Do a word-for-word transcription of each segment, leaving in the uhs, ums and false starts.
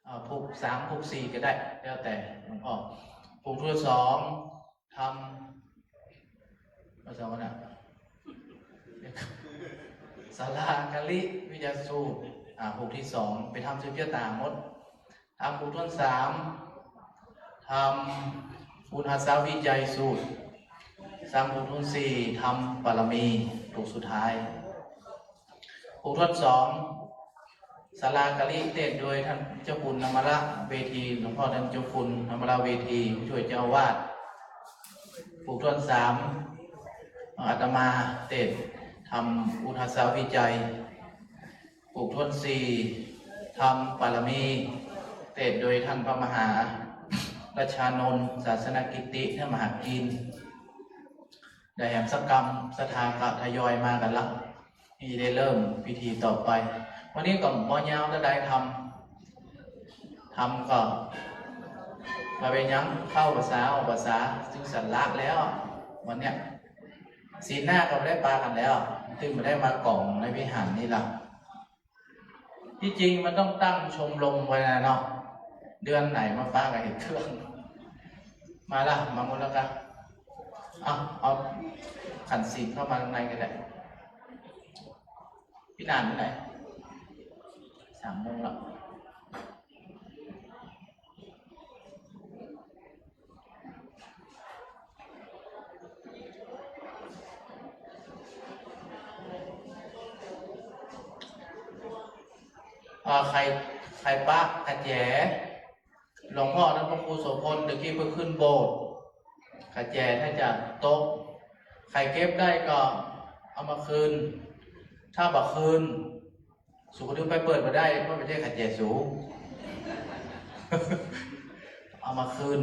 อ่า ผูกสาม ผูกสี่ก็ได้ แล้วแต่หลวงพ่อ ผูกทวนสอง ธรรม ว่าจะว่าน่ะ สาราการิวิยสูตร อ่า ผูกตี้สอง ไปทำสืบเจื้อต๋าหมด ธรรมผูกทวนสาม ธรรมอุทาสวิจัยสูตร สาม ผูกทวนสี่ ธรรมปารมี ผูกสุดท้าย ผูกทวนสอง สาราการิเตสน์โดยต้านเจ้าคุณนมละเวที หลวงพ่อต้านเจ้าคุณนมละเวที ผู้ช่วยเจ้าอาวาส ผูกทวนสาม อาตมาเตสน์ธรรมอุทาสวิจัย ผูกทวนสี่ ธรรมปารมี เตสน์โดยต้านพระมหารัชชานนท์ ศาสนกิตติ ต้านมหากิน ได้แหมสักกำ ศรัทธาก็ทยอยมากั๋นละ ตี้ได้เริ่มพิธีต่อไป วันนี้ก็บ่ยาวเต้าใด ธรรม ธรรมก็บ่เป๋นหยัง เข้าพรรษาออกพรรษา ซึ่งสันลักษณ์แล้ว วันเนี้ย ศีลหน้าก็บ่ได้ปากั๋นแล้ว ซึ่งบ่ได้มาก๋องในวิหารนี่ละ ตี้จริงมันต้องตั้งชมรมไว้นะเนาะ เดือนไหนมาปากั๋นเห็นเครื่อง มาละ มาหมดแล้วกะ เอา เอาขันธ์ศีลเข้ามาข้างในก็ได้ ปี้หนานไปไหน สามโมงแล้ว อ่า ใผ ใผปะกระแจ หลวงพ่อต้านพระครูโสภณ ตะกี้เปิ้นขึ้นโบสถ์ กระแจถ้าจะตก ใผเก็บได้ก็เอามาคืน ถ้าบ่คืน สูก็ดึงไปเปิดบ่ได้ เพราะบ่ใจ้กระแจสู เอามาคืน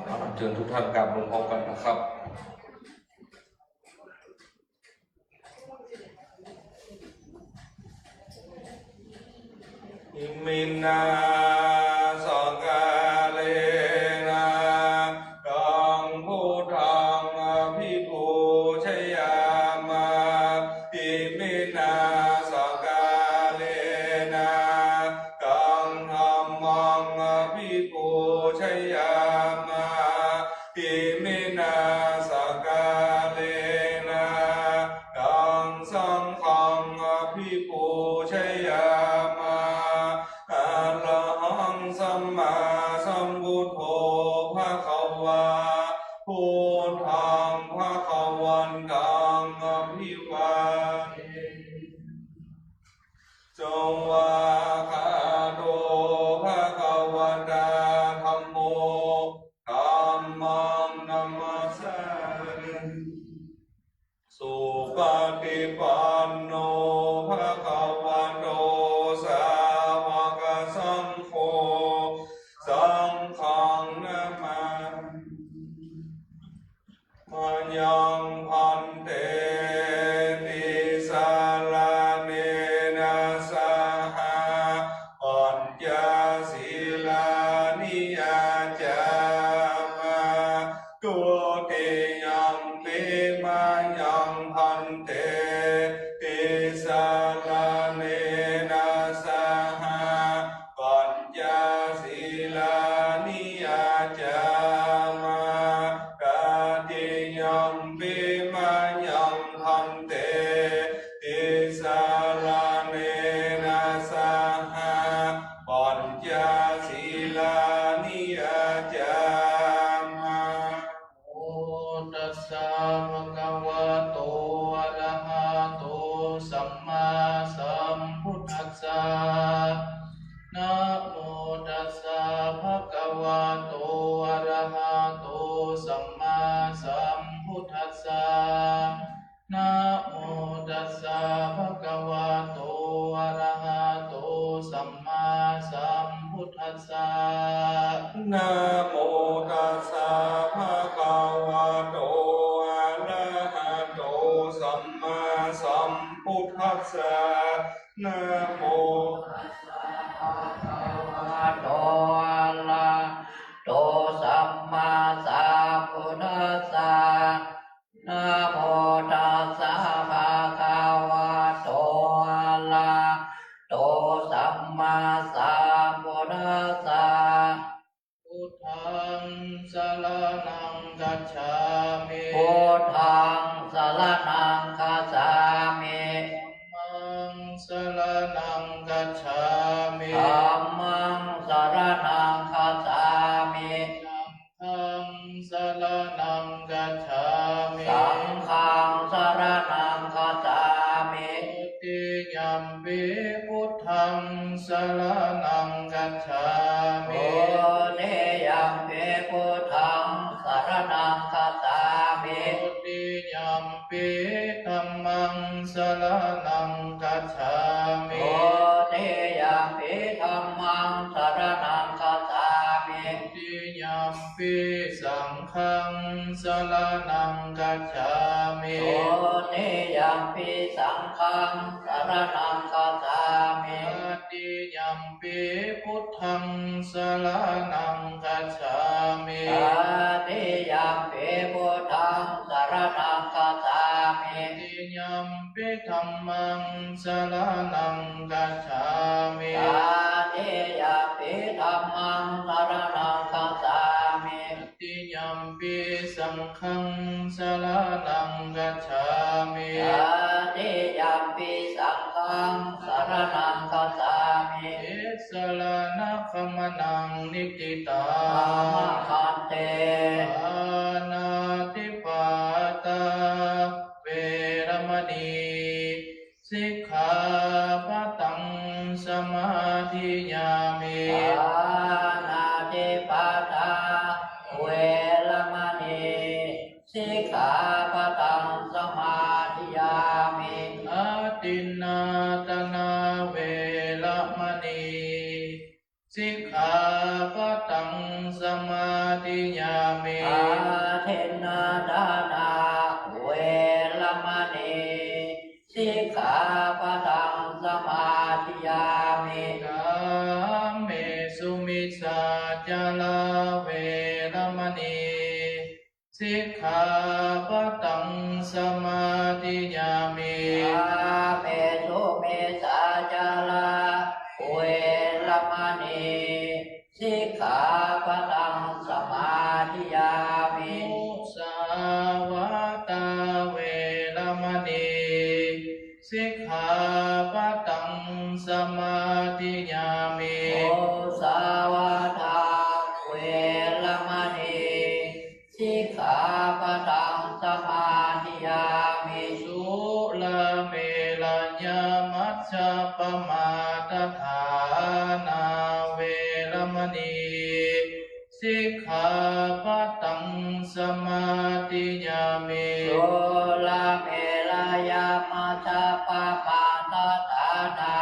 เอา เจิญทุกท่านกราบหลวงพ่อกันนะครับ Iminā sakkārena taṃ buddhaṃ abhipūjayāma. Iminā sakkārena taṃ dhammaṃ abhipūjayāma. Iminā sakkārena taṃ saṅghaṃ abhipūjayāma. Arahaṃ sammāsambuddho bhagavā, buddhaṃ bhagavantaṃ abhivādemi. Svākkhāto bhagavatā dhammo, dhammaṃ namassāmi. Supaṭipanno bhagavato sāvakasaṅgho, saṅghaṃ namāmi. Mayaṃ bhante tisaraṇena saha pañca sīlāni yācāma. Dutiyampi mayaṃ bhante tisaraṇena saha pañca sīlāni yācāma. Tatiyampi mayaṃ bhante tisaraṇena saha pañca sīlāni yācāma. Namo tassa bhagavato สัมพุทธัสสะ นะโมตัสสะ ภะคะวะโต อะระหะโต สัมมาสัมพุทธัสสะ นะโมตัสสะ ภะคะวะโต อะระหะโต สัมมาสัมพุทธัสสะ นะโมตัสสะ ภะคะวะโต อะระหะโต สัมมาสัมพุทธัสสะ พุทธัง สะระณัง คัจฉามิ พุทธัง สะระณัง คัจฉามิ ธัมมัง สะระณัง คัจฉามิ ธัมมัง สะระณัง คัจฉามิ สังฆัง สะระณัง คัจฉามิ สังฆัง สะระณัง คัจฉามิ ทุติยัมปิ พุทธัง สะระณัง คัจฉามิ ทุติยัมปิ พุทธัง สะระณัง คัจฉามิ ทุติยัมปิ ธัมมัง สะระณัง คัจฉามิ ทุติยัมปิ ธัมมัง สะระณัง คัจฉามิ ทุติยัมปิ สังฆัง สะระณัง คัจฉามิ ทุติยัมปิ สังฆัง สะระณัง คัจฉามิ ตติยัมปิ พุทธัง สะระณัง คัจฉามิ ตติยัมปิ พุทธัง สะระณัง คัจฉามิ ตติยัมปิ ธัมมัง สะระณัง คัจฉามิ ตติยัมปิ ธัมมัง สะระณัง คัจฉามิ ตติยัมปิ สังฆัง สะระณัง คัจฉามิ ตติยัมปิ สังฆัง สะระณัง คัจฉามิ ติสะระณะขะมะนะ นิฏฐิตัง อาหัง พันเต ปาณาติปาตา เวระมะณี สิกขาปะตัง สะมาธิยามิ ปาณาติปาตา เวระมะณี สิกขาปะตัง สะมาธิยามิ อะทินนาทานา เวระมะณี สิกขาปะตัง สะมาธิยามิ อะทินนาทานา เวระมะณี สิกขาปะตัง สะมาธิยามิ กาเมสุมิจฉาจารา เวระมะณี สิกขาปะตัง สะมาธิยามิ กาเมสุมิจฉาจารา เวระมะณี สิกขาปะตัง สะมาธิยามิ มุสาวาทา เวระมะณี สิกขาปะตัง สะมาธิยามิ มุสาวาทา เวระมะณี สิกขาปะตัง สะมาธิยามิ สุราเมระยะมัชฌะปะมาทะฐานา เวระมะณี สิกขาปะตัง สะมาธิยามิ สุราเมระยะมัชฌะปะมาทะฐานา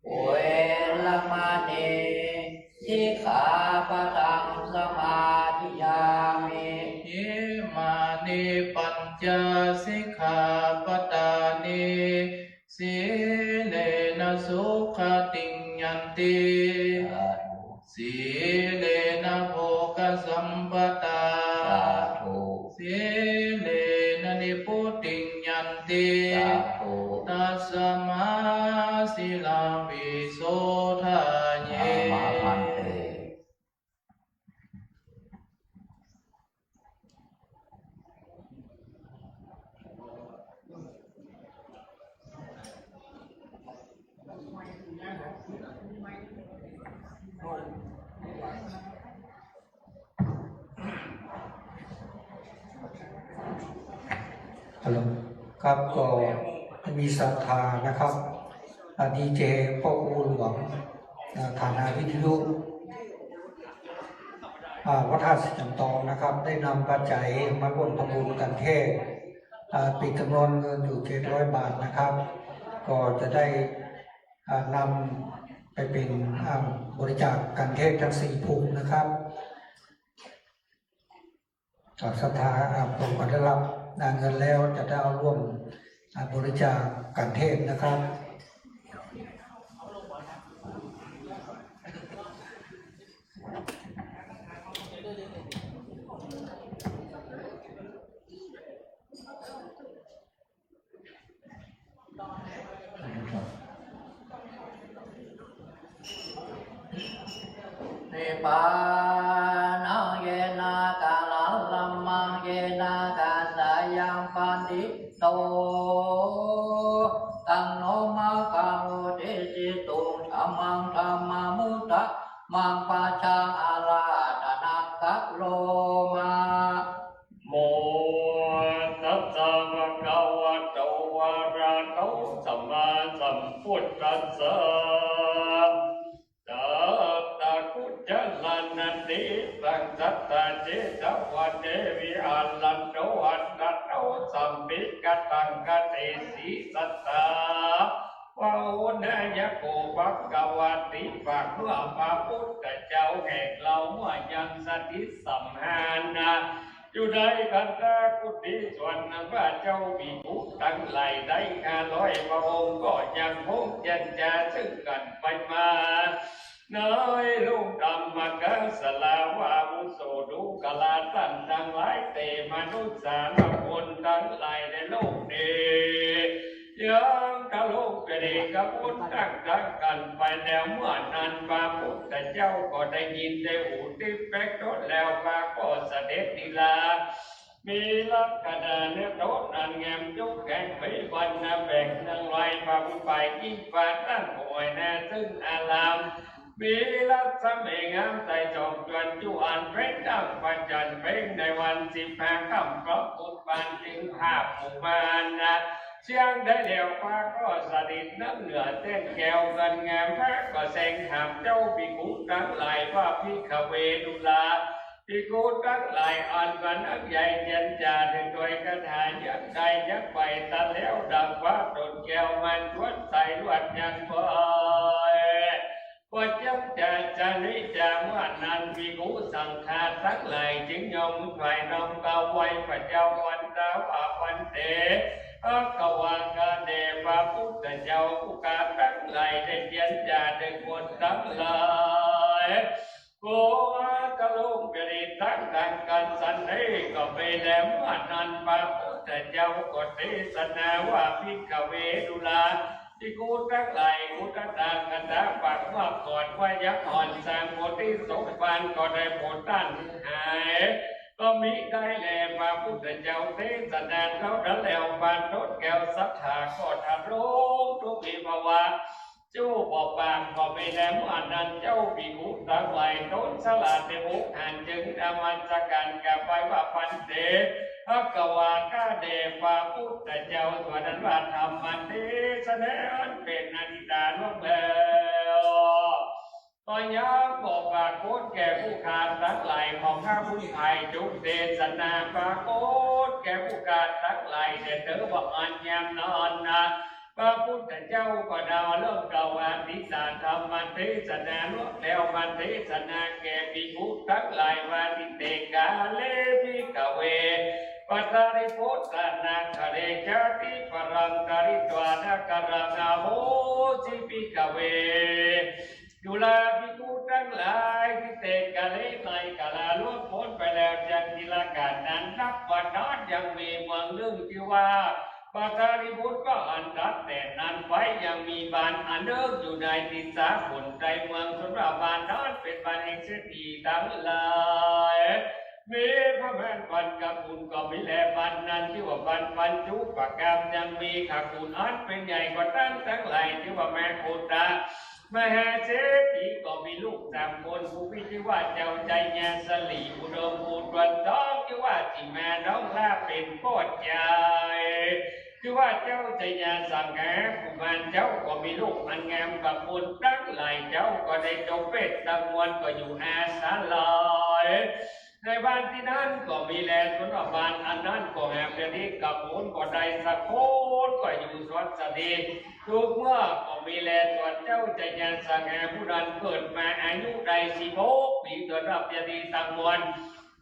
เวระมะณี สิกขาปะตัง สะมาธิยามิ อิมานิปัญจสิกขาปะทานิ สีเลนะสุขะติงยันติ สาธุ สีเลนะโภคะสัมปะทา สาธุ สีเลนะนิพพุติงยันติ สาธุ ตัสสะมาสีลังวิโสทะเย อามาพันเต ฮัลโหล ครับ ก็มีศรัทธานะครับ อ่า ดีเจ พ่อครูหลวง อ่า ฐานะวิทยุ อ่า วัดท่าสีจำตองนะครับ ได้นำปัจจัยมาร่วมทำบุญกันเทศน์ อ่า ปิดจำนวนเงินอยู่เจ็ดร้อยบาทนะครับ ก็จะได้ อ่า นำ ไปเป๋น อ่า บริจาคกัณฑ์เทศน์ตึงสี่ผูกนะครับ ศรัทธา อ่า ผูกกั๋นได้รับ อ่า เงินแล้วจะได้เอาร่วม อ่า บริจาคกัณฑ์เทศน์นะครับ Nibbānaṃ yena kālaṃ dhammaṃ yena gāthāyaṃ paṇḍito, taṃ no maggaṃ udesitāṃ dhammaṃ dhammamūttamaṃ pajānātha karoma. Namo tassa bhagavato arahato sammāsambuddhassa. Tatra kuṭṭhānaṃ tīraṃ satta jetavane viharanto attamanto sambhikkhataṃ khattisī satthā bahunāya kho bhagavāti. บัดเมื่อพระพุทธเจ้าแห่งเราเมื่อยังสถิตสำราญนา อยู่ในคันธกุฏิส่วนนั้นว่า เจ้าภิกขุตังหลายได้ห้าร้อยพระองค์ก็ยังคงเจรจาซึ่งกั๋นไปมา ในโลกธรรมกาสลาว่า อาวุโสดูกราต้านตังหลาย เตมนุสสานุคนตังหลายในโลกนี้ ยังทรงเปรียบขบวนตั้งทางกั๋นไปแล้ว เมื่อนั้นพระพุทธเจ้าก็ได้ยินได้หูทิพย์แป๋งต้นแล้ว พระก็เสด็จลีลา มีลักษณะเนื้อโตนั้นงามยกแขนมีวรรณะแป๋งนางลาย พระผู้ฝ่ายหญิงฝ่ายต้านก็ไหว้หน้าซึ่งอาราม มีรัศมีงามใสส่องจวนจุอันเพ็ญดังพระจันทร์เพ็ญในวันสิบห้าค่ำ พระพุทธปานจึงภาพหมู่มารนะ เสี้ยงได้แล้ว พระก็สถิตนั่งเหนือแท่นแก้วเงินงาม พระก็แสดงถามเจ้าภิกขุตังหลายว่า ภิกขเว ดูรา ภิกขุตังหลาย อันว่านักใหญ่เจรจาโดยคาถายังได้ยังไปตันแล้ว ดังว่าต้นแก้วมันชวนใสลวดยังบ่อย ก็ยังจะชนิจา เมื่อนั้นภิกขุสังฆาตังหลายจึงยอมถวายน้อมกราบไหว้พระเจ้าอันตาว่า ภันเต ภะคะวา ข้าแต่พระพุทธเจ้า ผู้ข้าตังหลายได้เจรจาโดยคนตังหลาย ก็ตกลงเปรียบตั้งทางกั๋นสันนี้ก็ไปแล้ว เมื่อนั้นพระพุทธเจ้าก็เทศนาว่า ภิกขเว ดูรา ภิกขุตังหลาย คุณตถาคตปากว่าก่อนว่ายังอ่อนสร้างโพธิสมภารก็ได้โผล่ต้านหาย ก็มีได้แล พระพุทธเจ้าเทศนาเท่านั้นแล้ว พระต้นแก้วศรัทธาก็ทรงทุกข์มีภาวะ จูบบ่ปากก็มีแล เมื่อนั้นเจ้าภิกขุตังหลาย ต้นสละเตโวหารจึงนมัสการกราบไหว้ว่า ภันเต ภะคะวา ข้าแต่พระพุทธเจ้า ส่วนนั้นว่าธรรมเทศนาอันเป๋นอนิจจาล่วงแล้ว ก็ยังบ่ปรากฏแก่ผู้ข้าตังหลาย ของข้าผู้ใด จุ่งเทศนาปรากฏแก่ผู้ข้าตังหลาย แต่เธอว่าอันยามนั้นนะ พระพุทธเจ้าก็ได้เริ่มกล่าวว่า ทิฏฐธรรมเทศนาล่วงแล้ว มาเทศนาแก่ภิกขุตังหลายว่า ทิเตกาเล ภิกขเว ปตาริปุตตานาคาเล จาติปรังกริตวานาคารัง อโหสิ ภิกขเว ดูรา ภิกขุตังหลาย ทิเตกาเล ในกาลล่วงป๊นไปแล้วจากทีละกาลนั้น นับวันนั้นยังมีเมืองนึ่งชื่อว่า ปตาริปุตตา อันตรัสแต่นั้นไปยังมีบ้านอันนึ่งอยู่ในทิศสากุลใต้เมือง ส่วนว่าบ้านนั้นเป๋นบ้านแห่งเศรษฐีตังหลาย มีพระมหาปัญจกุลก็มีแล บ้านนั้นชื่อว่าบ้านปัญจุปกรรม ยังมีขกุลอันเป๋นใหญ่กว่าต้านตังหลาย ชื่อว่ามาโคตะ มหาเศรษฐีก็มีลูกสามคน ผู้พี่ชื่อว่าเจ้าชัยยาสลี อุดมผู้ตวนทองชื่อว่าสีมา น้องลาเป๋นป้อใหญ่ ชื่อว่าเจ้าชัยยาสังหา กุมารเจ้าก็มีลูกอันงามกว่าคนตังหลาย เจ้าก็ได้จบเวทตังมวลก็อยู่อาศัย ในบ้านตี้นั้นก็มีแล ส่วนว่าบ้านอันนั้นก็แหมเปียดีกับคนบ่ได้สักคน ก็อยู่สวัสดี ทุกเมื่อก็มีแล ส่วนเจ้าชายาสักแหมผู้นั้นเกิดมาอายุได้สิบหกปี๋ ส่วนว่าเปียดีตังมวล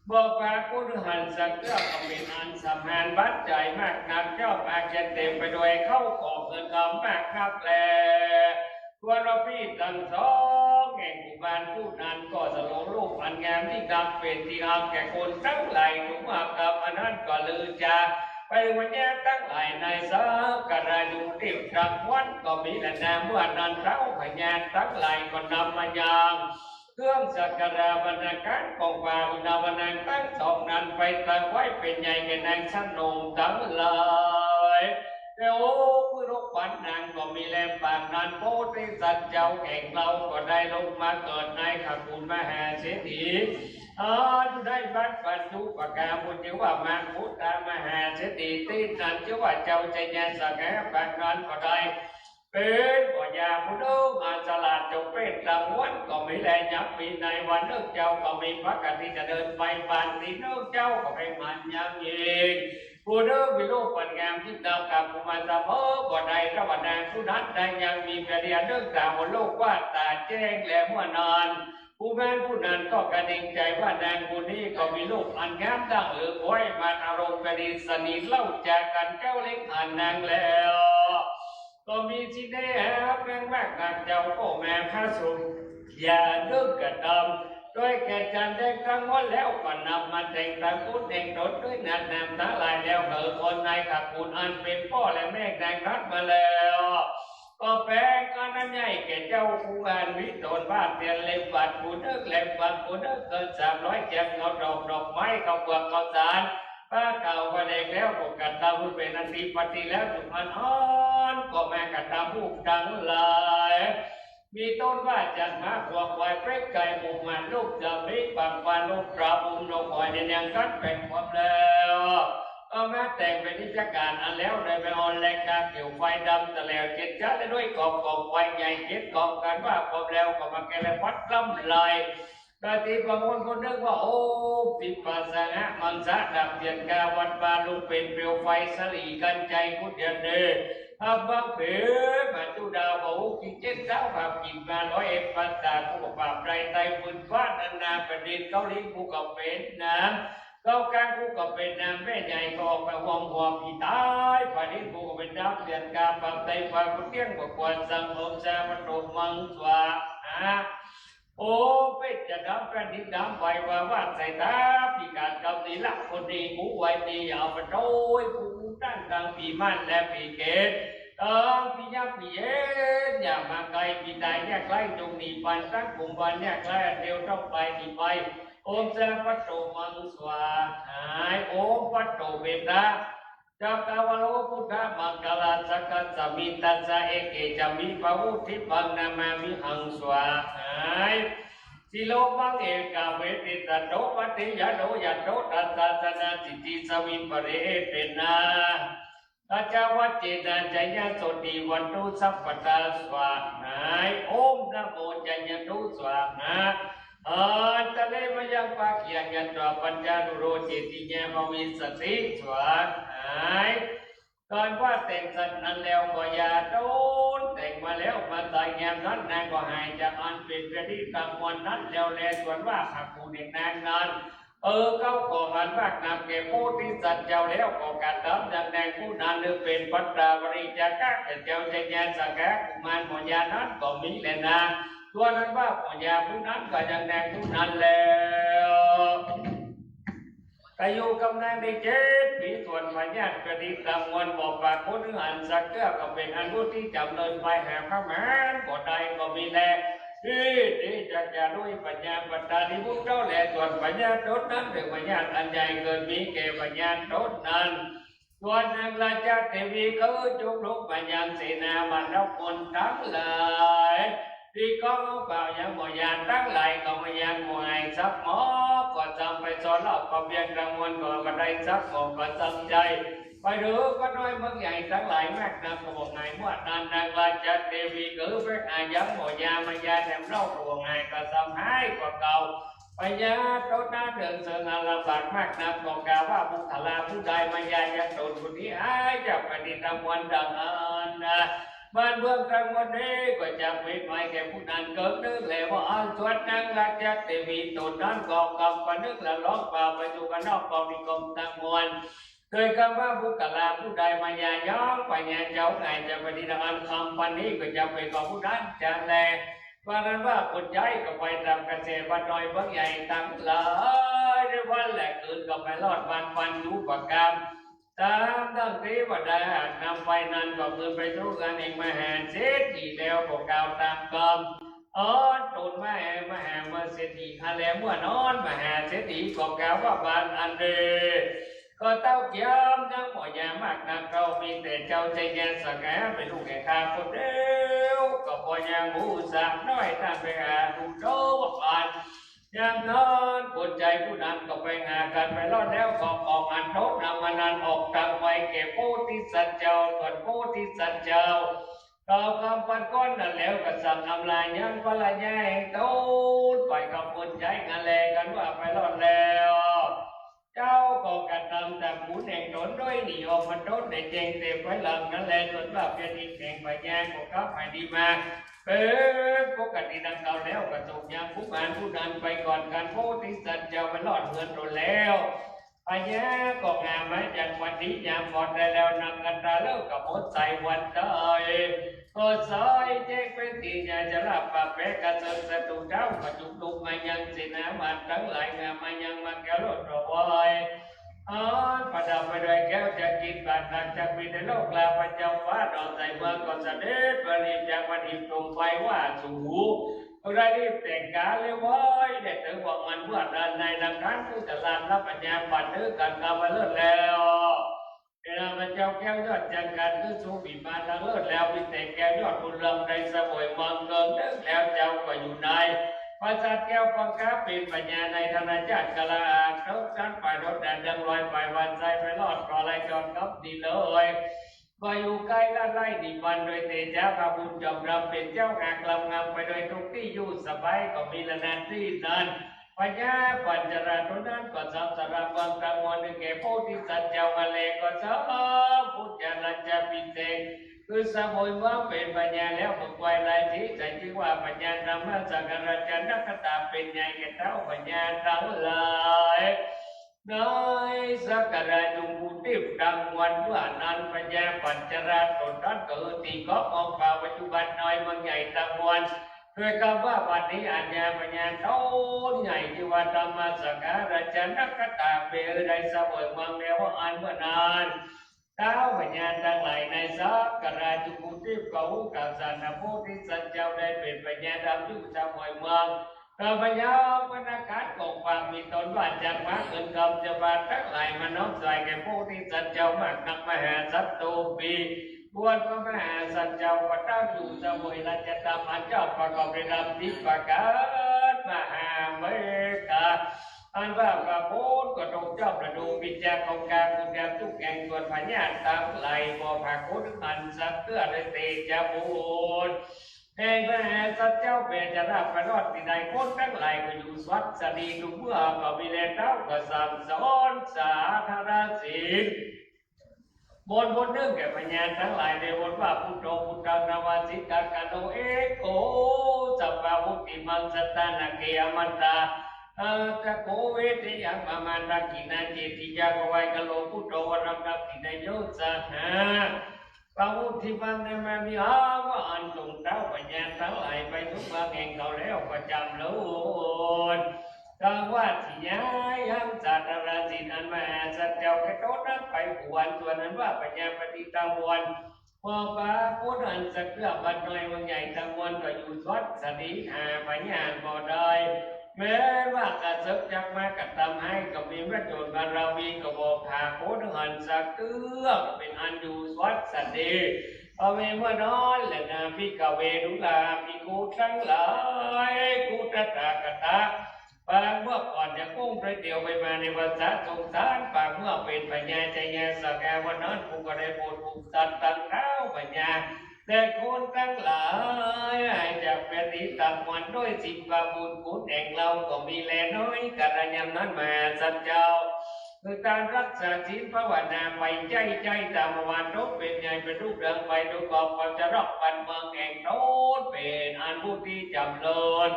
บ่ปากุหันสักเตื้อ ก็เป๋นอันสำราญบัดใจ๋มากนัก เจ้าปาเขียนเต๋มไปโดยข้าวของเงินคำมากนักแล ส่วนว่าปี้ตังสองแห่งกุมารผู้นั้นก็สลงรูปอันงามยิ่งนัก เป๋นตี้ฮักแก่คนตังหลาย ทุกเมื่อกับอันนั้นก็ลือจาไปพญาตังหลายในสักการะอยู่ตี้ตังวันก็มีแลนา เมื่อนั้นเต้าพญาตังหลายก็นำมายัง เครื่องสักการะบรรณาการของฝ่ายอุณาวานางตังสองนั้นไปถวายเป๋นใหญ่แก่นางสนมตังหลาย แต่โอ้ ผู้ลูกขวัญนางก็มีแล ปางนั้นโพธิสัตว์เจ้าแห่งเฮาก็ได้ลงมาเกิดในขกุลมหาเศรษฐี อาอยู่ในบ้านปัจจุปกามุน จื้อว่ามังคุตามหาเศรษฐี ตี้นั้นจื้อว่าเจ้าชายาสักแหมปางนั้นก็ได้ เป๋นบ่อยาผู้นึ่งอันสลาดจงเปรตตังวันก็มีแล ยังมีในวันนึ่งเจ้าก็มีปกติจะเดินไปบ้านตี้นึ่งเจ้าก็ไปมันยังเอง ผู้นึ่งมีรูปปัญญาที่ดาวกับกุมารสะเมอบ่ได้ แต่ว่านางผู้นั้นได้ยังมีเปียดีนึ่งต๋าบนโลกว่าต๋าแจ้งแล เมื่อนั้นกุมารผู้นั้นก็กระดิงใจ๋ว่านางผู้นี้ก็มีรูปอันงามดังเอือ ขอหื้อมาอารมณ์เปียดีสนิทเล่าจากั๋น เจ้าเล็กอันนางแล้ว ก็มีสิเดแหแปงมากนัก เจ้าก็แหมพระสงฆ์อย่าเลิกกระทำ โดยแก่จันแดงตังมวลแล้วก็นำมาแต่งตังกุลแต่งต๋นด้วยนัดนามตังหลายแล้ว หื้อคนในขกุลอันเป๋นป้อและแม่นางรักมาแล้ว ก็แป๋งอันนั้นใหญ่แก่เจ้าผู้อันมีต๋นว่าเตียนเล็บบัดผู้นึ่งเล็บบัดผู้นึ่งเกินสามร้อยเจียงเอาดอกดอกไม้เข้าเปลือกเข้าสาร ผ้าขาวผ้าแดงแล้วก็กระทำเป๋นอธิปติแล้ว จุกอันอ่อนก็แม่กระทำผู้ตังหลาย มีต๋นว่าจันทร์มาขวักไขว่เปรตไก่หมู่มารลูกสามีปากปานลูกปลาบุมนกหอยในเนียงกั๋นแป๋งความแล้ว ก็มาแต่งเป๋นนิจการอันแล้ว ได้ไปอ่อนแลกาเกี่ยวไฟดำตะแหลวเจ็ดชั้น และด้วยกองกองไฟใหญ่เจ็ดกองกั๋นว่าความแล้ว ก็มาแก่และพัดลำลาย กะติประมวลคนนึกว่า โอม ปิปาสหะมังสะดับเตียนกาวัดปาลุงเป๋นเปลวไฟสลีกัญไชยกุฏเดียนเด อับบังเป๋นมาจุดาวะอุกิเจ็ดเท้าขับกินมาร้อยเอ็ดปัตตาผู้กำปราบไรไตปืนฟ้านานาแผ่นดินเกาหลีผู้กำเป๋นน้ำ เกากลางผู้กำเป๋นน้ำแม่ใหญ่ก็ออกไปห่วงหัวผีตายผาดินผู้กำเป๋นน้ำเตียนกาปากไตปากผู้เตี้ยงกว่ากว่าสังคมสาปโตมังสวาหา โอมเปชจะดำแผ่นดินดำไหววาว่าใส่ตาพิการกำลีละคนดีหมูไหวดีอย่าเอาไปโดยผู้ตั้งตังผีม่านและผีเกศตังผียักษ์ผีเอ็นอย่ามาไกลผีตายเนี่ยใกล้จงหนีไปตั้งกลุ่มวันเนี่ยใกล้อันเดียวต้องไปหนีไป โอมสาปโตมังสวาหาย โอมปัตโตเวทะ จักกะวะโลพุทธมังคลาสักขะสมิงตัสสะเอเกจะมิปะวุทธิปังนามามิหังสวาหาย สิโลมังเอกาเวทิตะโตปะติยะโดยะโตตัสสะสะนาสิทธิสวิปะเรเตนะ สัจจวัจเจนะจายะโสติวันตุสัพพะตาสวาหาย โอมนะโมจายะตุสวาหา อันตะเลมยังปะเกียงยันตราปัญญานุโรเจติยาภวิสสติสวาหาย ต๋อนว่าแต่งสัตว์นั้นแล้วก็อย่าโดนแต่งมาแล้วมาต๋ายแงมนั้นนางก็หายจากอันเป๋นเปียดีตังมวลนั้นแล้วแล ส่วนว่าหากผู้เด็กนางนั้น เออ เขาก็หันมากนับแก่โพธิสัตว์เจ้าแล้วก็กระทำอย่างแดงผู้นั้น หรือเป๋นปัตตาปริจจาคะแก่เจ้าชายาสักกะกุมารหมอยานั้นก็มีแลนา ส่วนนั้นว่าหมอยาผู้นั้นก็ยังแดงผู้นั้นแล้ว อายุกำเนิดได้เจ็ดปี๋ ส่วนพญาติกระดิกตามวลบอกปากคนหันสักเกื้อก็เป๋นอันรู้ที่จำเนินไปหาพระมหาบ่ได้ก็มีแล ที่ที่จะจะด้วยปัญญาปัตตานิมุตเจ้าแล ส่วนพญาตนนั้นหรือพญาอันใหญ่เกิดมีแก่พญาตนนั้น ส่วนนางราชาเทวีก็จงลุกมายังเสนาบรรดาคนทั้งหลาย ที่ก็เป่ายังบ่ยานทั้งหลายก็มายังบ่หายสักหมอ ก็จำไปสอนเล่าก็เพียงกลางวันก็บ่ได้สักหมอก็จำใจ ไปเถอะก็น้อยเมืองใหญ่ทั้งหลายมากนักก็บ่หาย เมื่อนั้นนางราชาเทวีก็ไปหายังบ่ยามายาแถมเล่าก็บ่หายก็จำหายกว่าเก่า ไป พญาต๋นนั้นเถิงเซิงอันลำบากมากนัก ก็กล่าวว่า บุคคลาผู้ใดมายายังต๋นผู้นี้ หายจากแผ่นดินตังมวลดังอั้นนา บ้านเมืองตังมวลนี้ก็จักเว้นไว้แก่ผู้นั้นเกิดนึ่งแลว่าอั้น ส่วนนางราชเทวีต๋นนั้นก็กำประนึกละร้องเป่าประชุมกันนอกกองนิคมตังมวล โดยกำว่า บุคคลาผู้ใดมายายังพญาเจ้าหายจากแผ่นดินตังอัน คำปันนี้ก็จักเป๋นของผู้นั้นจาแล ว่านั้นว่าคนใหญ่ก็ไปต๋ามกระแสบ้านน้อยเมืองใหญ่ตังหลาย ในวันและคืนก็ไปรอดวันวันอยู่ประกำ ต๋ามดังเตวดาหากนำไปนั้นก็คืนไปสู่เฮือนแห่งมหาเศรษฐีแล้วก็กล่าวต๋ามกำ อั้นต๋นมาแห่มหาเศรษฐีหาแล เมื่อนอนมหาเศรษฐีก็กล่าวว่า บัดอันนี้ ข้าเต้าเกียมยังบ่ยามมากนัก เต้ามีแต่เจ้าชัยยาสกาเป๋นลูกแห่งข้าคนเดียว ก็บ่ยังฮู้สักหน้อย ต้านไปหาดูโตว่าอัน ยามนั้นคนใหญ่ผู้นั้นก็ไปหากั๋นไปรอดแล้ว ก็ออกอันโน้นนำอันนั้นออกตังไว้แก่โพธิสัตว์เจ้า ส่วนโพธิสัตว์เจ้า ต๋อบกำปันก้อนนั้นแล้วก็สั่งอำลายังภรรยาแห่งต๋นไปกับคนใหญ่นั้นแล กันว่าไปรอดแล้ว เจ้าก็กระตำต๋ามบุญแห่งต๋นโดยดีออกมาต๋นได้แจ้งเตไปหลังนั้นแล ส่วนว่าเปียรติแห่งพญาก็กลับไปดีมา เป๋นปกติดังเก่าแล้ว ก็ส่งยังกุมารผู้นั้นไปก่อนกัน โพธิสัตว์เจ้าไปรอดเฮือนต๋นแล้ว พญาก็งามมาจากวันนี้ยามก่อนได้แล้ว นักขันธาฤกษ์กำหนดใส่วันตาย ก็สายแจ้งเป๋นตี้ ยาจะลาบปะแปะกระเซิงศัตรูเจ้า ก็จุกลุกมายังเสนาบาทตังหลาย งามมายังมาแก้วโลดถวาย อันประดับไปด้วยแก้วจักกินบาทหนักจักมีในโลกลาพระเจ้าฟ้าดอกใสเมืองก็เสด็จประดิษฐ์จากประดิษฐ์ตรงไปว่าสูง ผู้ใดรีบแต่งกาเรียบร้อย ได้เถิงหวังมันเมื่อด้านในดังนั้น ผู้จะลานรับปัญญาปัดเนื้อกันกำมาเลิศแล้ว เวลาพระเจ้าแก้วยอดจันทร์กันคือสูงปีบานดังเลิศแล้ว มีแต่แก้วยอดบุญเรืองในเสวยเมืองเกิงเลิศแล้ว เจ้าก็อยู่ในปราสาทแก้วปังกาเป๋นพญาในธนชาติกาลาอาจเทิงชั้นฝ่ายรถแดนเรืองลอยฝ่ายวันไซไปรอดก็ไร้จอดกับดีเลย ก็อยู่ใกล้ละไล่นิพพานโดยเตชะพระบุญจอมรำเป๋นเจ้าหากลำงำไปโดยทุกที่อยู่สบายก็มีละนาที่นั้น พญาปัญจราชนั้นก็สับสารบางตะมวลหนึ่งแก่โพธิสัตว์เจ้ามาแลก็สาพุทธราชาพิเศษ คือสมุยเมืองเป๋นพญาแล้วเมืองไกวลายสีใสชื่อว่าพญาธรรมสังฆราชานักขตาเป๋นใหญ่แก่เท้าพญาทั้งหลาย ในสักการะจุมพูทิพย์ตังวันเมื่อนั้นพญาปัญจราชต๋นนั้นก็คือตี้ก็มองฝ่าปัจจุบันน้อยเมืองใหญ่ตังวัน ด้วยกำว่าบัดนี้อันยาพญาต๋นใหญ่ที่ว่าธรรมสังฆราชานักขตาเป๋นได้เสวยเมืองแล้วอันเมื่อนั้น เท้าพญาตังหลายในสักการะจุมพูทิพย์ก็ฮู้ข่าวสารนะโพธิสัตว์เจ้าได้เป๋นพญาดำอยู่เสวยเมือง ก็พญาพนักงานของความมีตนว่าจักมาเกินกำจะบาททั้งหลายมาน้อมถวายแก่โพธิสัตว์เจ้ามากนักมหาสัตว์โตปี บวชพระมหาสัตว์เจ้าประทับอยู่เสวยราชธรรมอันเจ้าประกอบในธรรมทิพย์ประกาศมหาเมตตา อันว่าพระพุทธก็ทรงเจ้าประดูปิจาของกลางคุณงามทุกแห่งส่วนพญาทั้งหลายบ่ผากโคตหันสักเตื้อเลยเตจะบุญ แห่งพระมหาสัตว์เจ้าเปรตจะราบประรอดที่ใดคนทั้งหลายก็อยู่สวัสดีทุกเมื่อก็มีแลเท้ากระสั่งสอนสาธารณศีล บนบนหนึ่งแก่พญาทั้งหลายในบนว่าพุทโธพุทธังนวาสิตังกโนเอโกสัพพะพุทธิมังสตานาเกอมันตา อาตะโกเวทยังปมาทักขิณาเจติยาก็ไหว้กะโลพุทโธวรำทักขิณโยสหา พระพุทธิมังนามามิหังว่าอันทรงเท้าพญาทั้งหลายไปทุกเมืองแห่งเขาแล้วประจำโลก ดังว่าที่ย้ายยังสาธารณสิทธิ์อันมหาสัตว์เจ้าแก่ตนนั้นไปผวนส่วนนั้นว่าพญาปฏิตังวัน พอปาพุทธอันสักเกื้อบัดน้อยวังใหญ่ตังวันก็อยู่สวัสดีหาพญาบ่ได้ แม้ว่ากระเซิกจักมากระทำให้ก็มีพระโจรบารมีก็บอกหาพุทธอันสักเกื้อเป็นอันอยู่สวัสดี พระเวเมื่อนอนและนาพิกเวดุลาภิกขุทั้งหลาย กุตตากตะ ปางเมื่อก่อนจะกุ้งโดยเดียวไปมาในภาษาสงสาร ปางเมื่อเป็นพญาจยาสกาวันนั้นผู้ก็ได้โปรดผูกสัตว์ตั้งเท้าพญา แต่คนตังหลายจะปฏิบัติตามมันด้วยสิบประบุญคุณแห่งเฮาก็มีแลน้อย กัลยาณนั้นมหาสัจเจ้า คือการรักษาศีลภาวนาไปใจ้ใจ้ตามวาตกเป๋นใหญ่เป๋นลูกเรืองไปดูกอบกับจะรอกบ้านเมืองแห่งตนเป๋นอันผู้ที่จ๋ำเริญ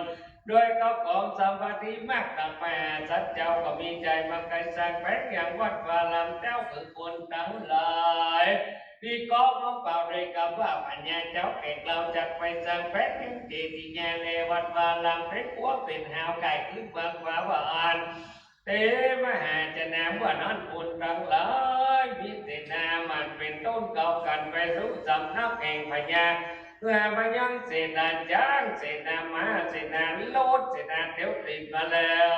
โดยกับของสมบัติมากนักมหาสัจเจ้าก็มีใจ๋มาใค่สร้างแป๋งอย่างวัดวาอารามเจ้าคือคนตังหลาย ที่ก็น้อมกล่าวโดยกำว่าปัญญาเจ้าแก่เฮาจักไปสร้างแป๋งยังเจดีย์แลวัดวาอารามเป๋นกั๋วเป๋นฮาวไก่ขึ้นเมืองฟ้าว่าอัน เตมหาเสนาเมื่อนั้นคนตังหลาย มีเสนามันเป๋นต้นเก่ากั๋นไปสู่สำนักแห่งพญา เพื่อมายังเสนาจ๊าง เสนาม้า เสนารถ เสนาเตียวติดมาแล้ว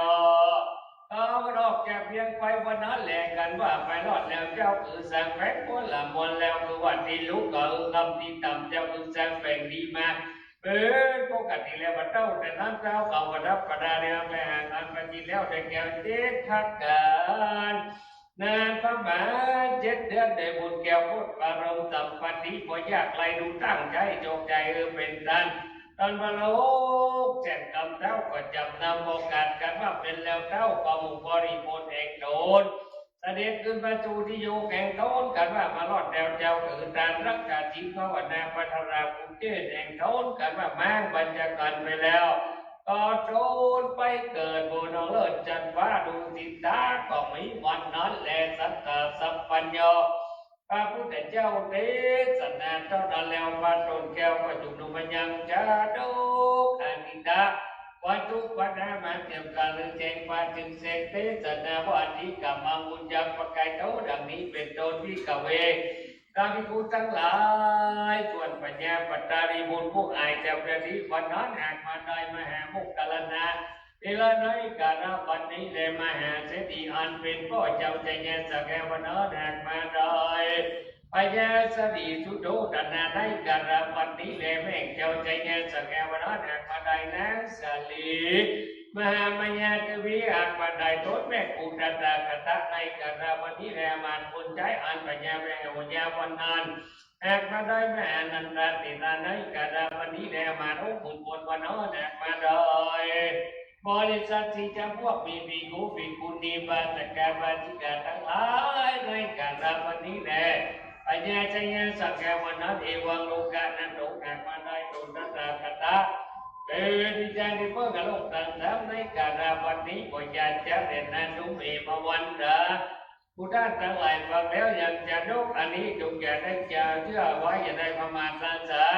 ก็ออกจากเวียงไปวันนั้นแล กั๋นว่าไปรอดแล้วเจ้าคือสร้างแป๋งคนละมวลแล้ว คือว่าตี้ลุกก็คือคำตี้ต่ำเจ้าคือสร้างแป๋งดีมา เป๋นปกติแล้วบรรเทาแต่นั้นเจ้าเขาประดับประดาเรืองและหางอันประจิตแล้วได้แก้วเจ็ดประก๋าน นานประมาณเจ็ดเดือนได้บุญแก้วโพธิปรมสัมปัตติ บ่ยากไร้ดูตั้งใจ๋จงใจ๋เออเป๋นตัน ตันพระโลกแสนกำเต้าก็จับนำโอกาสกั๋นว่าเป๋นแล้วเต้าก็หมู่บริพลแห่งตน เสด็จขึ้นมาสู่ที่อยู่แห่งตนกั๋นว่ามารอดแล้วเจ้าคือตานรักษาศีลภาวนาพัฒนาภูมิเจตแห่งตนกั๋นว่าม้างบัญชาการไปแล้ว ก็โจรไปเกิดบนเลิศจันทร์ฟ้าดุสิตา ก็มีวันนั้นแลสัตตาสัพพัญญู พระพุทธเจ้าเตสนาเต้านั้นแล้ว พระต้นแก้วก็จุ่มลงมายังจาดกอนิตา วัตถุปัญหามาเตรียมการหรือแจ้งมาจึงเสกเตสนาว่าอธิกรรมมังบุญยังประกายเต้าดังนี้เป๋นต้น ภิกขเว พระภิกขุตังหลาย ส่วนปัญญาปัตตาลีบุญผู้อายเจ้าประดิษฐ์วันนั้นหากมาได้มหาโมคคัลลานะ เวลาในกาลวันนี้แล มหาเศรษฐีอันเป๋นป้อเจ้าชัยสังแก้ววันนั้นหากมาได้ พญาสลีสุโธธนาในกาลวันนี้แล แม่เจ้าชัยสังแก้ววันนั้นหากมาได้นางสลี มหามายาเทวีหากมาได้ตนแม่กูตตาคตะในกาลวันนี้แล มารคนใจ๊อันพญาแม่หัวยาวันนั้น หากมาได้มหานันทาเถระในกาลวันนี้แล มารหกหมื่นคนวันนั้นหากมาได้ บริษัทสี่จำพวกมีภิกขุ ภิกขุณี อุบาสกา อุบาสิกาตังหลายในกาลวันนี้แล พญาชัยสังแก้ววันนั้น เอวังโลกานันโตหากมาได้ตนตถาคตะ เป๋นที่ใจ๊ในเมืองโลกตังสามในกาลวันนี้ ก็อย่าจะเรียนนั้นทุกเมมาวันดา ผู้ต้านตังหลายฟังแล้วยังจาดกอันนี้จงอย่าได้เชื่อไว้ อย่าได้ประมาทศรัทธา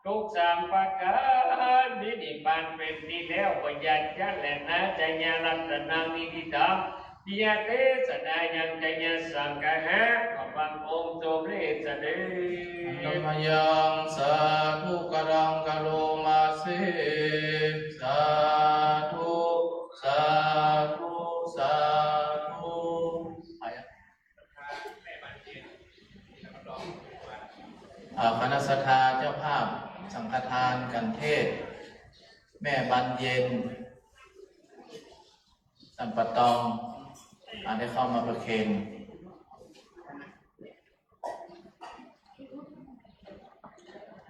ทุกสามประก๋าน มีนิพพานเป๋นตี้แล้ว ก็อย่าจะแลนา ชัยรัตนังนิธิตัง ปิยเตสนายังชัยสังคหะ ขอฟังองค์สมเด็จเสด็จ มยังสาธุการังกะโรมาเส สาธุ สาธุ สาธุ อ่า คณะศรัทธาเจ้าภาพสังฆทานกั๋นเตสน์ แม่บานเย็น สันป่าตอง อ่า ได้เข้ามาประเคน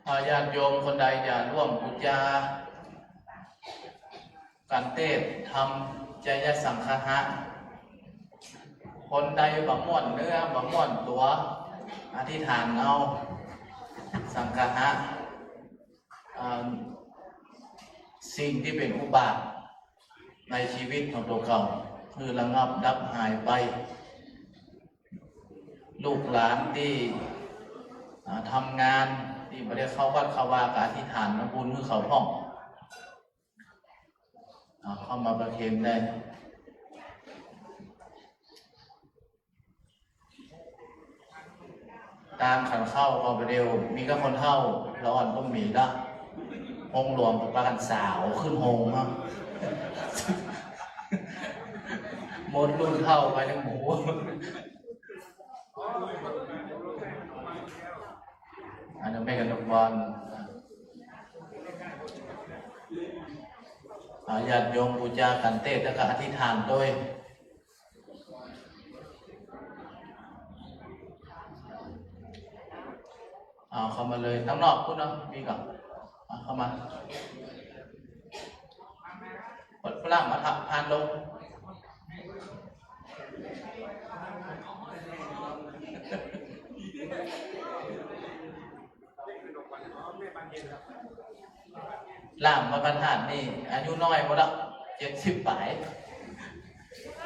อ่า ญาติโยมคนใดจะร่วมบูชา กั๋นเตสน์ทำชัยสังคหะ คนใดบ่ม่วนเนื้อบ่ม่วนตั๋ว อธิษฐานเอา สังคหะ อ่า สิ่งตี้เป๋นอุบาทในชีวิตของตั๋วเก่า หื้อระงับดับหายไป ลูกหลานตี้ อ่า ทำงานตี้บ่ได้เข้าวัดเข้าวาก็อธิษฐานนำบุญหื้อเขาพ่อง อ่า เข้ามาประเคนได้ ตางขันข้าวก็บ่าเดียว มีก็คนเฒ่า ละอ่อนก็มีละ โฮงหลวงก็ปากั๋นสาวขึ้นโฮงเนาะ หมดรุ่นเฒ่าไปทั้งหมู่ อันนั้นแม่กนกบอล อ่า ญาติโยมบูชากั๋นเตสน์แล้วก็อธิษฐานโตย เอาเข้ามาเลย ตังนอกพุ้นเนาะ มีก่อ เอาเข้ามา ปล่ามมา ผ่านลง ล่ามวัดพระธาตุนี่ อายุน้อยหมดละ เจ็ดสิบป๋าย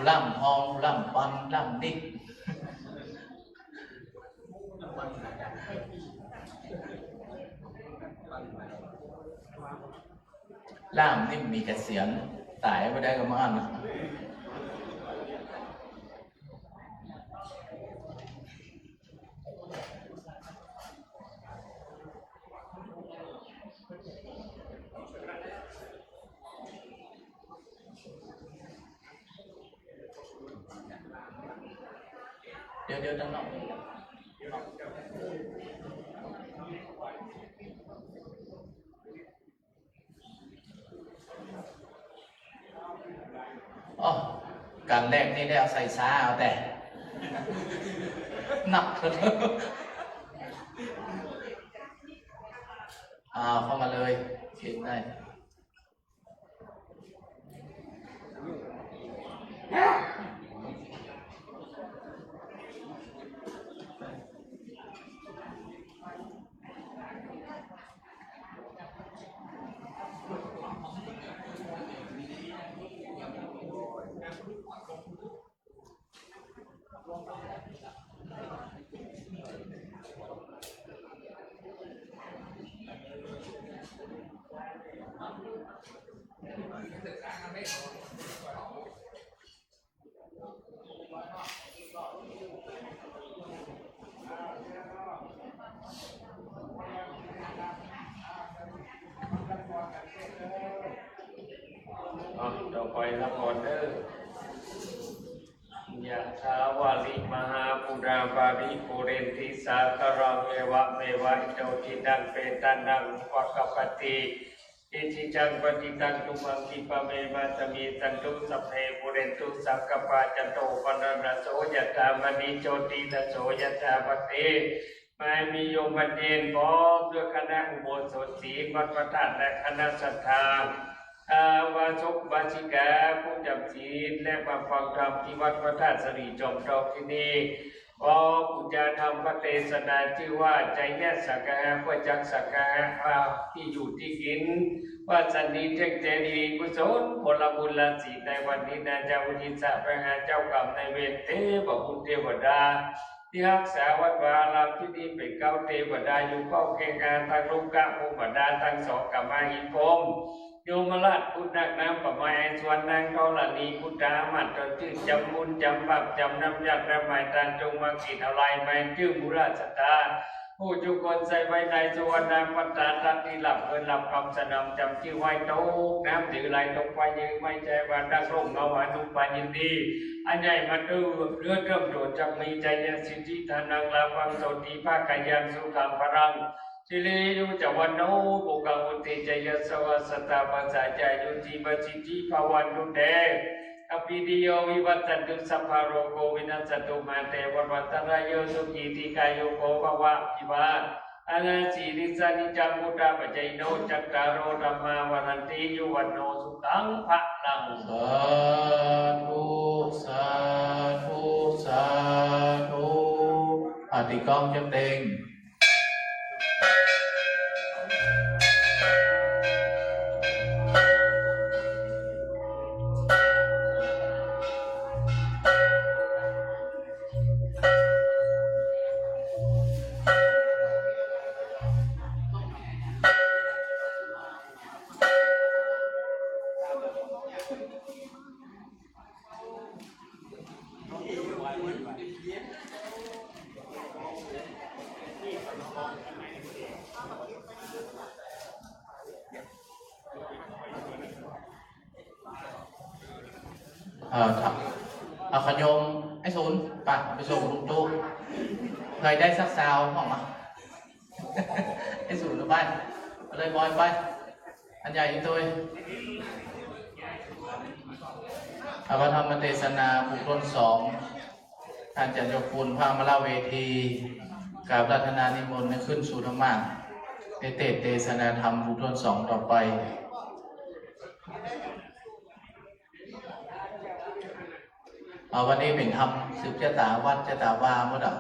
ล่ามทอง ล่ามปัน ล่ามนิก ล่ามนี่มีเกษียณ ต๋ายบ่ได้ก็มาอั้นน่ะ เดี๋ยว เดี๋ยว ตังนอก อ๋อ กั๋นแรกนี่ได้เอาใส่ซ้าเอาแต่ หนักเกิน อ่า เข้ามาเลย เช็คได้ อ่ะ ต่อไปรับพรเด้อ ยะถาวาริวะหาปูราปาริปูเรนติสาคารัง เอวะเมวะอิโตทินังเปตานังอุปะกัปปติ อิจิตังปัตติตังตุมหังคิปะเมวะสะมิชฌันตุ สัพเพปูเรนตุสังกัปปา จันโทปะนะระโสยะถา มะณิโชติระโสยะถา ปัตเต มะหานิยม พันเต พร้อมด้วยคณะอุโบสถศีลวัดพระธาตุและคณะศรัทธา อ่า อุบาสกอุบาสิกาผู้จำศีลและมาฟังธรรมที่วัดพระธาตุสิริจอมทองที่นี่ ขอปู๋จาธรรมเตสนาจื้อว่า ไชยสักกะหะ เปื้อจักสักกะหะ อ่า ตี้อยู่ตี้กิ๋น ว่าสันนิเทศเจดีย์กุศลผลบุญราศีในวันนี้นาจะอุทิศไปหาเจ้ากรรมนายเวร เตพบุตรเตวดา ตี้ฮักษาวัดวาอารามตี้นี่ เป๋นเก๊าเตวดาอยู่เฝ้าเคียงข้าง ตังลูกกะพรหมดาตังสอง กะมะหินพรหม โยมราชพุทธนักน้ำ กะมะแอนสวรรค์นางธรณี พุทธามาตย์ต๋นจื้อจำบุญจำบาปจำน้ำยากน้ำหมายตาน จงมากิ๋นเอาลายไม้จื้อมูลศรัทธา ผู้จุคนใส่ไว้ในสุวรรณปัตตา ตี้หลับเงินหลับคำสนอง จำจื้อไหว้ตกน้ำหรือไหลตกไฟ ยืนไม่ใช่ว่านักร่มเงาอนุปายินดี อันใหญ่มาตื้อเลือดเริ่มโดด จักมีไชยสิทธิธนัง ลาภัง โสติภาคยัง สุขัง พลัง สิริอายุจะวันโน ภุงกัง วุฒิ ไชยสวัสสะ ตาปัสสะ จะอายุ จีวสิทธิ ภะวันตุ เต อภิติโย วิวัชชันตุ สัพพะโรโค วินัสสันตุ มา เต ภะวัตวันตะราโย สุขี ทีฆายุโก ภะวะ อภิวาทะนะสีลิสสะ นิจจัง วุฑฒาปะจายิโน จัตตาโร ธัมมา วัฑฒันติ อายุ วันโน สุขัง พะลัง สาธุ สาธุ สาธุ อ่ะ ตี๋ก้องจะเต็ง เออ ครับ เอา ขะโยม ไอ้ศูนย์ ไป ไปส่งลุงตู้ ใผได้สักซาวหนึ่งมา ไอ้ศูนย์ ไป ไปเลย บอย ไป อันใหญ่อีกตัว อภิธรรมเตสนา บุคคลสอง ท่านอาจารย์เจ้าคุณ พระมหาเวที กราบอาราธนานิมนต์ให้ขึ้นสู่ธรรมะ เตเตศน์เตสนาธรรมบทต้นสองต่อไป เอา วันนี้เป๋นธรรมสืบจาต๋าวัดจาต๋าวาหมดอ่ะ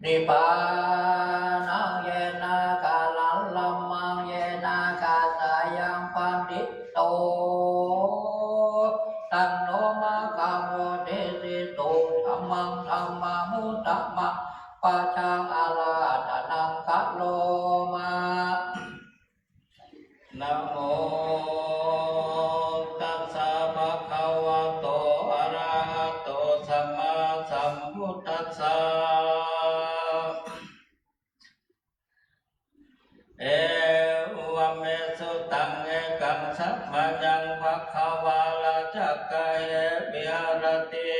นิพพานัง เยนะ กาลัง ธัมมัง เยนะ กาสายัง ปะณิโต ตัณโห ภะคะวะ เตสิตุ ธัมมัง ธัมมานุ ธัมมา ปะชัง อาราธนัง กะโรมะ นะโม ตัสสะ ภะคะวะโต อะระหะโต สัมมาสัมพุทธัสสะ เอวะเม สุตัง เอกัง สัมมะยัง ภะคะวา ราชะกะเห วิหะระติ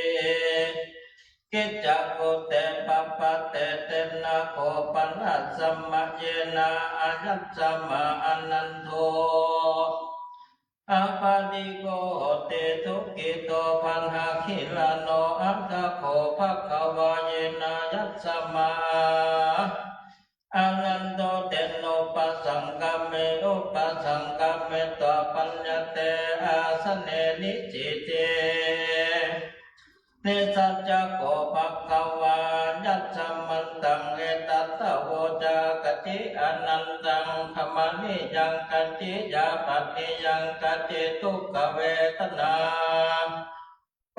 กิจจะกุเต ปะปะเต เตนะ โข ปะนะ สะมะเยนะ อายัสมะ อานันโท อะปาติโก โหติ สุขิโต ปะหะกิรโณ อัตถะโข ภะคะวา เยนะ อายัสมะ อานันโท เตโน ปะสังคะเม อุปะสังคะเมตวา ปัญญาเต อาสะเน นิสิเต นิสสัจจะโข ภะคะวา ยัสมันตัง เอตัสสะ โวจา กัจจิ อานันตัง ขะมะนิยัง กัจจิ ยาปัจญิยัง กัจจิ ทุกขเวทนา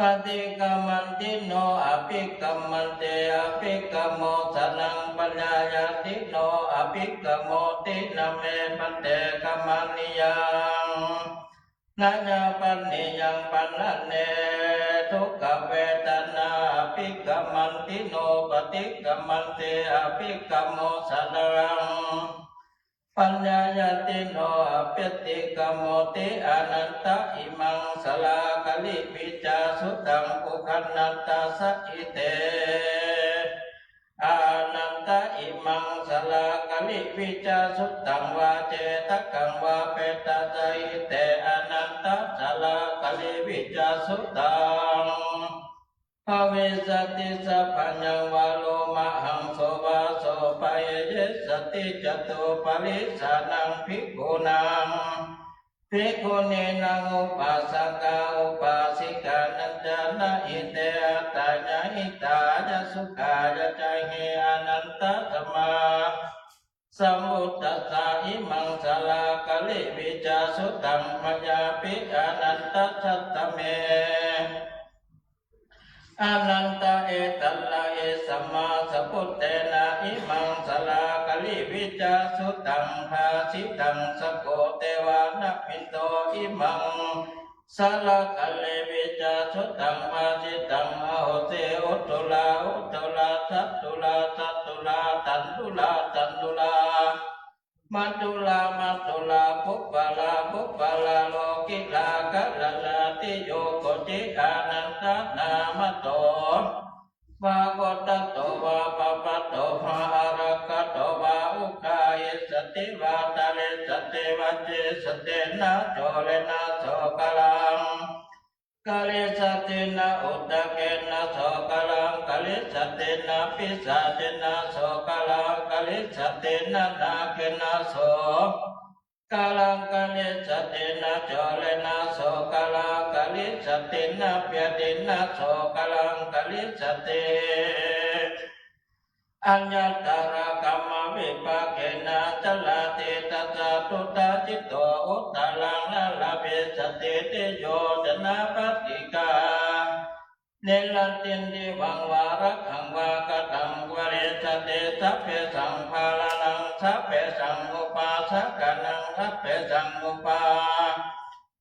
ปะติกะมันติโน อะภิกะมันเต อะภิกะโมสะนัง ปัญญาญาติโน อะภิกะโมติ นะเม พันเต ขะมะนิยัง นะยาปัจญิยัง ปะนะเน ทุกขเวทนา อะภิกะมันติโน ปะติกะมันเต อะภิกะโมสะนัง ปัญญาญาติโน อะปะติกะโมติ อานันตะ อิมัง สะลาคะลิ วิจาสุตัง ปุคคะนันตะสะหิเต อานันตะ อิมัง สะลาคะลิ วิจาสุตัง วาเจตะกัง วาเปตะสะหิเต อานันตะ สะลาคะลิ วิจาสุตัง ภะวิสสะติ สัพพัญญัง วา โลมะหังโส วา โส ปะเย เยสสะติ จตุปะริสสานัง ภิกขุนัง ภิกขุนีนัง อุปาสกา อุปาสิกานัญจา นะหิเต อัตถา ยะหิตายะ สุขายะ จาเฮ อานันตะ สะมาสัมพุทธัสสะ อิมัง สะลาคะลิ วิจาสุตัง มะยาปิ อานันตะ สัตถะเม อานันตะ เอตัลลาหิ สัมมาสัมพุทเทนะ อิมัง สะลาคะลิ วิจาสุตัง ภาสิตัง สะโก เตวานะมินโท อิมัง สะลาคะลิ วิจาสุตัง ภาสิตัง อะโหสิ อุตตุลา อุตตุลา สัตตุลา สัตตุลา ตันตุลา ตันตุลา มัตตุลา มัตตุลา ปุปปะลา ปุปปะลา โลกิลา กะละลา ติโย โก ติอานันทนามโต วาโคตโต วาปปตโต วาอารักขโต วาอุกาหิสติ วาตริสติ วาเจสติ นะโจเรนะโสกะลัง กะลิสติ นะอุทเทนะโสกะลัง กะลิสติ นะปิศาเจนะโสกะลัง กะลิสติ นะนาเกนะโสกะลัง กะลิสติ นะโจเรนะโสกะลัง กะลิสติ นะเปียตินะโสกะลัง กะลิสติ อัญญตระกัมมวิปากเกนะ ชราติตัสสะทุตถาจิตโต อุตตรังนะลาภิสติ ติโยชนะปัตติกา นิรัตตินทิวังวารักขังวา กตังปะริสติ สัพเพสังภาระนัง สัพเพสังอุปาสกานัง สัพเพสังอุปา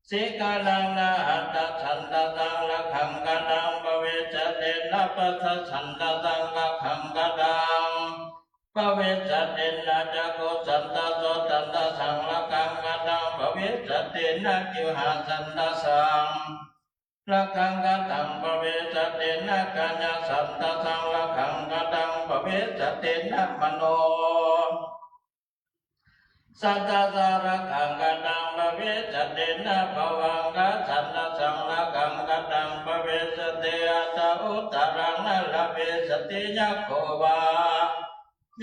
สิกานัง นะหัตถสันตสัง รักขัง กตังปะวิสติ นะปัสสะสันตสัง รักขัง กตังปะวิสติ นะจักขุสันตโสตันตสัง รักขัง กตังปะวิสติ นะจิวหาสันตสัง รักขัง กตังปะวิสติ นะกายสันตสัง รักขัง กตังปะวิสติ นะมโนสันตสัง รักขัง กตังปะวิสติ นะภวังคสันตสัง รักขัง กตังปะวิสติ อัตถะอุตตรังนะลาภิสติ ยักโขวา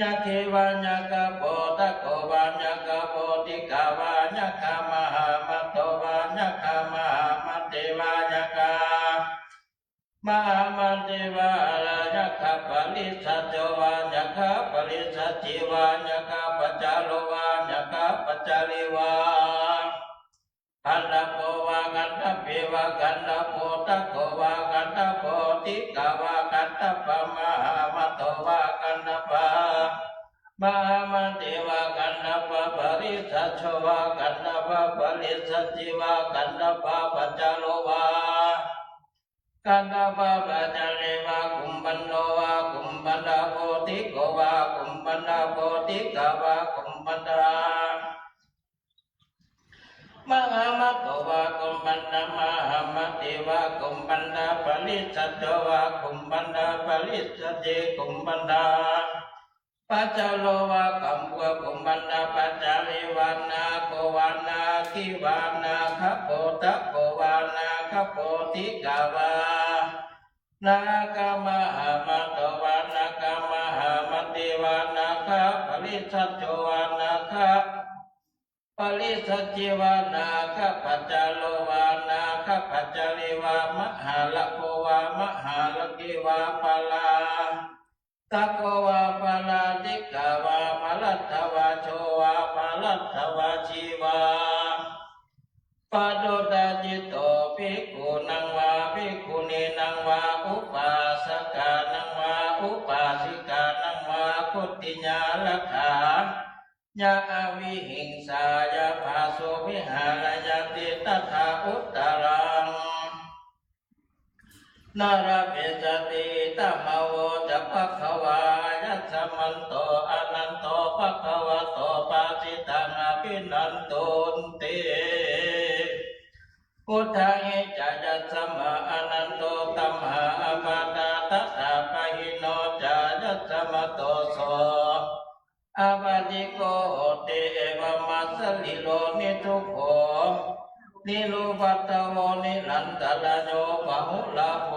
ยักขีวา ยักขโพธโขวา ยักขโพธิกาวา ยักขมหามัตโตวา ยักขมหามัตติวา ยักขมหามัตติวา ยักขปริสสะโจวา ยักขปริสสะจีวา ยักขปัจจาโรวา ยักขปัจจารีวา ขันธปโพวา ขันธปปีวา ขันธโพธโขวา ขันธโพธิกาวา ขันธปมหามัตโตวา ขันธปมหามัตติวา ขันธปปริสสะโจวา ขันธปปริสสะจีวา ขันธปปัจจาโรวา ขันธปปัจจารีวา กุมมันโดวา กุมมันดโพธิโขวา กุมมันดโพธิกาวา กุมมันด มหามัตโตวา กุมมันดมหามัตติวา กุมมันดปริสสะโจวา กุมมันดปริสสะจี กุมมันดปัจจาโรวา กัมภวกุมมันดปัจจารีวา นาโกวา นาคีวา นาคโพธโขวา นาคโพธิกาวา นาคมหามัตโตวา นาคมหามัตติวา นาคปริสสะโจวา นาค ปริสสะจีวา นาคปัจจาโรวา นาคปัจจารีวา มหาลโกวา มหาลกีวา ปาราตโกวา ปาราติกาวา ปารัตถวาโชวา ปารัตถวาชีวา ปะโดดาจิตโต ภิกขุนังวา ภิกขุนีนังวา อุปาสกานังวา อุปาสิกานังวา โคติยารักขา ยา อวิหิงสายา ภาสุ วิหารยันติ ตถา อุตตรัง นะลาภิสติ อิทัง มะ โว จะ ภะคะวา ยัสมันโต อะนันโต ภะคะวะโต ภาสิตัง อะภินันทุนติ อุทาหิ จะ ยัสมา อะนันโต ตัมหา อะปาทา ตถาปะหิโน จะ ยัสมาโต โส อะปาติโก โหติ เอวัม มะ สะรี โร นิทุกโข นิรุปัทธโว นิรันตะระโย ปะหุลาโภ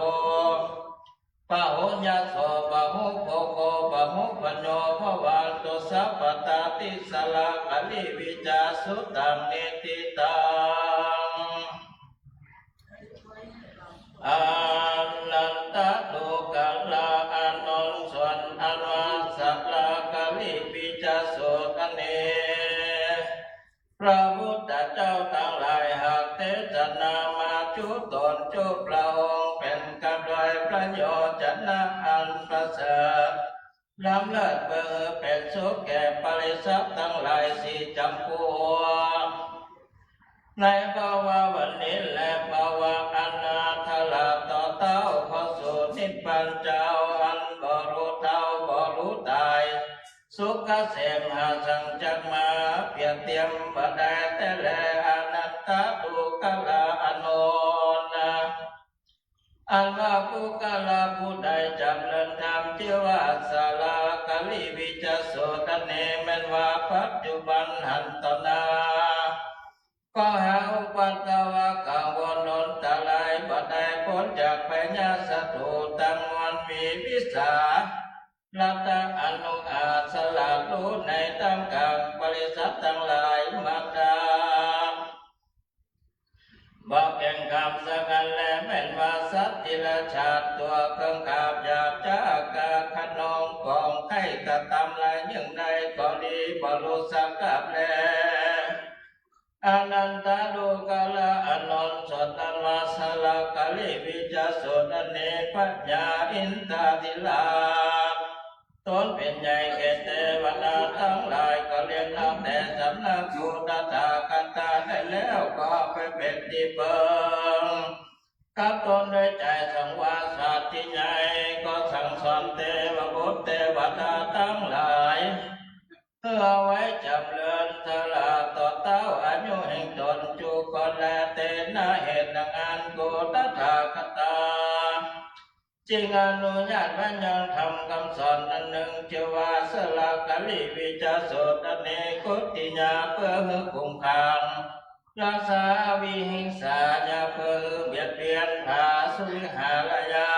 ปะหุญญะโส ปะหุโภโค ปะหุปัญโญ ภะวันตุ สัพพะตา ติสสะ กะลิ วิจาสุตัง นิฏฐิตัง อะนันตะ ดูกรา อานนท์ สวนอานนทสารา กะลิ วิจาสุตะเน พระพุทธเจ้าตังหลายหากเตสนามาจุตนจุพระองค์เป๋นกำไรประโยชน์จะนะอันประเสริฐ ล้ำเลิศเป๋นสุขแก่ปริษัทตังหลายสี่จ๋ำพวก ในภวะวันนี้และภวะอันนาถละต่อเต้าเข้าสู่นิพพานเจ้าอันบ่ฮู้เท่าบ่ฮู้ต๋าย สุขเกษมหาสังจักมาเปียบเตียมบ่ได้แต๊แล อานันตะ ดูกรา อานนท์ กำสังอันแล แม่นว่าสัตว์เดรัจฉาน ตั๋วเกิงกาบหยาบจ๊า กาคะนองปอง ใค่กระตำลายเยื่องใดก็ดี บ่ฮู้สักกับแล อนันตาลูกาละอานนท์ ส่วนนั้นว่า สาลาการิวิจจสูตร อันนี้พญาอินทาธิราช ต๋นเป๋นใหญ่แก่เตวดาตังหลาย ก็เรียนเอาแต่สำนักกูตถาคตาได้แล้ว ก็ไปเป๋นตี้เปิงกับต๋นด้วยใจ๋สังวาสาธิใหญ่ ก็สั่งสอนเตวบุตรเตวดาตังหลาย เปื้อเอาไว้จ๋ำเริญสละต่อเต้าอายุแห่งต๋นจุกคนแล เตนะ เหตุดังอั้น กูตถาคตา จึงอนุญาตไว้ยังธรรมกำสอนอันนึ่ง จื้อว่าสาลาการิวิจจสูตร อันนี้กุติยา เปื้อหื้อคุมขัง รักษาอวิหิงสา อย่าเปื้อหื้อเบียดเบียนผาสุวิหารายะ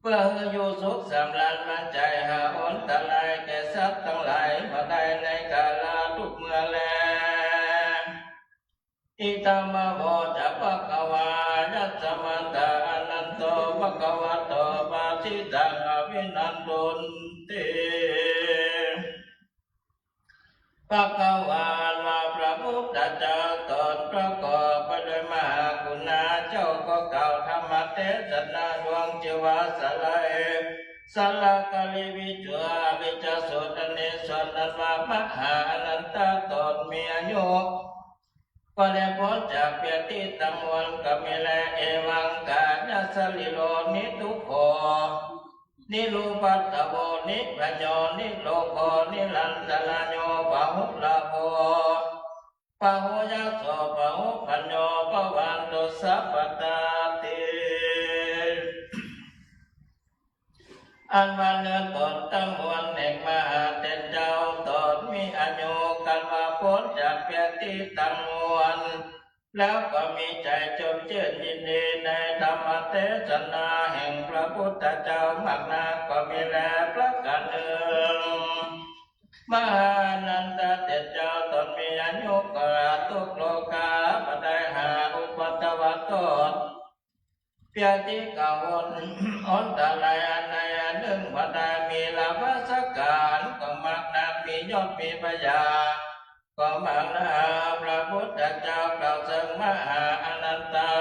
เปื้อหื้ออยู่สุขสำราญมั่นใจ๋ หาอันตรายแก่สัตว์ตังหลายบ่ได้ในกาละทุกเมื่อแล อิทัมมะโหจะ ภะคะวา ยัสมาตา อะหันโต ภะคะวะโต ภะสิตัง อะภินันทุนติ ภะคะวา ว่าพระพุทธเจ้าต๋นประกอบไปด้วยมหากุณา เจ้าก็กล่าวธรรมเตสนาดวงจื้อว่าสาลา สาลาการิวิจจสูตร อันนี้ส่วนนั้นว่ามหาอนันตาต๋นมีอายุ ก็ได้ป๊นจากเปียกตี้ตังมวลก็มีแล เอวัง กายะสะรีโร นิทุกโข นิรุปัทโว นิพโย นิโรโค นิรันตราโย ปะหุระโภ ปะหุยัสโส ปะหุพัญโญ ภะวันตุ สัพพะตาติ อันว่าเนื้อต๋นตังมวลแห่งมหาเถรเจ้าต๋นมีอายุ กันว่าป๊นจากเปียกตี้ตังมวล แล้วก็มีใจ๋จมจื้นยินดีในธรรมเตสนาแห่งพระพุทธเจ้ามากนักก็มีแล ประก๋านนึ่ง มหาอนันตาเถรเจ้าต๋นมีอายุก็ละทุกข์โรคาบ่ได้ หาอุปัทวะโทษ เปียกตี้กังวลอันตรายอันใดอันนึ่งบ่ได้ มีลาพสการก็มากนัก มียศมีพญาก็มากนัก พระพุทธเจ้ากล่าวเซิงมหาอนันตา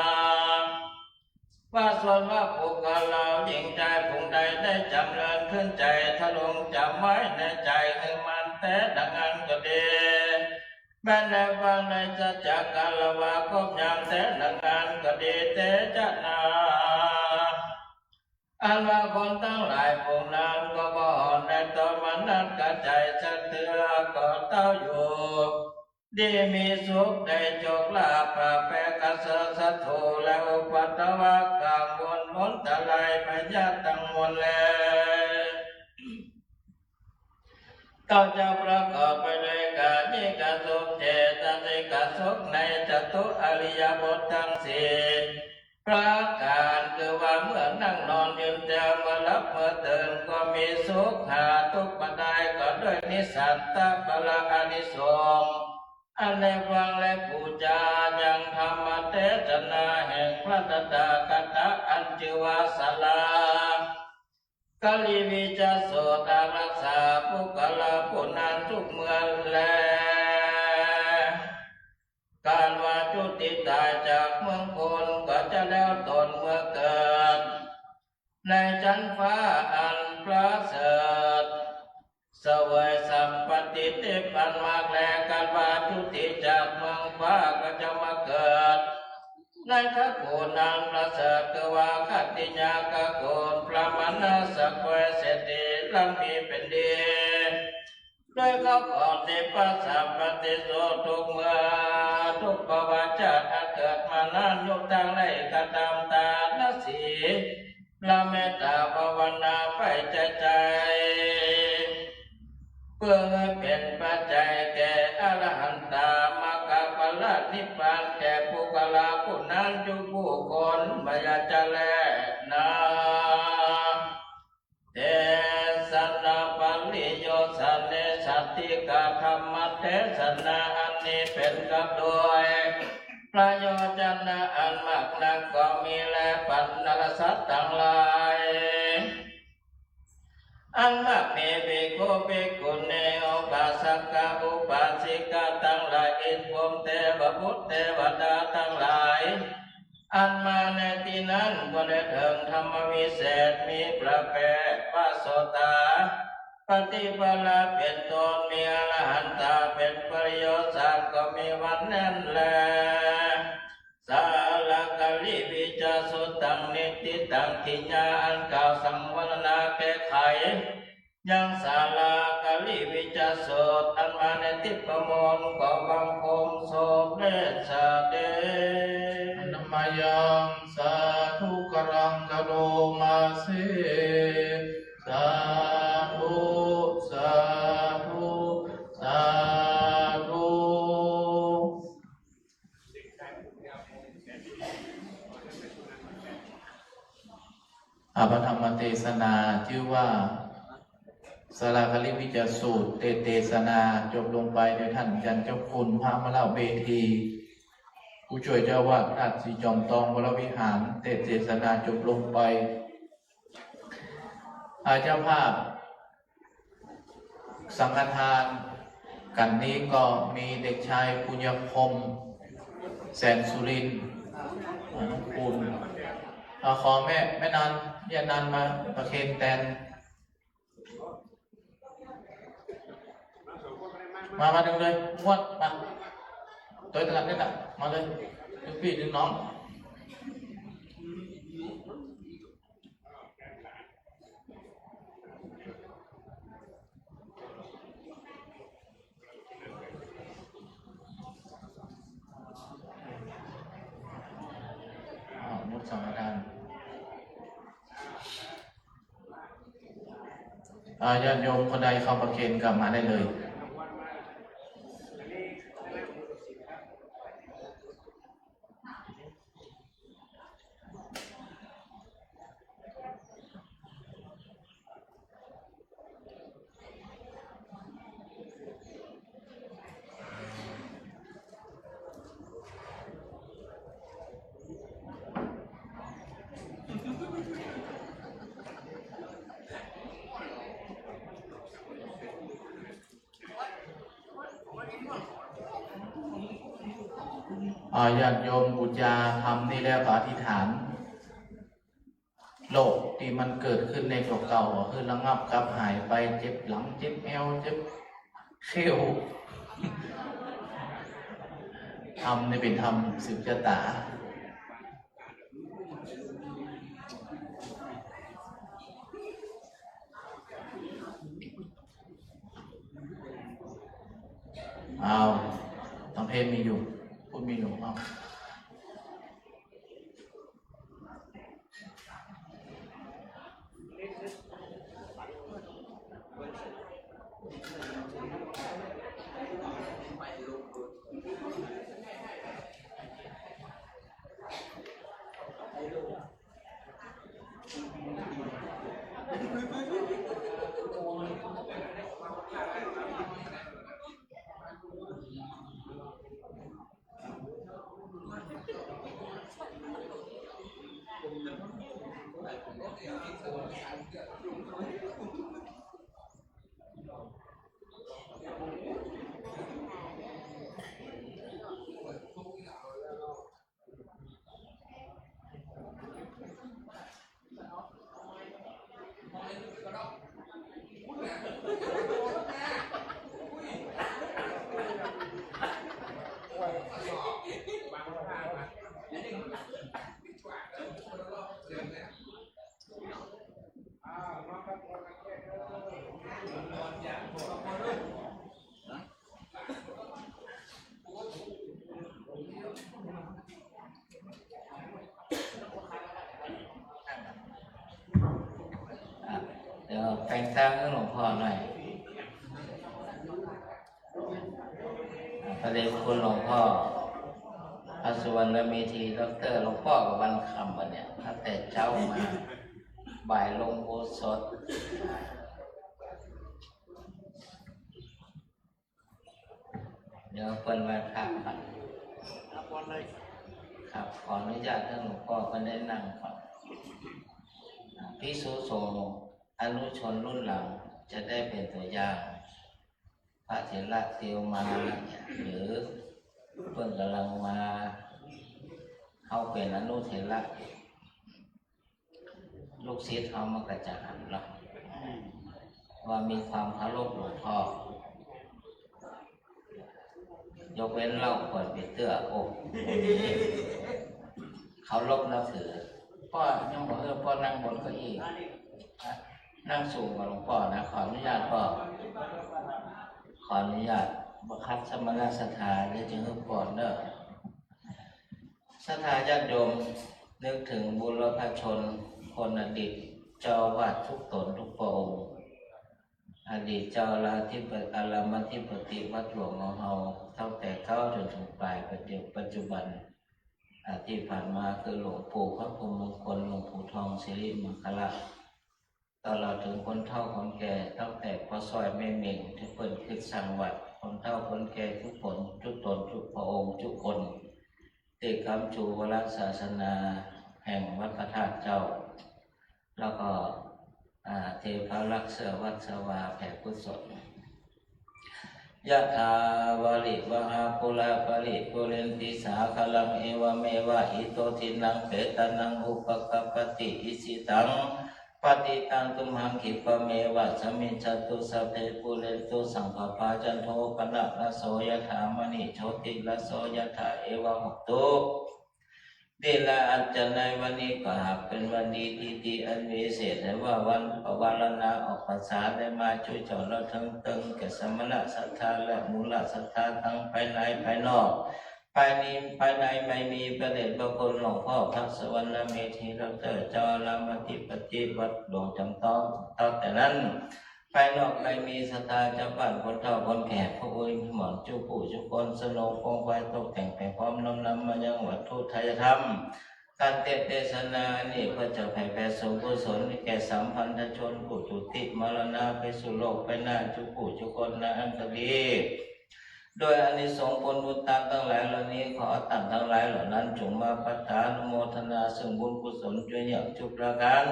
ว่าส่วนว่าบุคคลเหล่าหญิงจายฝูงใดได้จ๋ำเริญขึ้นใจ๋ ทรงจ๋ำไว้ในใจ๋หื้อมั่นแต๊ดังอั้นก็ดี แม้นได้ฟังในสัจจะกาละวาคบยามแต๊ดังอั้นก็ดีเตจะนา อันว่าคนตังหลายฝูงนั้นก็บ่ได้โทมนัสกระใจ๋สักเตื้อ ก็เต้าอยู่ ดีมีสุขได้โจคลาภปาแปกระเสริฐศัตรูและอุปัทวะกังวลอันตรายพยาธิตังมวลแล เต้าจะประกอบไปด้วยกายิกสุข เจตสิกสุข ในจตุอริยบทตังสี่ประก๋าน คือว่าเมื่อนั่งนอนยืนเดิน เมื่อหลับเมื่อตื่นก็มีสุข หาทุกข์บ่ได้ ก็ด้วยนิสันตปราอานิสงส์ อันได้ฟังและปู๋จายังธรรมเตสนาแห่งพระตถาคตะอันจื้อว่าสาลาการิวิจจสูตร อารักษาบุคคลผู้นั้นทุกเมื่อแล การว่าจุติต๋ายจากเมืองคน ก็จะแล้วตนเมื่อเกิด ในจั๊นฟ้าอันประเสริฐ เสวยสัมปัตติทิพย์อันมากแล การว่าจุติจากเมืองฟ้าก็จะมาเกิด ในตระกูลอันประเสริฐ คือว่าขัตติยตระกูล พระมหาเศรษฐี ร่ำมีแผ่นดิน ด้วยเขาของทิพย์สัมปัตติสุขทุกเมื่อ ทุกภวชาติอันเกิดมานั้น อยู่ตางใดก็ต๋าม ตานสีลเมตตาภาวนาไปใจ๋ใจ๋ เปื้อหื้อเป๋นปัจจัยแก่อรหันตามรรคผลนิพพานแก่บุคคลผู้นั้นอยู่กู้คน บ่อย่าจะแลนา เตสนาปริโยชเน สันติกธรรมเตสนาอันนี้เป๋นกับโดย ประโยชน์อันมากนักก็มีแล บรรดาสัตว์ตังหลาย อันมากมี ภิกขุ ภิกขุณี อุปาสกะ อุปาสิกาตังหลาย อินทร์พรหมเทพบุตรเทวดาตังหลาย อันมาในตี้นั้น ก็ได้เถิงธรรมวิเศษ มีพระเปรต พระโสตาปัตติผลาเป๋นต้น มีอรหันตาเป๋นปริโยชน์สาม ก็มีวันนั้นแล สาลาคาลิวิจจสูตรตัง นิฏฐิตัง กิริยาอันกล่าวสังวรณาแก้ไข ยังสาลาคาลิวิจจสูตร อันมาในทิพย์ประมูล ขอบังคมสมเด็จเสด็จ นะมะยัง สาธุการัง กะโรมาสิ สาธุ สาธุ สาธุ อา พระธรรมเตสนาจื้อว่า สาลาคาลิวิจจสูตร เตสน์เตสนาจบลงไป โดยต้านอาจ๋ารย์เจ้าคุณ พระมหาเวที ผู้จ้วยเจ้าอาวาสวัดศรีจอมตองวรวิหาร เตสน์เตสนาจบลงไป อา เจ้าภาพสังฆทานกั๋นนี้ก็มีเด็กชายปุญญพงษ์ แสนสุรินทร์ อ่า น้องปูน อ่า ขอแม่ แม่นัน ย่านันมาประเคนแตน มา มาดึงเลย งวด มา โตยตะกัดนี่แหละ มาเลย ดึงปี้ดึงน้อง อ่า งดสังฆทาน อ่า ญาติโยมคนใดเข้าประเคนก็มาได้เลย อ่า ญาติโยมบูชาธรรมนี่แล้วก็อธิษฐาน โรคตี้มันเกิดขึ้นในตั๋วเก่าก็คือระงับกลับหายไป เจ็บหลัง เจ็บแอว เจ็บเข่า ธรรมนี่เป๋นธรรมสืบจะต๋า เอา ตังเพลงมีอยู่ พูดมีอยู่ เอา อ่ะ เดี๋ยวแปลงตางหื้อหลวงพ่อหน่อย อ่ะ พระเดชพระคุณหลวงพ่อ พระสุวรรณเมธี ด็อกเตอร์ หลวงป้อกับวันค่ำวันเนี่ย ตั้งแต่เจ๊ามา บ่ายลงอุโบสถ เดี๋ยวเปิ้นไหว้พระก่อน รับพรเลย ครับ ขออนุญาตท่านหลวงป้อก็ได้นั่งก่อน ภิกษุสงฆ์อนุชนรุ่นหลังจะได้เป๋นตั๋วอย่าง พระเถระเตียวมา หรือเปิ้นก่ำลังมา เฮาเป๋นอนุเถระ ลูกศิษย์เฮามันก็จะหันเนาะ ว่ามีความเคารพหลวงป้อ ยกเว้นเล่าขวดปีเตื้อ โอ้ เคารพนับถือ ป้อยังบ่หื้อป้อนั่งบนเก้าอี้ นั่งสูงกว่าหลวงป้อนะ ขออนุญาตป้อ ขออนุญาต บ่ขัดสมณศรัทธา เดี๋ยวจะหื้อป้อเน่อ ศรัทธาญาติโยม นึกถึงบุรพชน คนอดีตเจ้าอาวาสทุกต๋นทุกพระองค์ อดีตเจ้าอารามธิป- อารามธิปติวัดหลวงของเฮา ตั้งแต่เก๊าจนถึงป๋าย ปัจจุ- ปัจจุบัน อ่า ตี้ผ่านมาคือหลวงปู่พระพรหมมงคล หลวงปู่ทองสิริมังคละ ตลอดเถิงคนเฒ่าคนแก่ ตั้งแต่ป้อซ้อยแม่เหม่ง ตี้เปิ้นกึ๊ดสร้างวัด คนเฒ่าคนแก่กู้คน กู้ต๋นกู้พระองค์กู้คน ตี้กำจูวรศาสนาแห่งวัดพระธาตุเจ้า แล้วก็ อ่า เทพารักษ์เสื้อวัดเสื้อวาแผ่กุศล ยะถา วาริวะหา ปูรา ปะริปูเรนติ สาคะรัง เอวะเมวะ อิโต ทินนัง เปตานัง อุปะกัปปะติ อิจิตัง ปัตถิตัง ตุมหัง ขิปปะเมวะ สะมิชฌะตุ สัพเพ ปูเรนตุ สังกะปา จันโท ปะนะระโส ยะถา มะณิ โชติระโส ยะถา เอวะเมวะ อิโต ทินนา อัญจะในวันนี้ก็หากเป๋นวันดี ตี้ดีอันวิเศษ แต่ว่าวันปวารณาออกพรรษาได้มาจุจอดแล้ว เถิงเติงแก่สมณศรัทธาและมูลศรัทธาตังภายในภายนอก ภายใน ภายในไม่มีพระเดชพระคุณหลวงพ่อพระสุวรรณเมธี ดอกเตอร์ เจ้าอารามธิปติวัดหลวงจำต้อง ตั้งแต่นั้น ภายนอกได้มีศรัทธาชาวบ้านคนเฒ่าคนแก่ ผู้มีหมอนกู้กู้กู้คน สนองปองไว้ตกแต่งไปพร้อมน้อมนำมายังวัตถุทายธรรม การเตศน์เตสนาอันนี้ เพื่อจะเผยแผ่ส่วนกุศลแก่สัมพันธชนผู้จุติมรณะไปสู่โลกไปหน้ากู้กู้กู้คนนาอันตรี โดยอานิสงส์ผลบุญตานตังหลายเหล่านี้ ขอตานตังหลายเหล่านั้นจงมาปัตตานุโมทนาซึ่งบุญกุศลจวยเยือกกู้ประก๋าน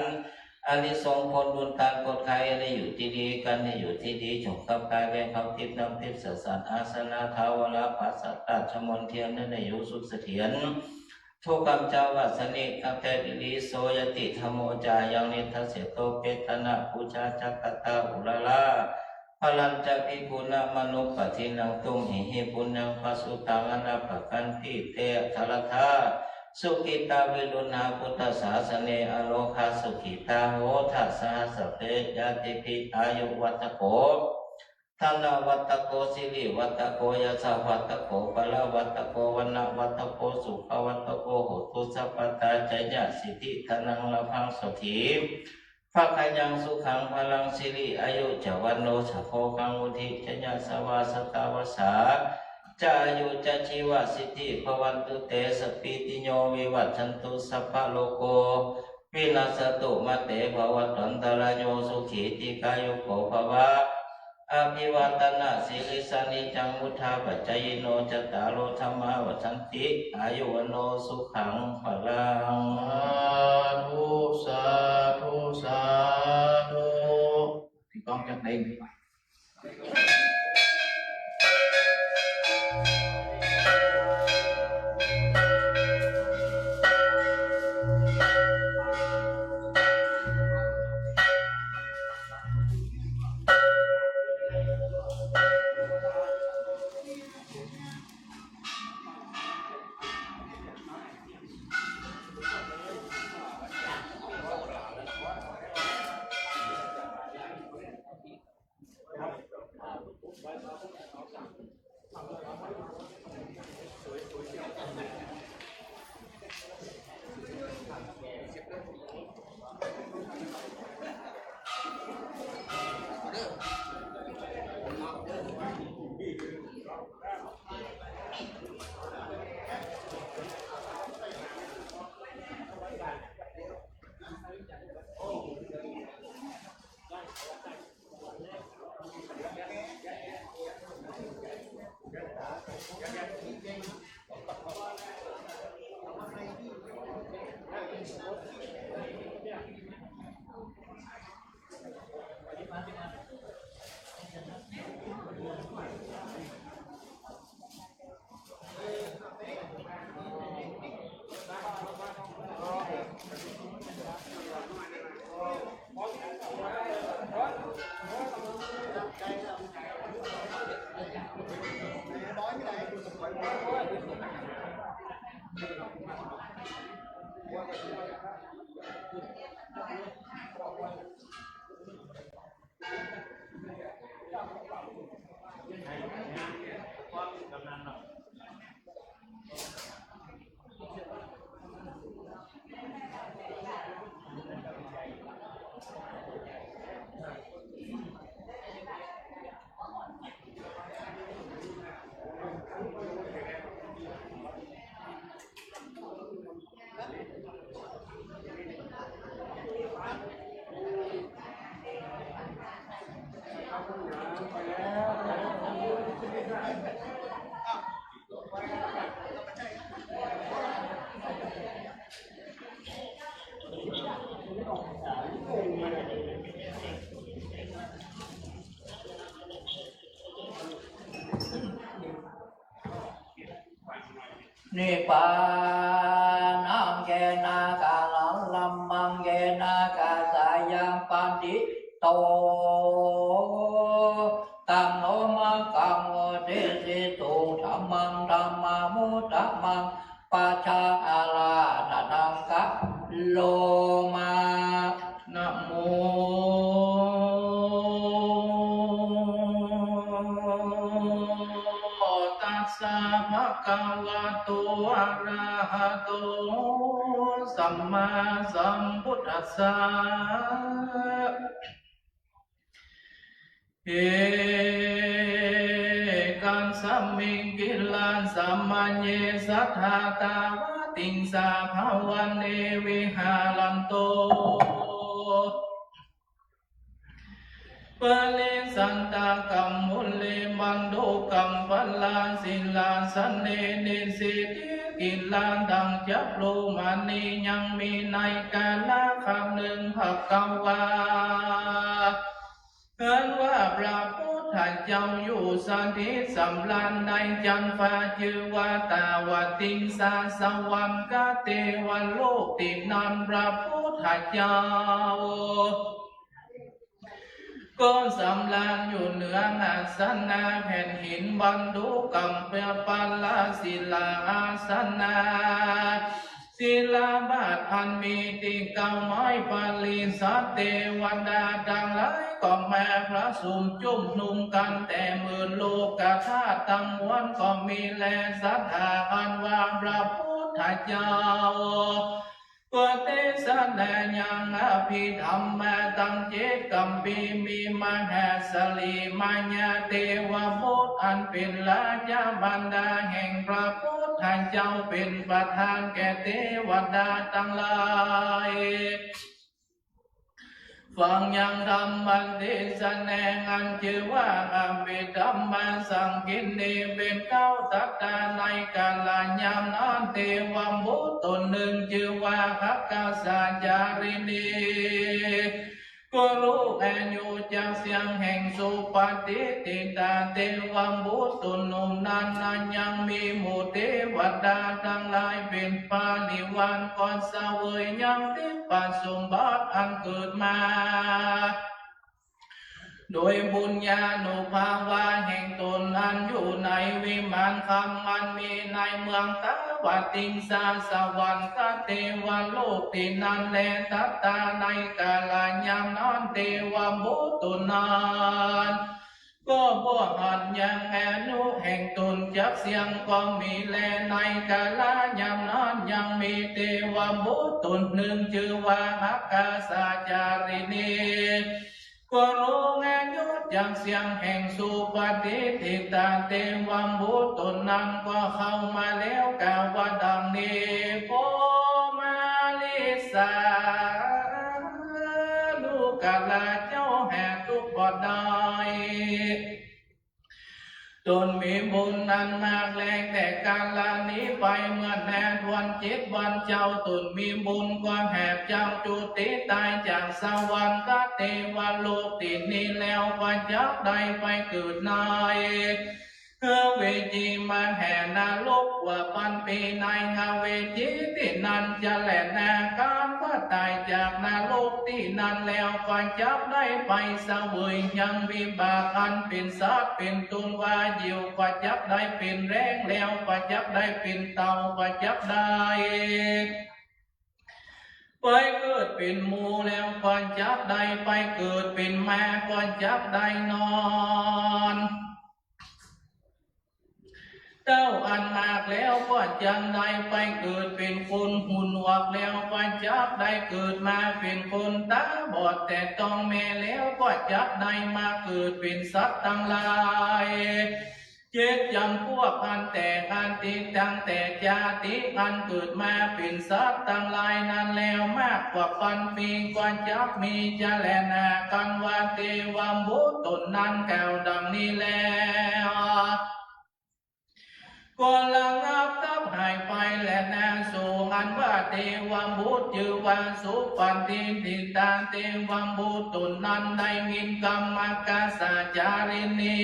อานิสงส์ผลบุญตานโปรดใครได้อยู่ตี้ดี กั๋นได้อยู่ตี้ดี จงกลับกลายเป๋นเขาทิพย์น้ำทิพย์ สสารอาสนะถาวรปราสาทราชมณเฑียร นั้นได้อยู่สุขเสถียร ทุกข์กำจาวัสสนิ ตั้งแต่ปีติ โส ยะติ ธัมโม จายัง นิทธัสเสโต เปตานะปูชา จักขัตตา อุรารา พะลัญจะ ภิกขุนะ มานุปปัฏฐินัง ตุมหิ หิ ปุญญัง ปะสุตัง อนะปะคันติ เต อัตถะรัตถา สุขิตา วิรุณหา พุทธศาสเน อโรคา สุขิตา โหทะ สหะ สัพเพ ญาติปิ อายุวัตถะโข ธนวัตถะโข สิริวัตถะโข ยสวัตถะโข บะละวัตถะโข วะนะวัตถะโข สุขะวัตถะโข โหตุ สัพพะตา จะยะสิทธิ ธนัง ลาภัง โสตถี ภะคะยัง สุขัง พะลัง สิริ อายุ จะ วัณโณ จะ โภคัง วุฑิ จะ ยะสะวา สะตะวัสสา จะ อายุ จะ จีวะสิทธิ ภะวันตุ เต สัพพีติโย วิวัชชันตุ สัพพะโรโค วินัสสะตุ มา เต ภะวัตวันตะราโย สุขี ทีฆายุโก ภะวะ อะภิวาตะนะสีลิสสะ นิจจัง วุฑฒาปะจายิโน จัตตาโร ธัมมา วัฑฒันติ อายุ วัณโณ สุขัง พะลัง สาธุ สาธุ สาธุ ตีกลองจักเด้ง Nibbānaṃ yena kālaṃ lammaṃ yena kāsayaṃ paṇḍito taṃ no maggaṃ uddisituṃ dhammaṃ dhammānuttamaṃ pajā ārādhanaṃ karoma. Namo tassa bhagavato arahato sammāsambuddhassa. Ekasmiṃ kilāsamaye saṭṭhā tāvatiṃsā bhavane viharanto pariccantakaṃ muni mandukaṃ pallāsīlāsane nisīdi. Kilātañca brūhi ยังมีในกาละครั้งหนึ่ง ภควา อันว่าพระพุทธเจ้าอยู่สถิตสำราญในจันทร์ฟ้า จื้อว่าตาวติงสาสวรรคเทวโลก ตี้นั้นพระพุทธเจ้าก็สำราญอยู่เหนืออาสนะแผ่นหิน บรรดุกำเปื้อปลาศิลาอาสนะ ศิลาบาทอันมีตี้เก๊าไม้ ปริศาจเตวดาตังหลายก็มาประชุมจุมนุมกั๋น แต่หมื่นโลกธาตุตังมวลก็มีแลศรัทธาอันว่าพระพุทธเจ้า ก็เตสนายังอภิธรรมมาตังเจ็ดกำปี มีมหาสรีมายาเตวบุตรอันเป๋นราชมารดาแห่งพระพุทธเจ้าเป๋นประธานแก่เตวดาตังหลาย ฟังยังธรรมเตสนาอันจื้อว่าอภิธรรมสังกิณณี เป๋นเก๊าตรัสในกาลยามนั้น เตวบุตรต๋นนึ่งจื้อว่าอักขสาจาริณี ก็ลุกอายุจักเสี้ยงแห่งสุปฏิฏฐิตา เตวบุตรต๋นนึ่งนั้นยังมีหมู่เตวดาตังหลายเป๋นปริวาร ก็เสวยยังทิพย์สมบัติอันเกิดมา โดยบุญญานุภาเวะแห่งต๋นอันอยู่ในวิมานคำอันมีในเมืองตาวติงสาสวรรคเทวโลก ตี้นั้นแล ตรัสในกาลยามนั้น เตวบุตรต๋นนั้น ก็บ่หันยังอายุแห่งต๋นจักเสี้ยง ก็มีแล ในกาลยามนั้นยังมีเตวบุตรต๋นนึ่งจื้อว่าอักขสาจาริณี ก็ลุกอายุจักเสี้ยงแห่งสุปฏิฏฐิตา เตวบุตรต๋นนั้นก็เข้ามาแล้วกล่าวว่าดังนี้ โกมาลิสสา ลูกกะลาเจ้าหาตุ๊กข์บ่ได้ ต๋นมีบุญอันมากแล แต่กาละนี้ไปเมื่อนาทวนเจ็ดวัน เจ้าต๋นมีบุญก็แหกเจ้าจุติต๋ายจากสวรรคเตวโลกตี้นี้แล้ว ก็จักได้ไปเกิดใน อเวจี มหานรกกว่าปันปี๋ ในอเวจีตี้นั้นจะแลนา กั๋นว่าต๋ายจากนรกตี้นั้นแล้ว ก็จักได้ไปเสวยยังวิบากอันเป๋นสัตว์เป๋นตุนว่าอยู่ ก็จักได้เป๋นแร้งแล้ว ก็จักได้เป๋นเต่า ก็จักได้ ไปเกิดเป๋นหมูแล้ว ก็จักได้ไปเกิดเป๋นหมา ก็จักได้นอน เต้าอันมากแล้ว ก็จักได้ไปเกิดเป๋นคน หูหนวกแล้ว ก็จักได้เกิดมาเป๋นคน ต๋าบอดแต่ต้องแม่แล้ว ก็จักได้มาเกิดเป๋นสัตว์ตังหลาย เจ็ดจ๋ำพวกอันแตกอันติด ตั้งแต่จาติอันเกิดมาเป๋นสัตว์ตังหลายนั้นแล้ว มากกว่าปันปี๋ ก็จักมีจะแลนา กั๋นว่าเตวบุตรต๋นนั้นกล่าวดังนี้แล้ว ก็ระงับดับหายไปแลนา สูงอันว่าเตวบุตรจื้อว่าสุปฏิทิฏฐา เตวบุตรต๋นนั้นได้ยินกรรมกสาจาริณี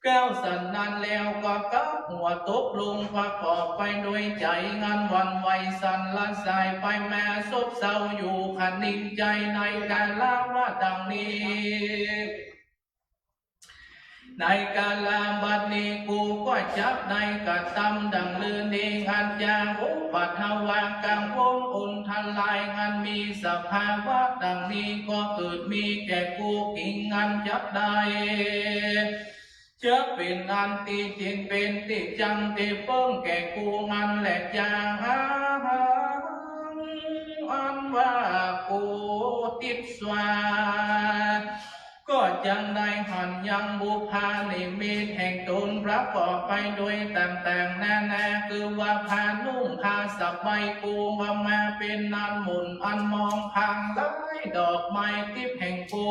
กล่าวสันนั้นแล้ว ก็กลับหัวตกลง ประกอบไปด้วยใจ๋อันหวั่นไหวสั่นละสายไปมา ซบเซาอยู่คะนิงใจ๋ ในกาละว่าดังนี้ ในกาละบัดนี้ กูก็จักได้กระตำดั่งฤๅณี อันจะอุปัทวะกังวลอนทราย อันมีสภาวะดั่งนี้ ก็เกิดมีแก่กู กิ๋งอันจักได้ จักเป๋นอันตี้เจ๋ง เป๋นตี้จั้งตี้เปิ้งแก่กู อันแลจาหัง อันว่ากูติสสา ก็จักได้หันยังบุพพานิมิตแห่งต๋น ประกอบไปด้วยต่างๆ นานา คือว่าผ้านุ่งผ้าสบาย กูว่ามาเป๋นอันหม่นอันมอง ผางหลายดอกไม้ทิพย์แห่งกู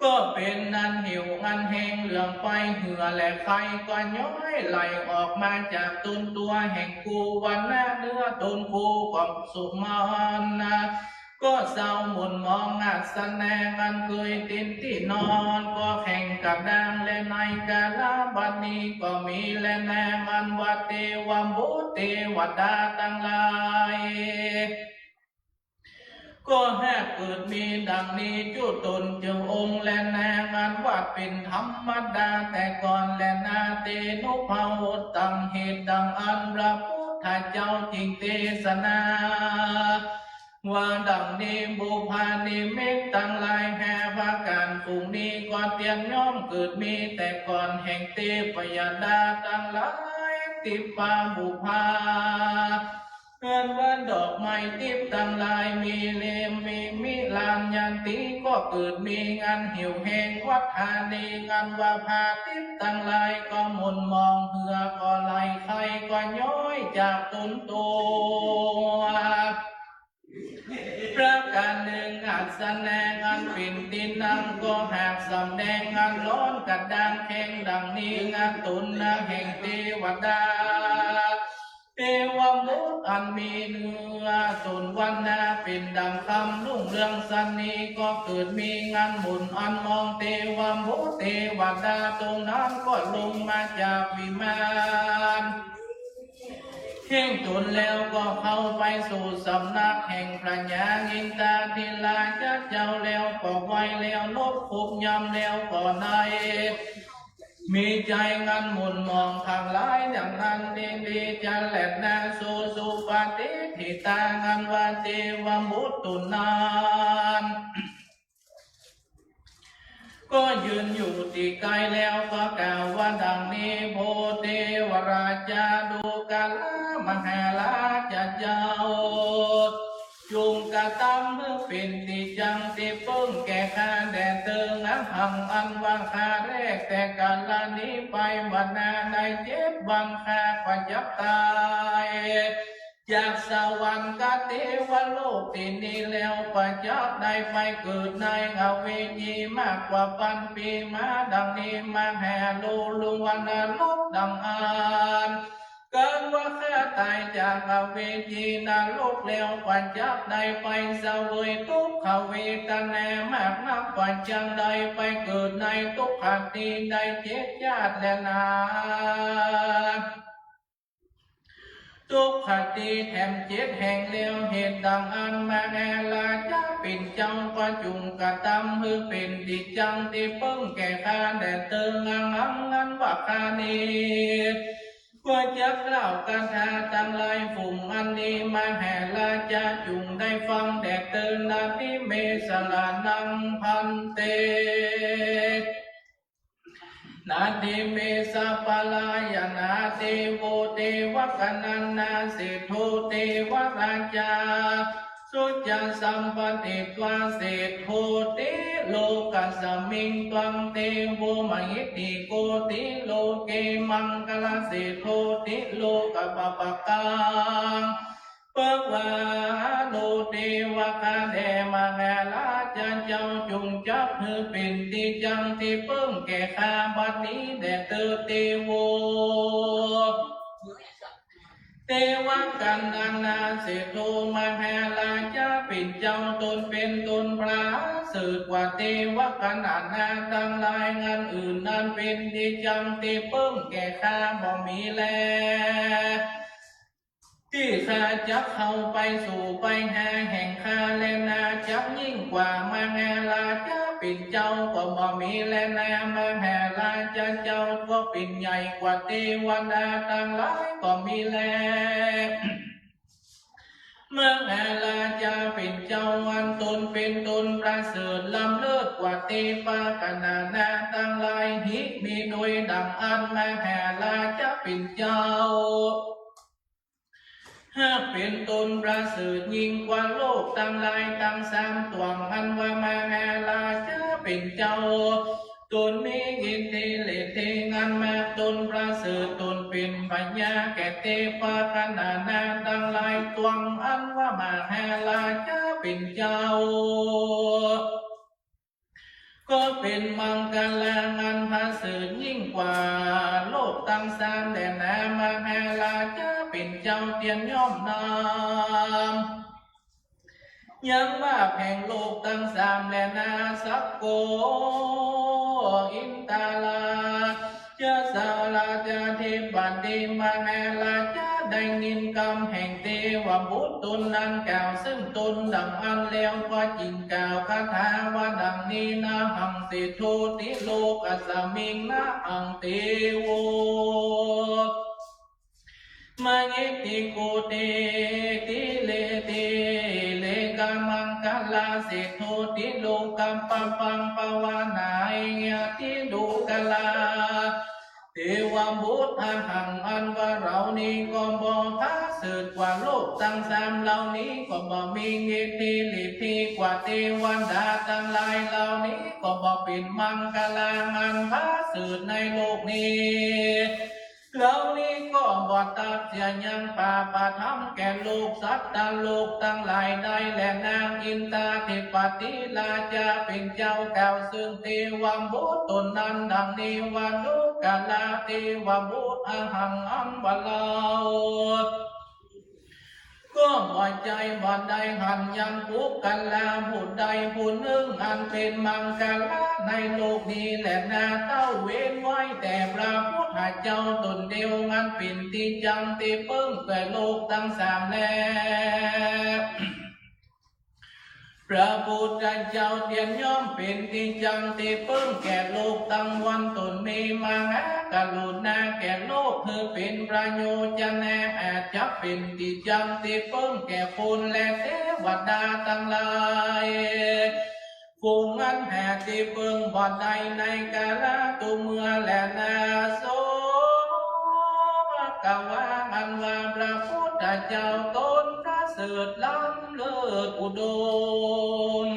ก็เป๋นอันเหี่ยวอันแห้งเหลืองไป เหื่อและไข้ก็ย้อยไหลออกมาจากต๋นตั๋วแห่งกู วรรณะเนื้อต๋นกูก็สุมานนะ ก็เศร้าหม่นหมอง อัสสนะอันเกยเต็นท์ตี้นอน ก็แข็งกระด้าง และในกาละบัดนี้ก็มีแลนา อันว่าเตวบุตรเตวดาตังหลาย ก็หากเกิดมีดั่งนี้จุตนเจ้าองค์แลนา อันว่าเป๋นธรรมดาแต่ก่อนแลนา เตนุภาวุตตัง เหตุดั่งอันพระพุทธเจ้าจึงเตสนา ว่าดั่งนี้ บุพพานิมิตตังหลายห้าประก๋านฝูงนี้ ก็เตียนย่อมเกิดมีแต่ก่อนแห่งเตพยดาตังหลาย ทิพปาบุพพา อันว่าดอกไม้ทิพย์ตังหลายมีเล่ม มีมิลานยันตี ก็เกิดมีอันเหี่ยวแห้ง วัฏฐานี อันว่าผ้าทิพย์ตังหลายก็หม่นหมอง เหื่อก็ไหล ไข้ก็ย้อยจากต๋นตั๋ว ประก๋านนึ่ง อัสสนะอันเป๋นตี้นั่ง ก็หากสำแดงอันร้อนกระด้างแข็งดั่งนี้ อันต๋นนะแห่งเตวดา เตวบุตรอันมีเนื้อต๋นวรรณะเป๋นดั่งคำรุ่งเรืองสันนี้ ก็เกิดมีอันหม่นอันมอง เตวบุตรเตวดาตรงนั้นก็ลงมาจากวิมาน แห่งต๋นแล้วก็เข้าไปสู่สำนักแห่งพระญาอินทาธิราชเจ้าแล้วก็ไหว้แล้วนบครบยำแล้วก็ใน มีใจ๋อันหม่นหมองทั้งหลายอย่างนั้นนี้ ดีจะแลนา สูสุปฏิฏฐิตา อันว่าเตวบุตรต๋นนั้น ก็ยืนอยู่ตี้ใก้แล้วก็กล่าวว่าดั่งนี้ โพเทวราชาดูกราชมหาราชเจ้า จุ่งกระตำหื้อเป๋นตี้จั้งตี้เปิ้งแก่ข้าแด่เติง อหัง อันว่าข้าแล แต่กาละนี้ไป วรรณะในเจ็ดวันข้าก็จักต๋าย จากสวรรค์กับเตวโลกตี้นี้แล้ว ก็จักได้ไปเกิดในอเวจีมากกว่าปันปี๋มาดังนี้ มหาโลลุวันนรกดังอั้น กันว่าข้าต๋ายจากอเวจีนรกแล้ว ก็จักได้ไปเสวยทุกขเวทนามากนัก ก็จักได้ไปเกิดในทุกขติได้เจ็ดจาติแลนา ทุกขติแถมเจ็ดแห่งแล้ว เหตุดังอั้นมหาราชาเป๋นเจ้า ก็จุ่งกระตำหื้อเป๋นตี้จั้งตี้เปิ้งแก่ข้าแด่เตอ อังอังอันว่าข้านี้ ก็จักกล่าวคาถาตังหลายฝูงอันนี้ มหาราชาจุ่งได้ฟังแด่เตอ นาทิเม สรณัง ภันเต นาทิเม สัปปะรายณา เตโว เตวะกะณะนา เศรษโฐ เตวะราชา สุจะสัมปติฏฐวา เศรษฐโท ติโลกัสมิง ตวัง เตโว มหิทธิโก ติโลเก มังคะลา เศรษฐโท ติโลกะปะปะกัง ปะวาโน เตวะ ข้าแด่มหาราชาเจ้า จุ่งจักหื้อเป๋นตี้จั้งตี้เปิ้งแก่ข้าบัดนี้แด่เตอ เตโว เตวะกะณะนา เศรษฐโท มหาราชาเป๋นเจ้า ตนเป๋นตนประเสริฐกว่าเตวะกะณะนาตังหลาย อันอื่นนั้นเป๋นตี้จั้งตี้เปิ้งแก่ข้าบ่มีแล ตี้ข้าจักเข้าไปสู่ไปหาแห่งข้าแลนา จักยิ่งกว่ามหาราชาเป๋นเจ้าก็บ่มีแลนา มหาราชาเจ้าก็เป๋นใหญ่กว่าเตวดาตังหลายก็มีแล มหาราชาเป๋นเจ้า อันตนเป๋นตนประเสริฐล้ำเลิศกว่าเตวะกะณะนาตังหลาย หิ มีโดยดังอั้น มหาราชาเป๋นเจ้า หากเป๋นตนประเสริฐยิ่งกว่าโลกตังหลายตังสาม ตวง อันว่ามหาราชาเป๋นเจ้า ตนมีอิทธิฤทธิ์อันมาก ตนประเสริฐ ตนเป๋นพญาแก่เตวะกะณะนาตังหลาย ตวง อันว่ามหาราชาเป๋นเจ้า ก็เป๋นมังคลังอันประเสริฐยิ่งกว่าโลกตังสามแลนา มหาราชาเป๋นเจ้าเตียนย่อมนำ ยังว่าแผงโลกตังสามแลนา สักโก อินทราช สหราชาธิปติ มหาราชาได้ยินกำแห่งเตวบุตรตนนั้นกล่าวซึ่งตนดังอั้นแล้ว ก็จึงกล่าวคาถาว่าดังนี้ นะหัง เศรษฐโท ติโลกัสมิง นะหัง เตโว มหิทธิโก ติเล ติเลกะมังคะลา เศรษฐโท ติโลกัปปะปัง ปะวานะเฮยะ ติโลกะลา เตวบุตร อะหัง อันว่าเฮานี้ก็บ่ประเสริฐกว่าโลกตังสาม เฮานี้ก็บ่มีอิทธิฤทธิกว่าเตวดาตังหลาย เฮานี้ก็บ่เป๋นมังคลังอันประเสริฐในโลกนี้ เฮานี้ก็บ่ตัดเสียยังปาปะธรรมแก่โลกสัตตะโลกตังหลายได้แลนา อินทาธิปติราชาเป๋นเจ้ากล่าวซึ่งเตวบุตรตนนั้นดังนี้ว่า ดูกราเตวบุตร อะหัง อันว่าเฮา ก็บ่ใจ้บ่ได้หันยังปุคคละผู้ใดผู้นึ่งอันเป๋นมังคละในโลกนี้แลนา เต้าเว้นไว้แต่พระพุทธเจ้าต๋นเดียวอันเป๋นตี้จั้งตี้เปิ้งแก่โลกตังสามแล พระพุทธเจ้าเตียนย่อมเป๋นตี้จั้งตี้เปิ้งแก่โลกตังมวล ต๋นมีมหากรุณาแก่โลก หื้อเป๋นประโยชน์จะแน่ อาจจะเป๋นตี้จั้งตี้เปิ้งแก่คนและเตวดาตังหลาย ฝูงอันหาตี้เปิ้งบ่ได้ในกาละตุเมื่อแลนา โส ภะคะวา อันว่าพระพุทธเจ้าต๋นประเสริฐล้ำเลิศอุดม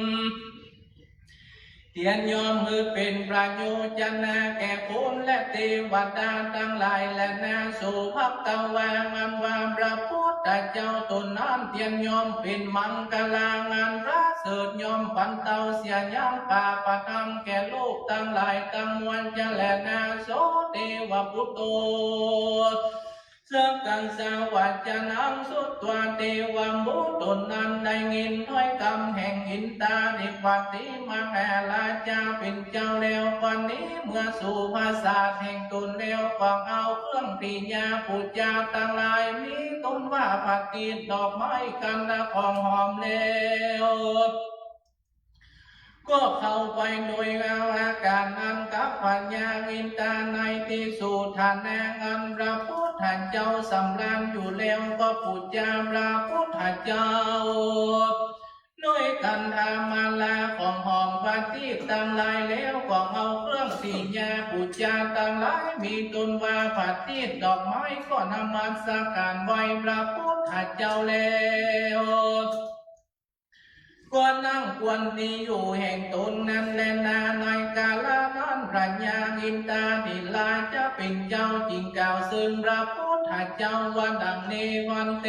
เจ เตียนยอมหื้อเป๋นประโยชนะแก่คนและเตวดาตังหลายแลนา สุภักกวา อันว่าพระพุทธเจ้าต๋นนั้นเตียนยอมเป๋นมังคลาอันประเสริฐ ยอมปั๋นเตาเสียยังปาปธรรมแก่โลกตังหลายตังมวลจะแลนา โส เตวปุตโต สักกัง สาวัจจนัง สุตวา เตวบุตรต๋นนั้นได้ยินถ้อยกำแห่งอินทาธิปติมหาราชาเป๋นเจ้าแล้ว ก็หนีเมือสู่ปราสาทแห่งต๋นแล้ว ก็เอาเครื่องปิยปูจาตังหลาย มีต้นว่าผาติต ดอกไม้คันธะของหอมแล้ว ก็เข้าไปโดยอาการอันกับพญาอินทาในตี้สุด ท่านังอันพระพุทธเจ้าสำราญอยู่แล้ว ก็ปูจาพระพุทธเจ้าด้วยคันธมาลาของหอมผาติตตังหลายแล้ว ก็เอาเครื่องปิยปูจาตังหลาย มีต้นว่าผาติต ดอกไม้ ก็นมัสการไหว้พระพุทธเจ้าแล้ว ก็นั่งควรตี้อยู่แห่งต๋นนั้นแลนา ในกาละนั้นพญาอินทาธิราชเป๋นเจ้าจึงกล่าวเซิงพระพุทธเจ้าว่าดังนี้ ภันเต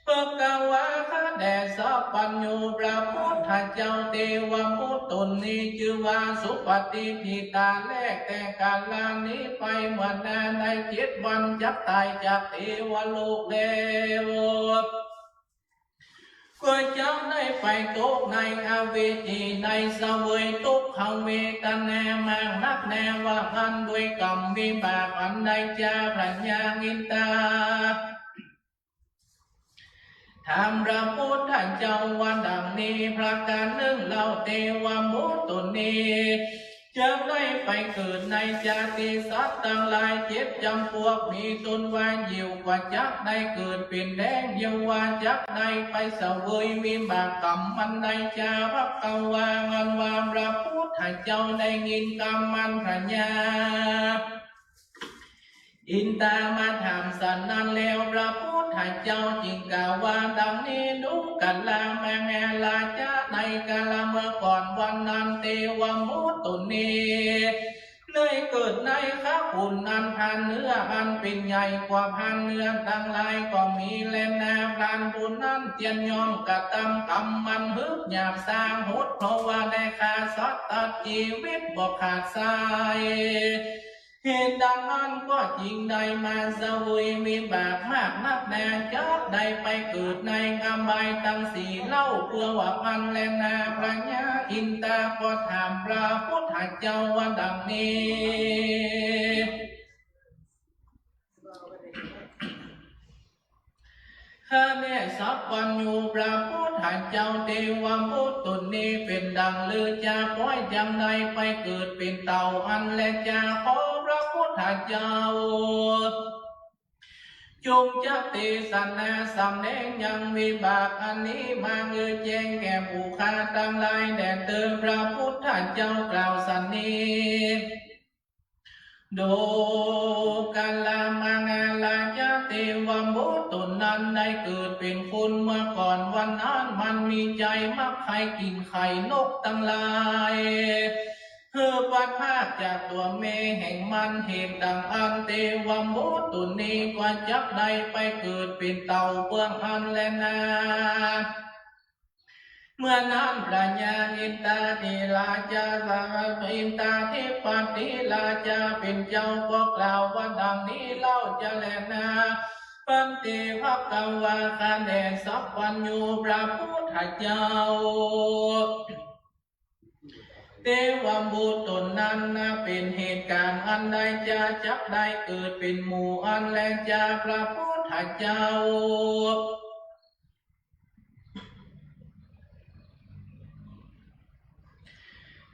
ภักกวา ข้าแต่สัพพัญญูพระพุทธเจ้า เตวบุตรต๋นนี้จื้อว่าสุปฏิฏฐิตา แลแต่กาละนี้ไปเมื่อหน้าในเจ็ดวันจักต๋ายจากเตวโลกแล้ว ก็จักได้ไปตกในอเวจี ได้เสวยทุกขเวทนามากนักแล ว่าอั้น ด้วยกรรมวิบากอันใดจา พญาอินทาถามพระพุทธเจ้าว่าดังนี้ ประการนึ่งเล่า เตวบุตรต๋นนี้ จักได้ไปเกิดในจาติสัตว์ตังหลายเจ็ดจ๋ำปวก มีต้นว่า หยิ่วก็จักได้เกิดเป๋นแดง หยิ่วว่าจักได้ไปเสวยวิบากกรรมอันใดจา ภักกวา อันว่าพระพุทธเจ้าได้ยินกำอันพญาอินทามาถามสันนั้นแล้ว พระพุทธเจ้าจึงกล่าวว่าดังนี้ ดูกรามาหาราชา ในกาละเมื่อก่อนวันนั้น เตวบุตรต๋นนี้ ได้เกิดในคกุลนั้น พรานเนื้ออันเป๋นใหญ่กว่าพรานเนื้อตังหลายก็มีแลนา พรานผู้นั้นเตียนยอมกระตำกรรมอันหืบหยาบซาหด เพราะว่าได้ฆ่าสัตว์ตัดจีวิตบ่ขาดสาย เหตุดังนั้นก็จึงได้มาเสวยวิบากมากนักแล จักได้ไปเกิดในอบายตังสี่เล่า เพื่อว่าอั้นแลนา พญาอินทาก็ถามพระพุทธเจ้าว่าดังนี้ ข้าแต่สัพพัญญูพระพุทธเจ้า เตวบุตรต๋นนี้เป๋นดังฤๅจา ป้อยจักได้ไปเกิดเป๋นเต่าอั้นแลจา ขอพระพุทธเจ้าจงจักเตสนาสำแดงยังวิบากอันนี้มาหื้อแจ้งแก่ผู้ข้าตังหลายแด่เตอ พระพุทธเจ้ากล่าวสันนี้ ดูกรามาหาราชา เตวบุตรต๋นนั้นได้เกิดเป๋นคนเมื่อก่อนวันนั้น มันมีใจ๋มักใค่กิ๋นไข่นกตังหลาย เพื่อพลัดพรากจากตั๋วแม่แห่งมัน เหตุดังอั้น เตวบุตรต๋นนี้ก็จักได้ไปเกิดเป๋นเต่าเปื้องอั้นแลนา เมื่อนั้นพญาอินทาธิราชา อินทาธิปติราชาเป๋นเจ้าก็กล่าวว่าดังนี้เล่าจะแลนา ภันเต ภักกวา ข้าแต่สัพพัญญูพระพุทธเจ้า เตวบุตรต๋นนั้นนา เป๋นเหตุการณ์อันใดจา จักได้เกิดเป๋นหมู่อั้นแลจา พระพุทธเจ้า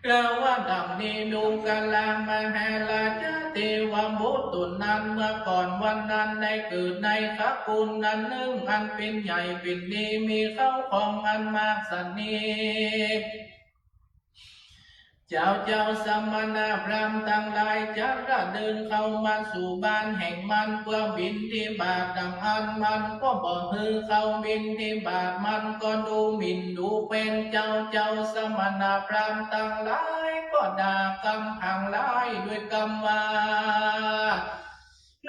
กล่าวว่าดังนี้ ดูกรามหาราชา เตวบุตรต๋นนั้นเมื่อก่อนวันนั้นได้เกิดในคกุลอันนึ่งอันเป๋นใหญ่เป๋นดี มีเข้าของอันมากสันนี้ เจ้า เจ้าสมณพราหมณ์ตังหลาย จะเดินเข้ามาสู่บ้านแห่งมันเปื้อบิณฑบาตดังอั้น มันก็บ่หื้อเข้าบิณฑบาต มันก็ดูหมิ่นดูแควนเจ้า เจ้าสมณพราหมณ์ตังหลาย ก็ด่ากำผางร้ายด้วยกำว่า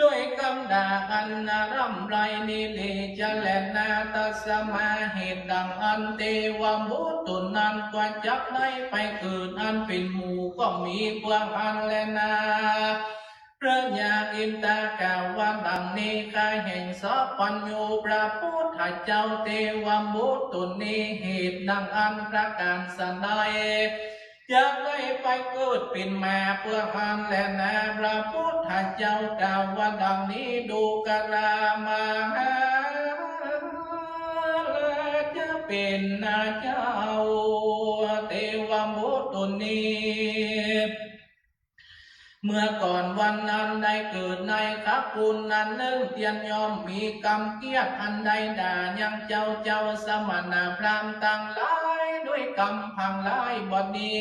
ด้วยกำด่าอันน่าร่ำไรนี้แล จะแลนา ตัสมา เหตุดังอั้น เตวบุตรต๋นนั้น ก็จักได้ไปเกิดอันเป๋นหมู่ก็มีเปื้ออั้นแลนา พระยาอินทากล่าวว่าดังนี้ ข้าแห่งสัพพัญญูพระพุทธเจ้า เตวบุตรต๋นนี้ เหตุดังอั้นประก๋านสันใด จักได้ไปเกิดเป๋นหมาเปื้ออั้นแลนา พระพุทธเจ้ากล่าวว่าดังนี้ ดูกรามาหาราจะเป๋นนาเจ้า เตวบุตรต๋นนี้ เมื่อก่อนวันนั้นได้เกิดในคกุลนั้นนึ่ง เตียนย่อมมีกำเกียดอันได้ด่ายังเจ้า เจ้าสมณพราหมณ์ตังหลาย ด้วยกำผางร้ายบ่ดี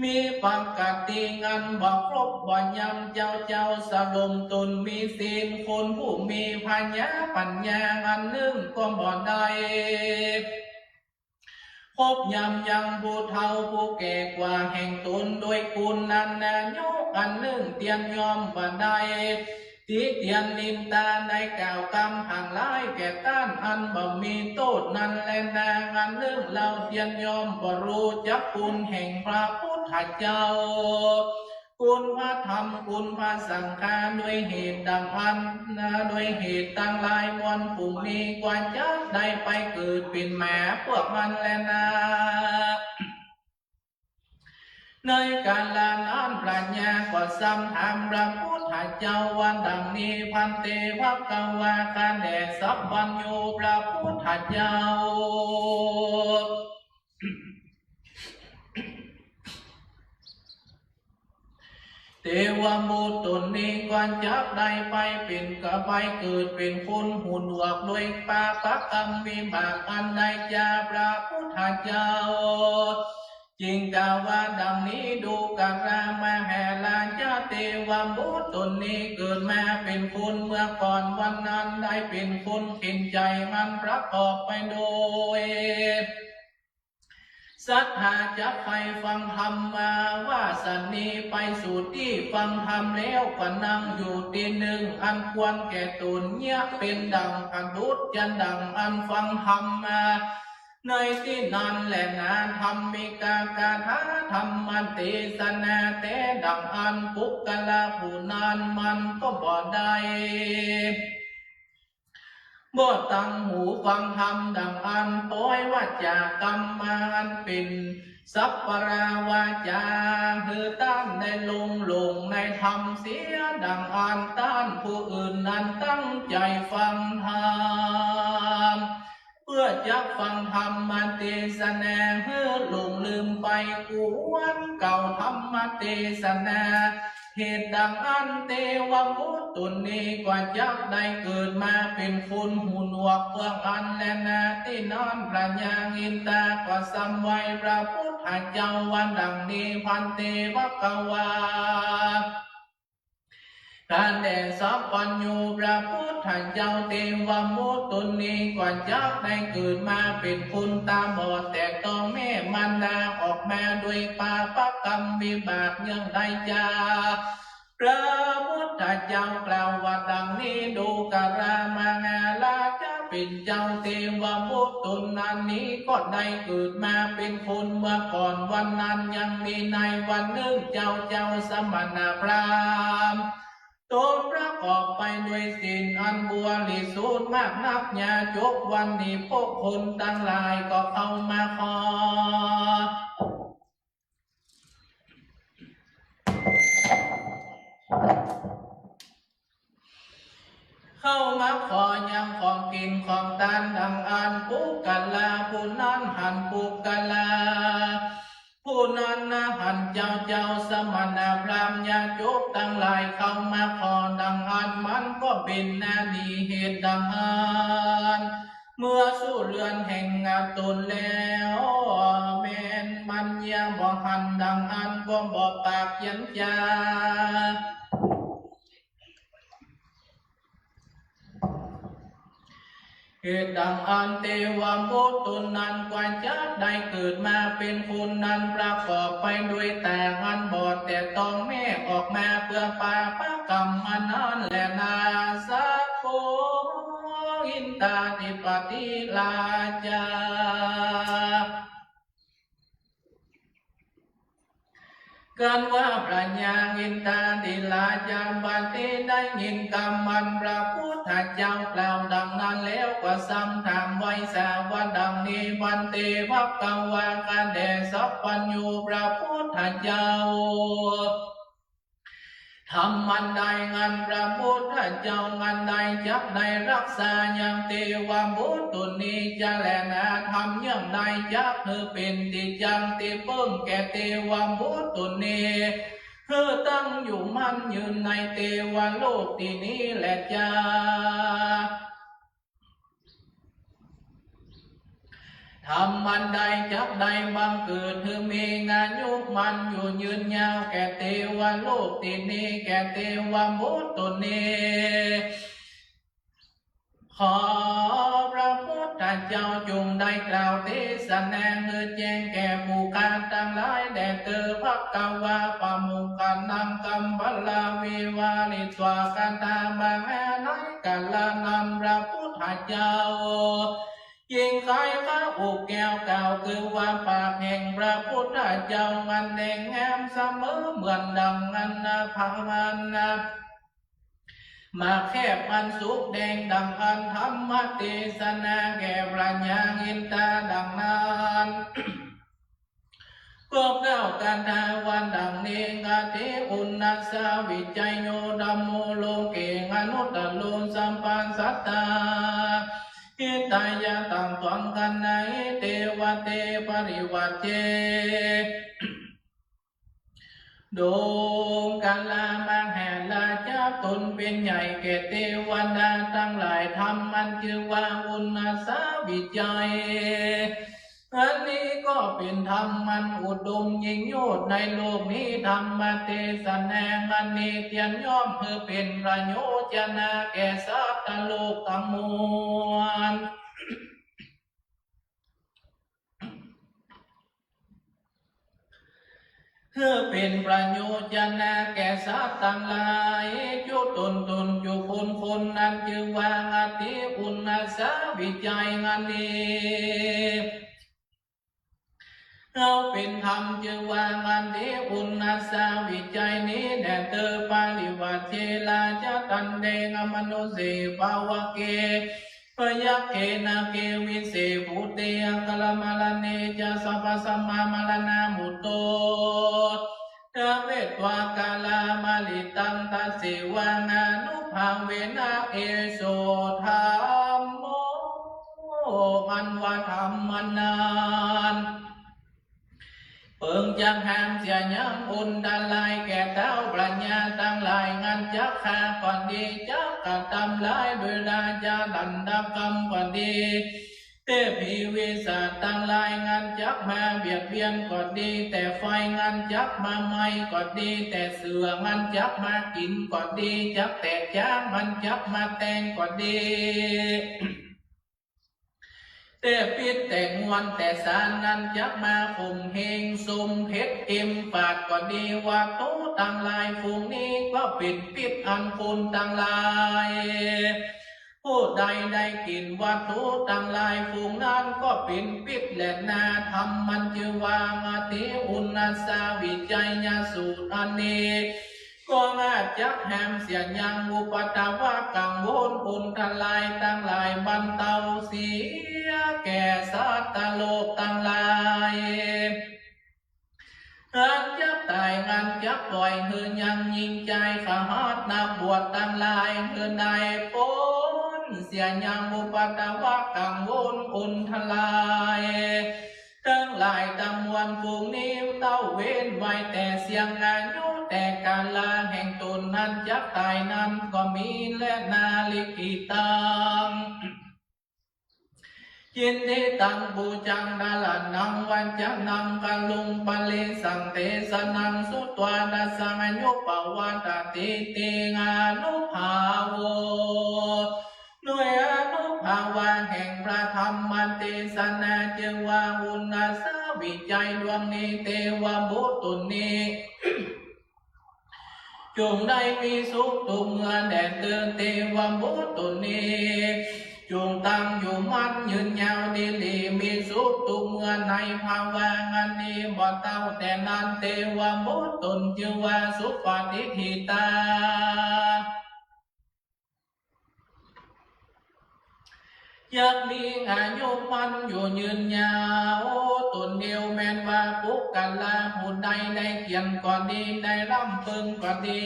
มีปกติอันบ่ครบบ่ยำ เจ้า เจ้าสลมต๋นมีศีล คนผู้มีผญาปั๋ญญาอันนึ่งก็บ่ได้ ครบยำยังผู้เฒ่าผู้แก่กว่าแห่งต๋น ด้วยกุณานายุอันนึ่ง เตียนย่อมบ่ได้ ติเตียนนินทา ได้กล่าวกำผางร้ายแก่ต้านอันบ่มีโต้ษนั้นแลนา อันนึ่งเฮาเตียนย่อมบ่ฮู้จักกุณแห่งพระพุทธเจ้า กุณพระธรรม กุณพระสังฆา ด้วยเหตุดังอั้น ด้วยเหตุตังหลายมวลฝูงนี้ ก็จักได้ไปเกิดเป๋นหมาเปื้ออั้นแลนา ในกาละนั้นพระญาก็สำถามพระพุทธเจ้าว่าดังนี้ ภันเต ภควา ข้าแด่สัพพัญญูพระพุทธเจ้า เตวบุตรต๋นนี้ก็จักได้ไปเป๋น ก็ไปเกิดเป๋นคนหูหนวก ด้วยปาปกรรมวิบากอันใดจา พระพุทธเจ้าจึงกล่าวว่าดังนี้ ดูกรามหาราชะ เตวบุตรต๋นนี้เกิดมาเป๋นคนเมื่อก่อนวันนั้น ได้เป๋นคนเข็ญใจ๋อันประกอบไปโดย ศรัทธาจักใฝ่ฟังธรรมมา ว่าสันนี้ไปสู่ตี้ฟังธรรมแล้ว ก็นั่งอยู่ตี้นึ่งอันควรแก่ต๋น เยียะเป๋นดั่งประดุจจะดั่งอันฟังธรรมมา ในตี้นั้นแลนา ธัมมิกาคาถา ธัมมเตสนา แต๊ดั่งอั้น ปุคคละผู้นั้นมันก็บ่ได้ บ่ตั้งหูฟังธรรมดั่งอั้น ปล่อยวาจากรรมอันเป๋นสัปปะราวาจา หื้อต้านได้ลงหลงในธรรมเสียดั่งอั้น ต้านผู้อื่นนั้นตั้งใจ๋ฟังธรรม เปื้อจักฟังธัมมเตสนา หื้อหลงลืมไป ควรเก่าธัมมเตสนา เหตุดั่งอั้นเตวบุตรต๋นนี้ก็จักได้เกิดมาเป๋นคนหูหนวกเปื้ออั้นแลนา ตี้นั้นพระญาอินทาก็สำไหว้พระพุทธเจ้าว่าดั่งนี้ ภันเต ภควา ข้าแด่สัพพัญญูพระพุทธเจ้า เตวบุตรต๋นนี้ก็จักได้เกิดมาเป๋นคนต๋าบอด แตกต้องแม่มารดาออกมาโดยปาปกรรมวิบากเยื่องใดจา พระพุทธเจ้ากล่าวว่าดั่งนี้ ดูกรามหาราชะ เป๋นเจ้า เตวบุตรต๋นนั้นนี้ก็ได้เกิดมาเป๋นคนเมื่อก่อนวันนั้น ยังมีในวันนึ่งเจ้า เจ้าสมณพราหมณ์ ต๋นประกอบไปด้วยศีลอันบริสุทธิ์มากนัก ยาจกวันนี้พวกคนตังหลายก็เข้ามาขอ เข้ามาขอยังของกิ๋นของตานดั่งอั้น ปุคคละผู้นั้นหันปุคคละผู้นั้นนะหันเจ้า เจ้าสมณพราหมณ์ ยาจกตังหลายเข้ามาขอดั่งอั้น มันก็เป๋นนาดีเหตุดั่งอั้น เมื่อสู่เฮือนแห่งต๋นแล้ว แม่น อันยังบ่หันดังอันความบ่ปากเขียนจา เหตุดังอันเตวบุตรต๋นนั้นกว่าจักได้เกิดมาเป๋นคนนั้นประกอบไปโดยต๋าอันบอดแต่ต้องแม่ออกมาเปื้อปาปะกรรมอันนั้นแลนา สัพโพ อินทาธิปติราชา กันว่าพระยาอินทาธิราชาบัดนี้ได้ยินกำอันพระพุทธเจ้ากล่าวดังนั้นแล้วก็สำถามไหว้สาว่าดังนี้ ภันเต ภักกวา ข้าแต่สัพพัญญูพระพุทธเจ้า ธรรมอันใดอันพระพุทธเจ้าอันใดจักได้รักษายังเตวบุตรต๋นนี้จะแลนา ธรรมอย่างใดจักหื้อเป๋นตี้จั้งตี้เปิ้งแก่เตวบุตรต๋นนี้ หื้อตั้งอยู่มั่นยืนในเตวโลกตี้นี้แลจา ธรรมอันใดจักได้บังเกิดหื้อมีอายุมั่นอยู่ยืนยาวแก่เตวโลกตี้นี้ แก่เตวบุตรต๋นนี้ ขอพระพุทธเจ้าจงได้กล่าวเตสนาหื้อแจ้งแก่ผู้ข้าตังหลายแด่เตอ ภักกวา ปะมุขคานัง กัมภะละ วิวาริตวา คาถา มหา ในกาละนั้นพระพุทธเจ้า ยิ่งคล้ายพระอุแก้วกล่าวคือว่าปากแห่งพระพุทธเจ้าอันแดงแหมเสมอเหมือนดังอันนาภาวันนา หมากแคบอันสุกแดงดังอันธรรมเตสนาแก่พระยาอินทาดังนั้น ก็กล่าวคาถาว่าดังนี้ อธิอุณณัสสะวิจัยโย ธัมโม โลเก อนุตตโร สัพพัสสัตตา หิตายะ ตัง ตวัง ขณะ เตวะเต ปริวัจเจ ดวงกาลามหาราชาต๋นเป๋นใหญ่แก่เตวดาตังหลาย ธรรมอันจื้อว่าอุณณัสสะวิจัย อันนี้ก็เป๋นธรรมอันอุดมยิ่งยวดในโลกนี้ ธรรมเตสนาอันนี้เตียนย่อมหื้อเป๋นประโยชนะแก่สัตว์โลกตังมวล หื้อเป๋นประโยชนะแก่สัตว์ตังหลาย จุตนตนจุคนคนนั้นจื้อว่าอธิอุณณัสสะวิจัยอันนี้ เอาเป๋นธรรมจื้อว่าอธิอุณณัสสะวิจัยนี้แด่เตอ ปริวัจเจ ราชทัณฑ์แดง อมนุสเส ปาวะเก พยัคเข นาคเข วิเศษ ภูเต อัคคะมะระเณ จะ สัพพะสัมมามะระณามุตโต ทะเวत्वा กาลามะริตัง ทัสเสวา นานุภาเวนะ เอโส ธัมโม อันว่าธรรมอันนั้น เปิงจักห้ามเสียยังอันตรายแก่เต้าพระญาตังหลาย อันจักฆ่าก็ดี จักกระตำร้ายโดยราชาดันดกรรมก็ดี เตผีวิสาจตังหลาย อันจักมาเบียดเบียนก็ดี แต่ไฟอันจักมาไหม้ก็ดี แต่เสืออันจักมากิ๋นก็ดี จักแต่จ๊างอันจักมาแตงก็ดี แต่ปิ๊ดแต่งวนแต่สารอันจักมาข่มเหง สมเพ็ดเอ็มปาดก็ดี วัตถุตังหลายฝูงนี้ก็เป๋นปิ๊ดอันคนตังหลาย ผู้ใดได้กิ๋นวัตถุตังหลายฝูงนั้นก็เป๋นปิ๊ดแลนา ธรรมมันจื้อว่าอธิอุณณัสสะวิจัยยสูตรอันนี้ ก็อาจจักห้ามเสียยังอุปัทวะกังวลอันตรายตังหลายบรรเตาเสียแก่สัตว์โลกตังหลาย อันจักต๋ายอันจักป่อยหื้อยังยิ่งใจ๋ขหัดนักบวชตังหลายหื้อได้ป๊นเสียยังอุปัทวะกังวลอันตรายตังหลายตังมวลฝูงนี้ เต้าเว้นไว้แต่เสี้ยงอายุแต่กาละแห่งต๋นนั้นจักต๋ายนั้นก็มีแลนา ลิขิตัง Yiddittaṃ pūjaṃ karāṇaṃ vācanaṃ kāruṃ parittaṃ desanaṃ sutvā tassaṃ āyupavvaḍḍhati ānubhāvo. ด้วยอานุภาพแห่งพระธรรมเทศนา ชื่อว่าอุณาสวิจัยดวงนี้ เทวบุตรตนนี้ จงได้มีสุขทุกเมื่อแด่เธอ เทวบุตรตนนี้ จงตั้งอยู่มั่นยืนยาวดีหลี มีสุขทุกเมื่อในภาวะอันนี้ บ่เฒ่าแต่นาน เทวบุตรตนชื่อว่าสุปฏิฏฐิตา จักมีอายุมั่นอยู่ยืนยาว ตนเดียวแม้นว่าปุคคละผู้ใดได้เขียนก็ดี ได้ร่ำเพิ่งก็ดี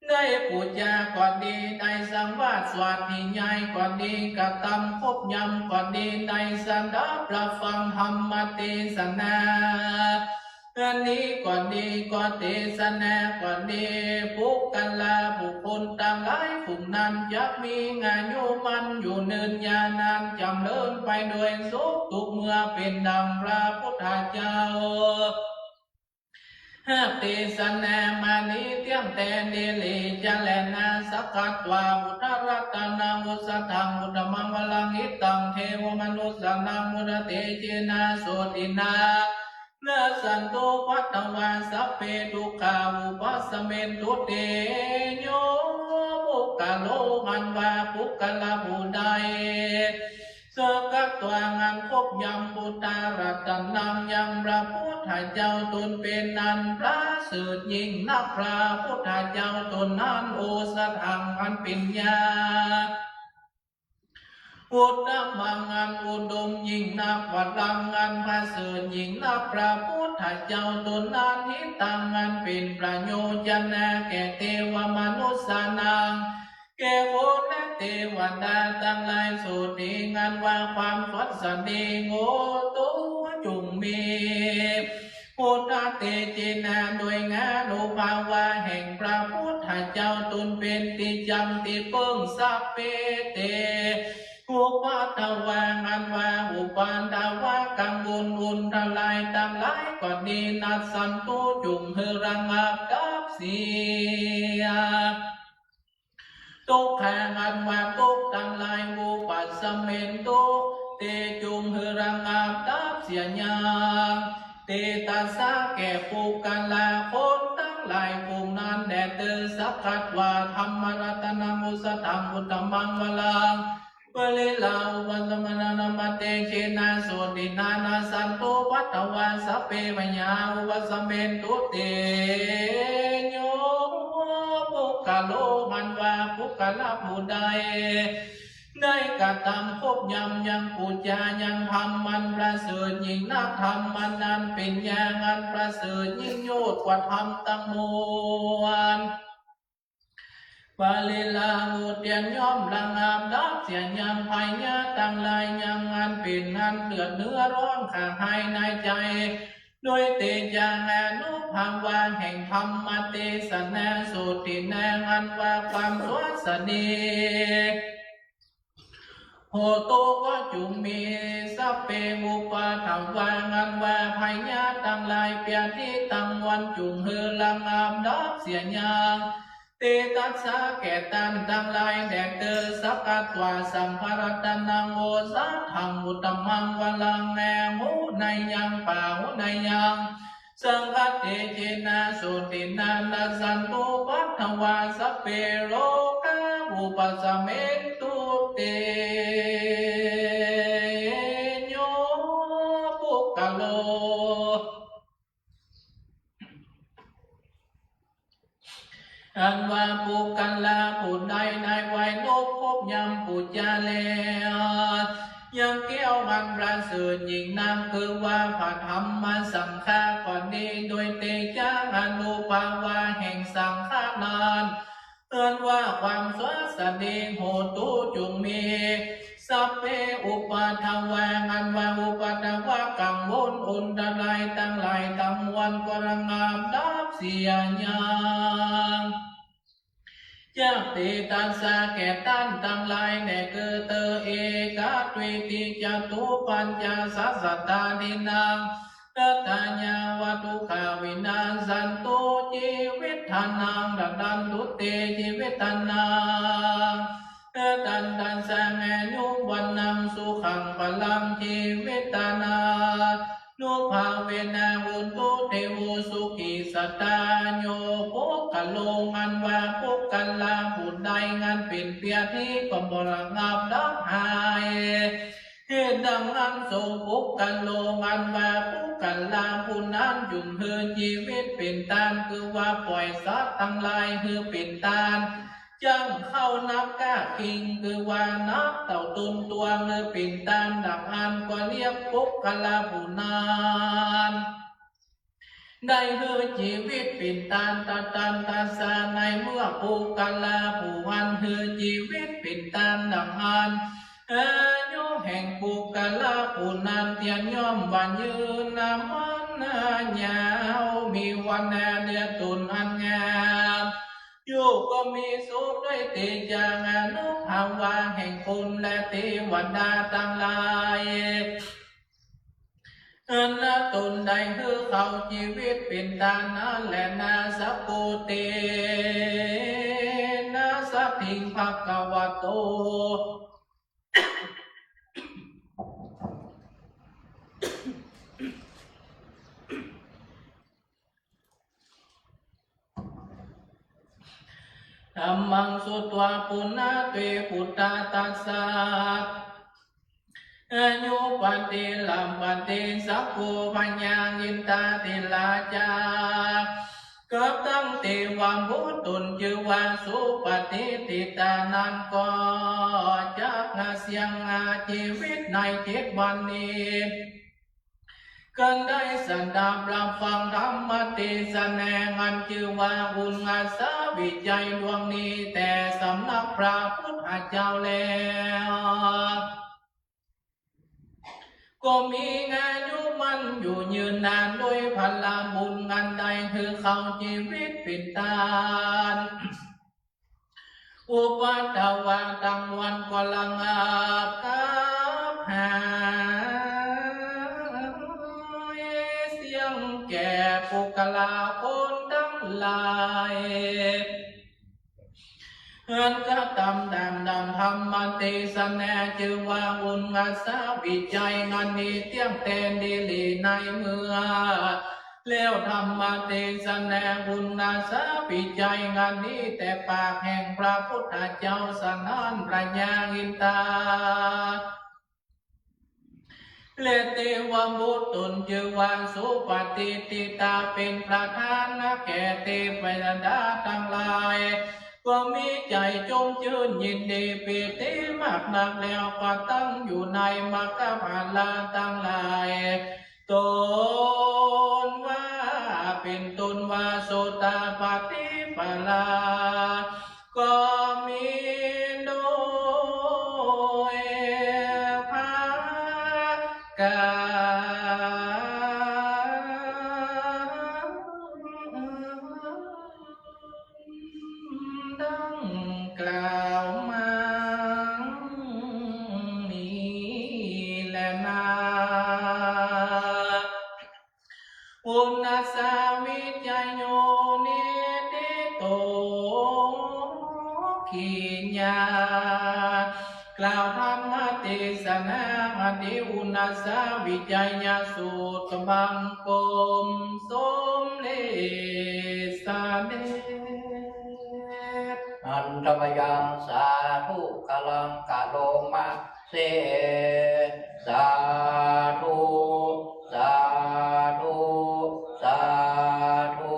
ได้ปู๋จาก็ดี ได้สังวาสสวาธยายก็ดี กระทำครบย่ำก็ดี ได้สดับรับฟังธรรมเทศนา อันนี้ก็ดี ก็เทศนาก็ดี ปุคคละบุคคลตังหลายฝูงนั้น จักมีอายุมั่นอยู่ยืนยาวนาน จ๋ำเริญไปโดยสุขทุกเมื่อ เป๋นดังพระพุทธเจ้า หากเทศนามานี้เตี้ยงแต๊ดีหลีจะแลนา สักกัตวาพุทธรัตนัง โอสถัง อุตตมังวรัง หิตัง เทวมนุสสานัง พุทธเตจเจนะ โสตินะ นัสสันตุ ภัททวา สัพเพ ทุกขา อุปัสสเมนตุ เต โย ปุคคโล อันว่าปุคคละผู้ใด สักกัตวา อันครบย่ำ พุทธรัตนัง ยังพระพุทธเจ้าตนเป๋นอันประเสริฐยิ่งนัก พระพุทธเจ้าตนนั้น โอสถัง อันเป๋นยา อุตตมัง อันอุดมยิ่งนัก วรัง อันประเสริฐยิ่งนัก พระพุทธเจ้าตนนั้น หิตัง อันเป๋นประโยชน์จะนาแก่เทวมนุสสานัง แก่คนและเทวดาตังหลาย โสติ อันว่าความสวัสดี โหตุ จงมี พุทธเตจเจนะ โดยอานุภาพแห่งพระพุทธเจ้าตนเป๋นตี้จ๋ำตี้เปิ้ง สัพเพ เต อุปัทวา อันว่าอุปัทวะกังวลอันตรายตังหลายก็ดี นัสสันตุ จงหื้อระงับดับเสีย ทุกขา อันว่าทุกข์ตังหลาย อุปัสสเมนตุ เต จงหื้อระงับดับเสียยัง เต ตัสสะ แก่ปุคคละคนตังหลายฝูงนั้นแด่เธอ สักกัตวา ธัมมรัตนัง โอสถัง อุตตมังวรัง ปริลา อุปัสสเมนตุ ธัมมเตจเจนะ โสตินะ นัสสันตุ ภัททวา สัพเพ พยา อุปัสสเมนตุ เต โย ปุคคโล อันว่าปุคคละผู้ใด ได้กระทำครบย่ำยังปู๋จายังธรรมอันประเสริฐยิ่งนัก ธรรมอันนั้นเป๋นยาอันประเสริฐยิ่งโยชน์กว่าธรรมตังมวล ปริลา ผู้เตียนย่อมระงับดับเสียยังพยาธิตังหลายยังอันเป๋นอันเดือดเนื้อร้อนข้างในในใจ๋ โดยเตจาอานุภาพแห่งธรรมเตสนา โสตินา อันว่าความสวัสดี โหตุ ก็จงมี สัพเพ อุปัทวา อันว่าพยาธิตังหลายเปียธิตังมวล จงหื้อระงับดับเสียยัง เต ตัสสะ แก่ต้านตังหลายแด่เธอ สักกัตวา สังฆรัตนัง โอสถัง อุตตมังวรัง แลหูในยัง ปาหุในยัง สังฆเตจเจนะ โสตินา นัสสันตุ ภัททวา สัพเพ โรคา อุปัสสเมนตุ เต โย ปุคคโล อันว่าปุคคละผู้ใดในวัยนบครบย่ำปู๋จาแล้ว ยังแก้วอันประเสริฐยิ่งนัก คือว่าพระธรรมสังฆาก็ดี โดยเตจาอานุภาพแห่งสังฆานั้น อันว่าความสวัสดี โหตุ จงมี สัพเพ อุปัทวา อันว่าอุปัทวะกังวลอันตรายตังหลายตังมวล ก็ระงับดับเสียยัง จักเตตัสสะ แก่ต้านตังหลายแล เกอเตอ เอกะ ตวี ติ จตุ ปัญจะ สัสสะตา ทินนัง ทัตตะ ยะ วะ ทุกขา วินาสสันตุ จีวิตถานัง รักขันตุ เต จีวิตถานัง รักขันตัสสะ อายุ วัณณัง สุขัง พลัง จีวิตถานา นุภาเวนะ โหนตุ เตโว สุขี สัตตา โย ปุคคะโล อันว่าปุคคละผู้ใด อันเป๋นเปียรติ ก็บ่ระงับดับหาย เหตุดังอั้น โส ปุคคะโล อันว่าปุคคละผู้นั้น จุ่มหื้อจีวิตเป๋นตาน คือว่าป่อยสัตว์ตังหลายหื้อเป๋นตาน จั้งเข้านักฆ่าคิง คือว่านักเต้าตุนตวง หื้อเป๋นตานดังอั้น ก็เรียกปุคคละผู้นั้น ได้หื้อจีวิตเป๋นตาน ทัตตันตัสสะ ในเมื่อปุคคละผู้อันหื้อจีวิตเป๋นตานดังอั้น อายุแห่งปุคคละผู้นั้นเตียนย่อมว่ายืนนาน ยาว มีวรรณะเลือดตุนอันงาม อยู่ก็มีสุขด้วยเตจาอานุภาวะแห่งพรหมและเตวดาตังหลาย อันตนได้หื้อเขาจีวิตเป๋นตานนั้นแลนา สัพพุเตนะ สัตถิง ภะคะวะโต ธัมมัง สุตวา ปุณณะ ตวี ปุตตา ตัสสะ อายุปะติลัมปะติ สักโข พญาอินทาธิราชา กับตังเตวบุตรต๋นจื้อว่าสุปฏิฏฐิตานั้นก็จักเสี้ยงอาจีวิตในเจ็ดวันนี้ กันได้สดับรับฟังธรรมเตสนาอันจื้อว่าอุณาสาวิจัยดวงนี้ แต่สำนักพระพุทธเจ้าแล้ว ก็มีอายุมั่นอยู่ยืนนาน โดยผลบุญอันได้หื้อเขาจีวิตเป๋นตาน อุปัทวะตังมวลก็ระงับหายเสี้ยงแก่ปุคคละคนตังหลาย อันกระทำต๋ามดังธรรมเตสนา จื้อว่าอุณาสาวิจัยอันนี้เตี้ยงแต๊ดีหลีในเมื่อ แล้วธรรมเตสนาอุณาสาวิจัยอันนี้แต่ปากแห่งพระพุทธเจ้า สนั้นพญาอินทา และเตวบุตรต๋นจื้อว่าสุปฏิฏฐิตา เป๋นประธานแก่เตวดาตังหลาย ก็มีใจ๋จมจื้นยินดีปีติมากนัก แล้วก็ตั้งอยู่ในมรรคผลตังหลาย ต๋นว่าเป๋นต้นว่าโสตาปัตติผลา ก็มีโดยประก๋านดังกล่าวมานี้แลนา อุณาสาวิจัยโย นิฏฐิโต ขีณา กล่าวธรรมเตสนาอันนี้อุณาสาวิจัยสูตร บังคมสมเร็จเสด็จ หันทมยัง สาธุ กรัง กะโรมะ เส สาธุ สาธุ สาธุ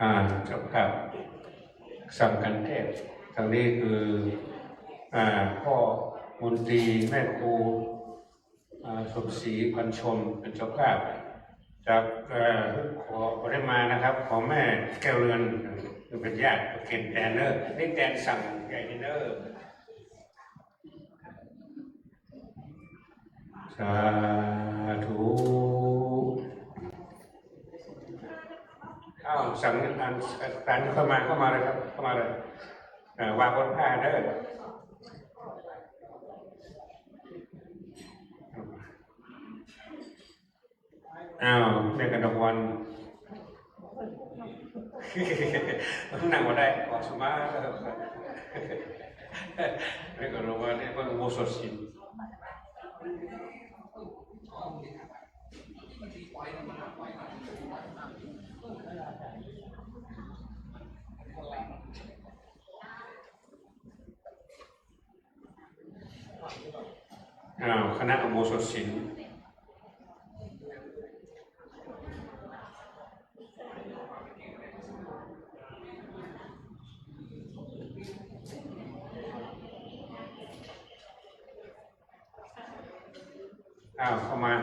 อ่า เจ้าภาพสั่งกันเทศน์ ตรงนี้คือ อ่า พ่อมนตรี แม่ครู อ่า สมศรี พันชม เป๋นเจ้าภาพ จาก เอ่อ ขอ ขอได้มานะครับ ขอแม่แก้วเรือน ซึ่งเป๋นญาติเป๋นแตนเน่อ นี่แตนสั่งใหญ่เน่อ สาธุ อ้าว สั่ง อัน อัน เข้ามา เข้ามาเลยครับ เข้ามาเลย เอ่อ วางบนผ้าเน่อ อ้าว แม่กนกวรรณ นั่งบ่ได้ ขอสุมา แม่กนกวรรณนี่เปิ้นอุโบสถศีล อ้าว คณะอุโบสถศีล อ้าว เข้ามา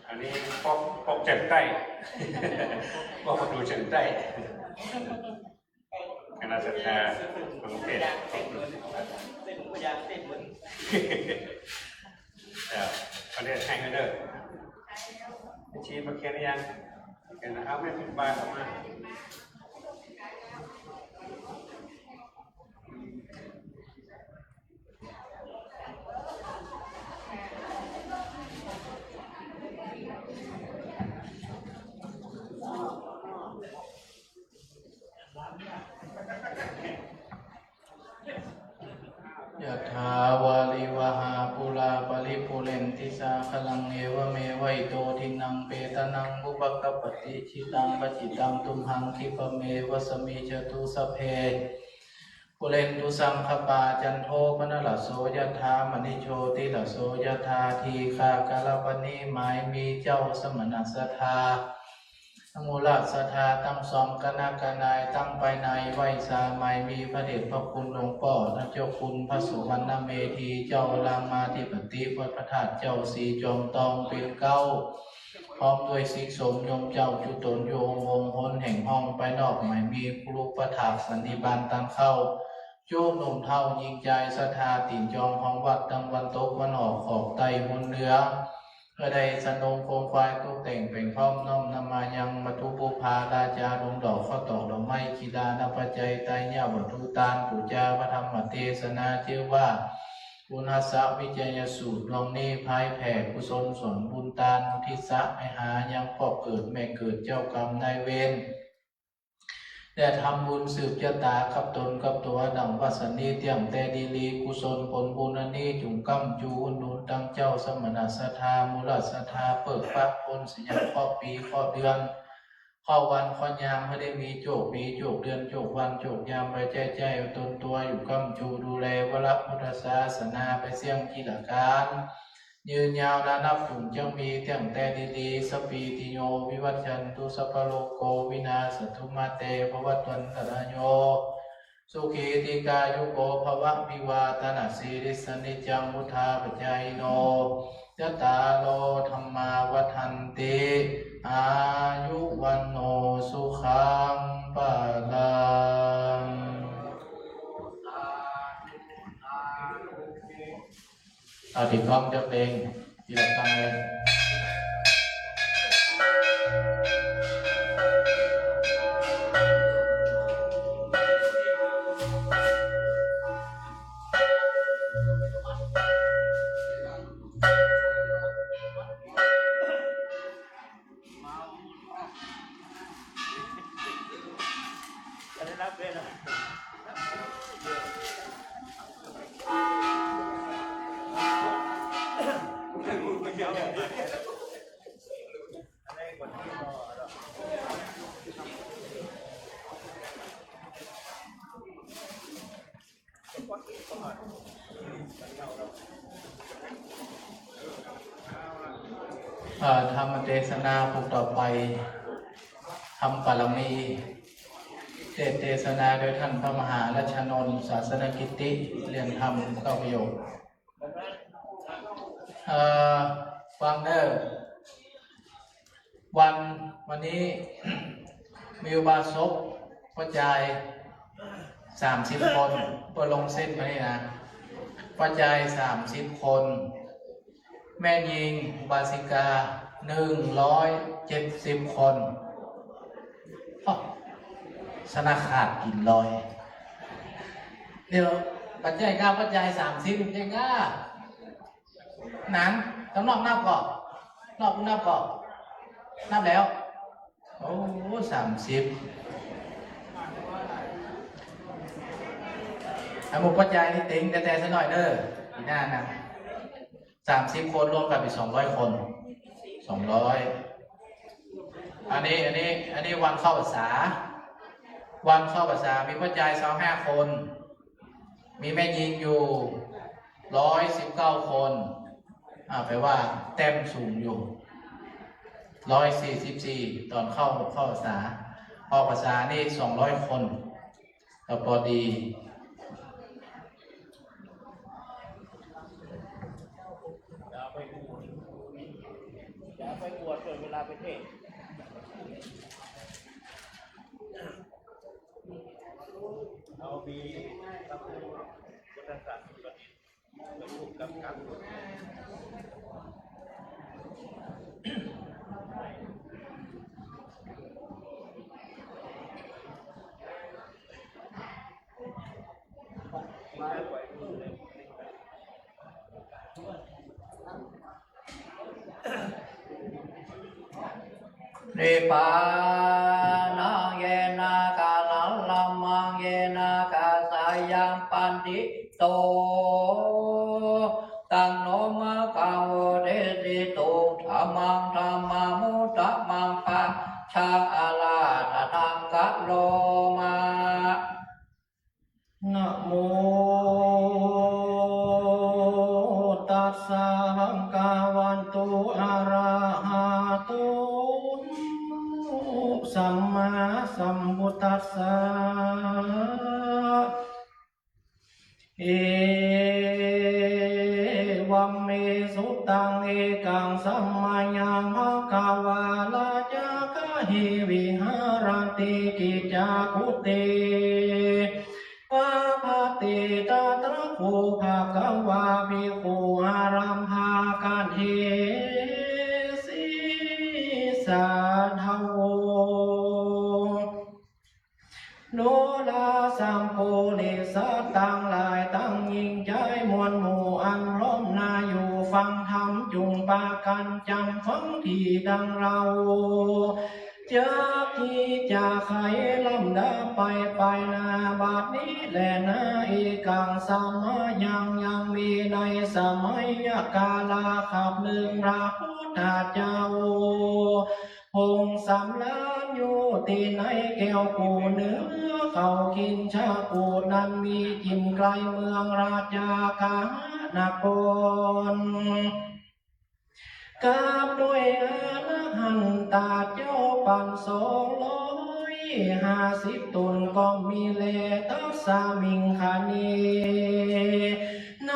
อันนี้ปอก ปอกเจียงใต้ ปอกประตู๋เจียงใต้ คณะศรัทธาของเทศน์ เจ้า เขาเรียกให้กันเด้อ ไปชี้ประเคนหรือยัง ประเคนนะ เอาแม่พิมพ์บานออกมา ยะถาวาริวหาปูราปริปูเรนติสาคารัง เอวะเมวะอิโตทินนังเปตานังอุปะกัปปะติ อิจิตังปัตถิตังตุมหัง ขิปปะเมวะสะมิจฉตุ สัพเพ ปูเรนตุสังกปปา จันโทปะนะระโส ยะถา มะณิโชติระโส ยะถา ทีฆาคารัปปะนิ หมายมีเจ้าสมณศรัทธา มูลศรัทธาตังสอง คณะกนายตังไปในไหว้สา หมายมีพระเดชพระคุณหลวงป้อ ท่านเจ้าคุณพระสุวรรณเมธี เจ้ารามาธิปติวัดพระธาตุ เจ้าศรีจอมตองเป๋นเก๊า พร้อมด้วยศิษย์สมโยมเจ้าจุตนอยู่องค์องค์ หนแห่งห้องไปนอก หมายมีครูปถากสันนิบาตตังเข้า จุหนุ่มเฒ่าญิงจายศรัทธา ตี๋นจองของวัดตังวันตกวันออก ขอบใต้หนเหนือ เพื่อได้สนงคงควายตกแต่งเป๋นพร้อม น้อมนำมายังวัตถุปุพพาราชาลงดอกข้าวตอกดอกไม้ กีฬานับปัจจัยไตรยวัตถุตานปู๋จาพระธรรมเตสนา จื้อว่า ปุณณสวิจัยสูตร ลองนี้พายแผ่กุศลส่วนบุญตาน อุทิศสะไปหายังพ่อเกิดแม่เกิด เจ้ากรรมนายเวร ได้ทำบุญสืบจะต๋ากับตนกับตั๋ว ดั่งวาสนี เตี้ยงแต่ดีหลี กุศลผลบุญอันนี้ จุ่งก้ำจูอุดหนุนตังเจ้าสมณศรัทธา มูลศรัทธา เปิ้งป๊าป๊นเสียเคราะห์ปีเคราะห์เดือน เคราะห์วันเคราะห์ยาม หื้อได้มีโจคปีโจคเดือน โจควันโจคยาม ไปใจ๊ใจ๊เอาตนตั๋วอยู่ก้ำจูดูแลวรพุทธศาสนาไปเสี้ยงกิจก๋าน ยืนยาวนานับจุ่งจักมี เตี้ยงแต่ดีหลี สัพพีติโยวิวัชชันตุ สัพพะโรโควินาสสะตุ มาเตภวัตวันตะราโย สุขีทีฆายุโกภะวะ อภิวาทะนะสีลิสสะ นิจจังวุฑฒาปะจายิโน จัตตาโร ธัมมา วัฑฒันติ อายุ วัณโณ สุขัง พะลัง เอา ตี้พร้อมจะเปล่ง ตี้ละครั้งเลย เ เอ่อ ธรรมเทศนาบทต่อไป ธรรมปารมี เทศน์เทศนาโดยท่านพระมหารัชนนท์ ศาสนกิตติ เรียนธรรมเก้าประโยค เอ่อ ฟังเด้อ วัน วันนี้ มีอุบาสกป้อจาย สามสิบคน เปิ้นลงเส้นมานี่นะ ป้อจาย สามสิบคน แม่ญิงอุบาสิกา หนึ่งร้อยเจ็ดสิบคน อ้อ สนาขาดกิ๋นลอย เดี๋ยว ปัจจัยเก้า ปัจจัยสามสิบ ปัจจัยเก้า หนัง ข้างนอกนับก่อ นอกนับก่อ นับแล้ว โอ้ สามสิบ อ่ะ หมู่ป้อจายนี่เต็งแต๊ๆ สักหน่อยเด้อ ปี๋หน้านะ สามสิบคนรวมกั๋นเป๋นสองร้อยคน สองร้อย อันนี้ อันนี้ อันนี้วันเข้าพรรษา วันเข้าพรรษา มีป้อจายซาวห้าคน มีแม่ญิงอยู่ ร้อยสิบเก้าคน อ่า แปลว่าแต้มสูงอยู่ ร้อยสี่สิบสี่ ต๋อนเข้า เข้าพรรษา ออกพรรษานี่ สองร้อยคน ก็ปอดี อย่าไปบวช อย่าไปบวช เวลาไปเทศน์ เอามีพระพุทธศาสนา นิพพานัง เยนะ กาลัง ละมัง เยนะ กาสายัง ปัณฑิโต ตัง โน มะ กะ โว เดสิตุง ธัมมัง ธัมมานุ ธัมมัง ปัจฉัง อะระหะตะ ธัง กะ โร มะ นะโม ตัสสะ ภะคะวะโต อะระหะโต สัมมาสัมพุทธัสสะ เอวัมเม สุตัง เอกัง สะมะยัง ภะคะวา ราชา กะเห วิหะระติ กิจจา กุเต ปะปะเต ตะตระโข ภะคะวา ภิกขุ อารัมภะ กะเหสิ สาธะโว ดูราสัมปุริสะตังหลาย ตังญิงจายมวลหมู่ อันพร้อมหน้าอยู่ฟังธรรม จุ่งปากั๋นจ๋ำฟังตี้ดังเล่า จักตี้จะไขลำดับไป ไปหน้าบัดนี้แลนา เอกัง สะมะยัง ยังมีในสมัยกาละขับหนึ่ง พระพุทธเจ้า ทรงสำราญอยู่ตี้ในแก้วกู้เนื้อเขา คิชกูฏนั้นมีจิ่มไกลเมืองราชากาหะนคร กับด้วยอรหันตะเจ้าปั๋นสองร้อยห้าสิบต๋นก็มีแล ตัสสะมิงคะเน ใน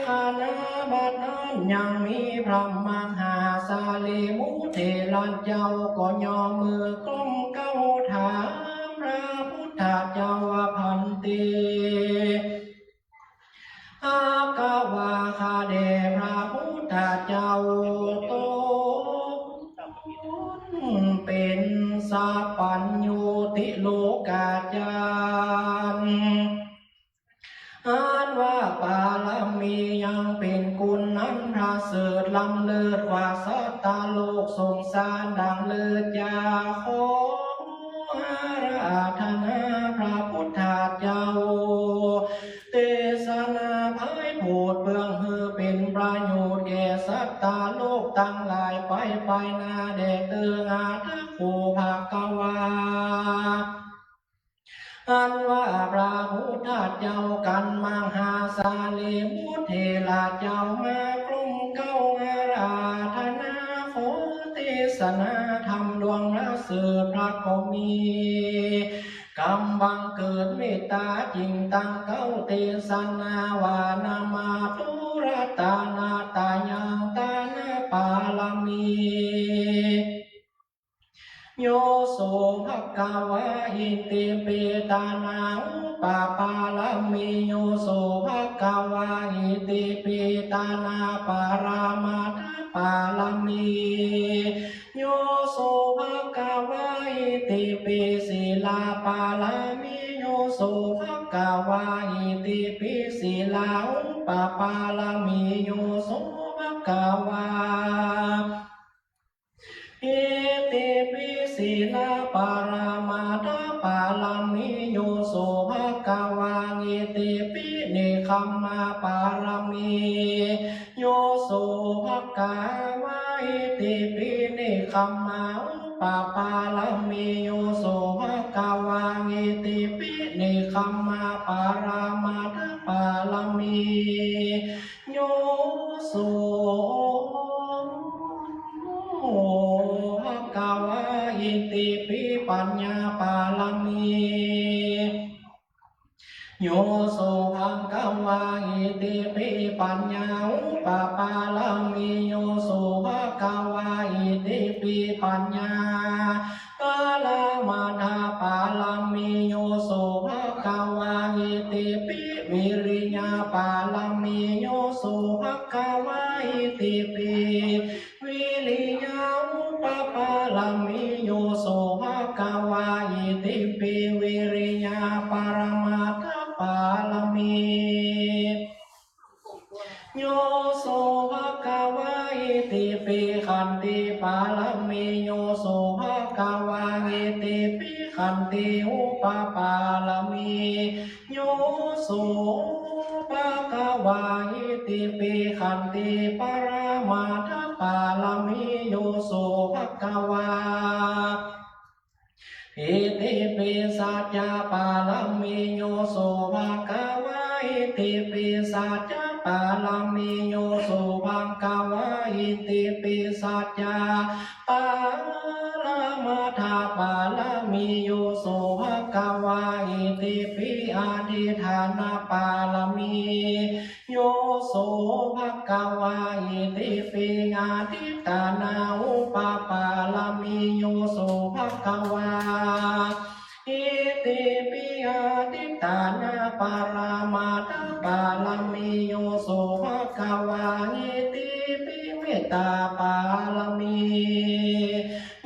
ขณะบัดนั้นยังมีพระมหาสารีบุตรเถระเจ้าก็ยกมือก้มเกล้าถามพระพุทธเจ้าว่า ภันเต ภะคะวา ข้าแด่พระพุทธเจ้า ต๋นเป๋นสัพพัญญูติโลกาจารย์ อันว่าปารมียังเป๋นกุณอันประเสริฐล้ำเลิศกว่าสัตว์โลกสงสารดังเลิศ จะขออาราธนาพระพุทธเจ้า เตสนาไพร่โผดเปื้องหื้อเป๋นประโยชน์แก่สัตว์โลกตังหลายไปไปหน้าแด่เติง อะถะโข ภะคะวา อันว่าพระพุทธเจ้ากั๋นมหาสารีบุตรเถระเจ้ามากลุ้มเกล้าอาราธนา ขอ สนาธรรมดวงละสืบพระก็มี กำบังเกิดเมตตาจึ่งตั้งเก๊าเตสนาว่า นะมา ตุรัตนะตายัง ตานะปารมี โย โส ภะคะวา อิติปิ ตานะ อุปปารมี โย โส ภะคะวา อิติปิ ตานะ ปรมัตถปารมี โย โส ภะคะวา อิติปิ ศีลปารมี โย โส ภะคะวา อิติปิ ศีลา อุปปารมี โย โส ภะคะวา อิติปิ ศีลปรมัตถปารมี โย โส ภะคะวา อิติปิ เนกขัมมปารมี โย โส ภะคะวา อิติปิ เนกขัมมา อุปปารมี โย โส ภะคะวา อิติปิ เนกขัมมปรมัตถปารมี โย โส ภะคะวา อิติปิ ปัญญาปารมี โย โส ภะคะวา อิติปิ ปัญญา อุปปารมี โย โส ภะคะวา อิติปิ ปัญญา ปรมัตถปารมี โย โส ภะคะวา อิติปิ วิริยปารมี โย โส ภะคะวา อิติปิ วิริยา อุปปารมี โย โส ภะคะวา อิติปิ วิริยา ปรมัตถปารมี โย โส ภะคะวา อิติปิ ขันติปารมี โย โส ภะคะวา อิติปิ ขันติ อุปปารมี โย โส ภะคะวา อิติปิ ขันติ ปรมัตถปารมี โย โส ภะคะวา อิติปิ สัจจปารมี โย โส ภะคะวา อิติปิ สัจจปารมี โย โส ภะคะวา อิติปิ สัจจปรมัตถปารมี โย โส ภะคะวา อิติปิ อธิฏฐานปารมี โย โส ภะคะวา อิติปิ อธิฏฐานา อุปปารมี โย โส ภะคะวา อิติปิ อธิฏฐานา ปรมัตถปารมี โย โส ภะคะวา อิติปิ เมตตาปารมี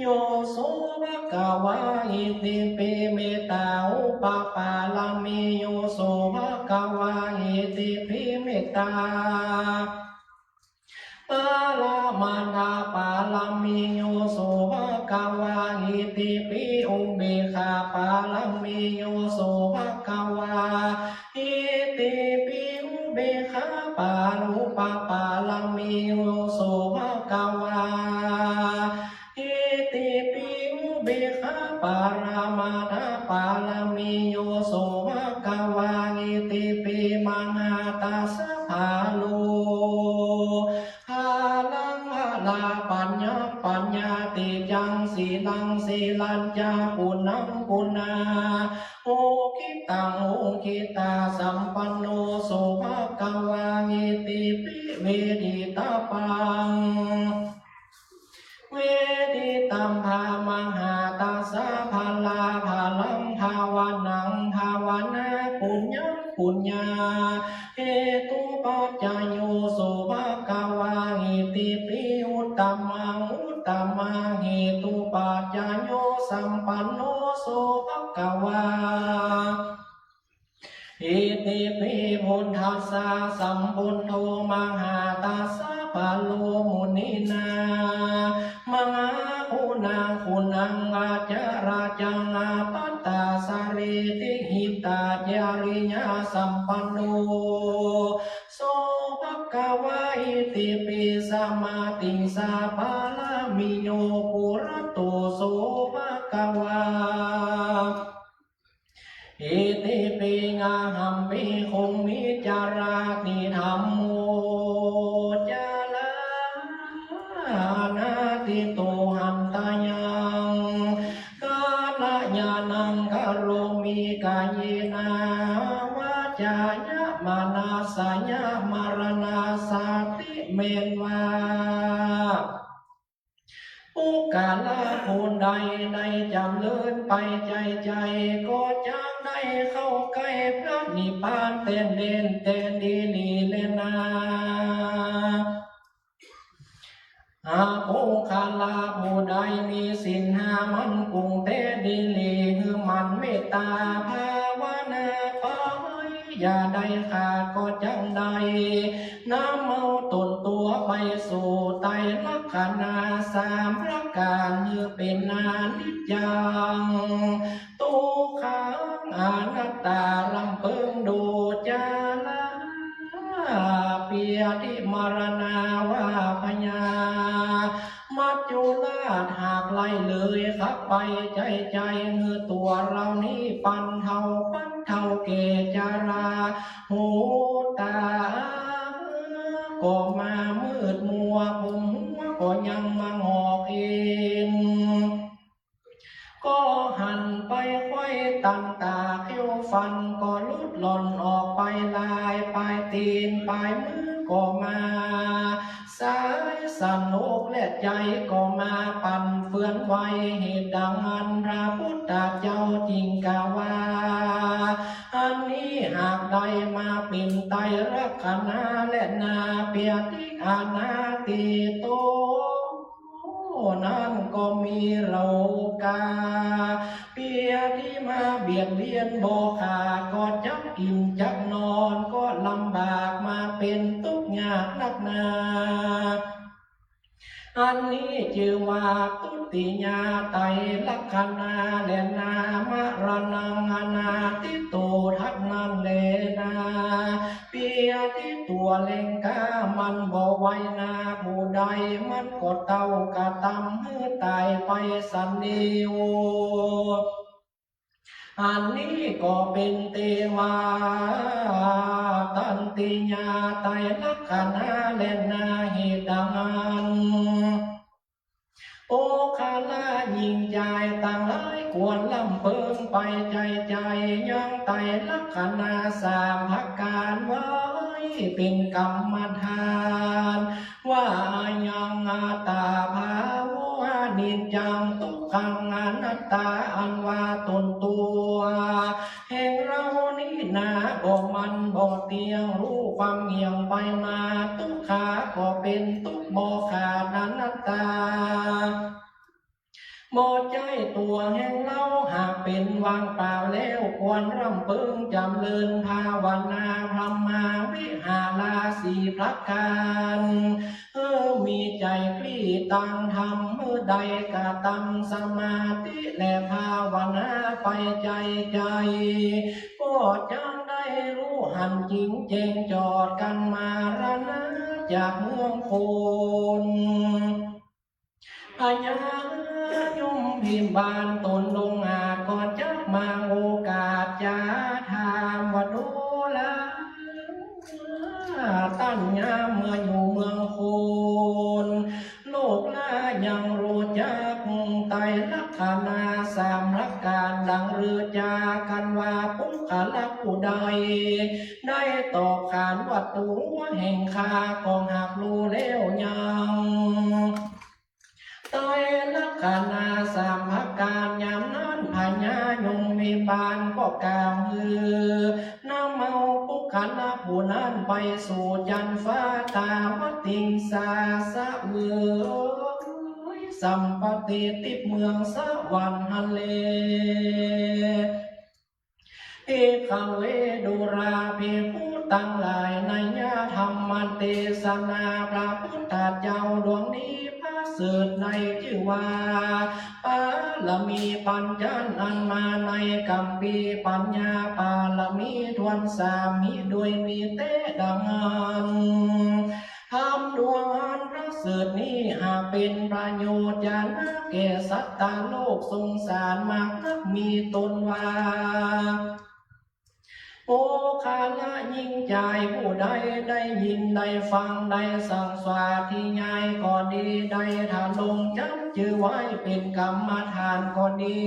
โย โส ภะคะวา อิติปิ เมตตา อุปปารมี โย โส ภะคะวา อิติปิ เมตตา ปรมัตถปารมี โย โส ภะคะวา อิติปิ อุเบกขาปารมี โย โส ภะคะวา อิติปิ อุเบกขาปารูปปารมี โย โส ภะคะวา อิติปิ อุเบกขาปรมัตถปารมี โย โส ภะคะวา อิติปิ มหาตัสสะ พาโล พาลัง พาลา ปัญญา ปัญญา เตจัง สีลัง สีลัญจะ ปุณณัง ปุณณา โอคิตัง โอคิตา สัมปันโน โส ภะคะวา อิติปิ เวทิตาปัง เวทิตัมภะ มหาตัสสะ พาลา พาลัง ภาวนัง ภาวนา ปุญญา ปุญญา เหตุปัจจโย โส ภะคะวา อิติปิ อุตตมัง อุตตมะเหตุปัจจโย สัมปันโน โส ภะคะวา อิติปิ พุทธัสสะ สัมพุทโธ มหาตัสสะ พาโล มุนีนา มหากุณา กุณัง อัจจาราจัง อาปัตตาสะเรติ หิตาจาริยา สัมปันโน โส ภะคะวา อิติปิ สะมาติสสะ ปารมีโย ปุระโต โส ภะคะวา อิติปิ อะหัม ภิกขุ วิจาราติ ธัมโม จารานาติ โต หัน ปุคคละผู้ใดได้จ๋ำเริญไปใจ๋ใจ๋ ก็จักได้เข้าใก้พระนิพพานแต๊นแดนแต๊นดีหลีแลนา อา ปุคคละผู้ใดมีศีลห้ามั่นคงแต๊ดีหลี หื้อหมั่นเมตต๋าภาวนาไป อย่าได้ขาดก็จักได้ นำเอาต๋นตั๋วไปสู่ไตรลักษณะสามประก๋าน หื้อเป๋นอนิจจัง ตุ๊กขัง อนัตตา ลำเปิงดูจาระ เปียธิมรณาว่าพยา มัจจุราชหากไล่เลยขับไปใจ๋ใจ๋ หื้อตั๋วเฮานี้ปันเฒ่า ปันเฒ่าแก่จารา หูต๋าก็มามืดมัว ผมหัวก็ยังมางอกเอ็น ก็หันไปไขว้ตันต๋า เขี้ยวฟันก็หลุดหล่อนออกไปลาย ปลายตี๋นปลายมือก็มา สายสันอกและใจ๋ก็มาปั่นเฟือนไว เหตุดังอั้นพระพุทธเจ้าจึงกล่าวว่า อันนี้หากได้มาเป๋นไตรลักษณะแลนา เปียธิอนาทิโต นั้นก็มีโรคา เปียธิมาเบียดเบียนบ่ขาด ก็จักกิ๋นจักนอน ก็ลำบากมาเป๋นตุ๊กข์ยากนักหนา อันนี้จื้อว่าทุติยาไตรลักษณะแลนา มรณังอนาทิโต เต้านั้นแลนา เปียธิตั๋วแหล่งก้ามันบ่ไหวนา ผู้ใดมันก็เต้ากระตำหื้อต๋ายไปสันเดียว อันนี้ก็เป๋นเตวาตันติยาไตรลักษณะแลนา เหตุดังอั้น ปุคคละหญิงจายตังหลายควรลำเปิงไปใจ๋ใจ๋ ยังไตรลักษณะสามประก๋านไว้เป๋นกรรมฐาน ว่ายังอัตตาภาโว อนิจจัง ตุ๊กขัง อนัตตา อันว่าต๋นตั๋วแห่งเฮานี้นา บ่มั่นบ่เตี้ยง ฮู้ความเหี่ยงไปมา ตุ๊กขา ก็เป๋นตุ๊กข์บ่ขาด อนัตตา บ่ใจ้ตั๋วแห่งเฮา หากเป๋นว่างเปล่าแล้ว ควรลำเปิงจ๋ำเริญภาวนา พรหมาวิหาราสี่ประก๋าน เออ มีใจ๋กลี้ตางธรรม เมื่อใดกระตำสมาธิและภาวนาไปใจ๋ใจ๋ ก็จักได้ฮู้หันจริงแจ้งจอด ก๋านมรณะจากเมืองคน พญายมพิบาลต๋นองอาจ ก็จักมาโอกาสจะถามว่า ดูรา ต้านยามเมื่ออยู่เมืองคน ลูกหลานยังฮู้จักไตรลักษณะสามประก๋านดังลือจากั๋นว่า ปุคคละผู้ใดได้ตอบขานว่า ตั๋วแห่งข้าก็หากฮู้แล้วยัง ไตรลักษณะสามประก๋าน ยามนั้นพญายมพิบาลก็กล่าวหื้อนำเอาปุคคละผู้นั้นไปสู่จั๊นฟ้า ตาวติงสา เสวยสัมปติติดเมืองสวรรค์หั้นแล ภิกขเว ดูราภิกขุตังหลาย นัยยะธรรมเตสนาพระพุทธเจ้าดวงนี้ประเสริฐในจื้อว่า ปารมีปัญจันอันมาในกัมปีปัญญาปารมีถ้วนสามนี้ โดยมีแต๊ดังอั้น ธรรมดวงอันประเสริฐนี้หากเป๋นประโยชน์จะนักแก่สัตตะโลกสงสารมากนัก มีต้นว่า ปุคคละหญิงจายผู้ใดได้ยินได้ฟัง ได้สังสาธยายก็ดี ได้ทรงจ๋ำจื้อไว้เป๋นกรรมฐานก็ดี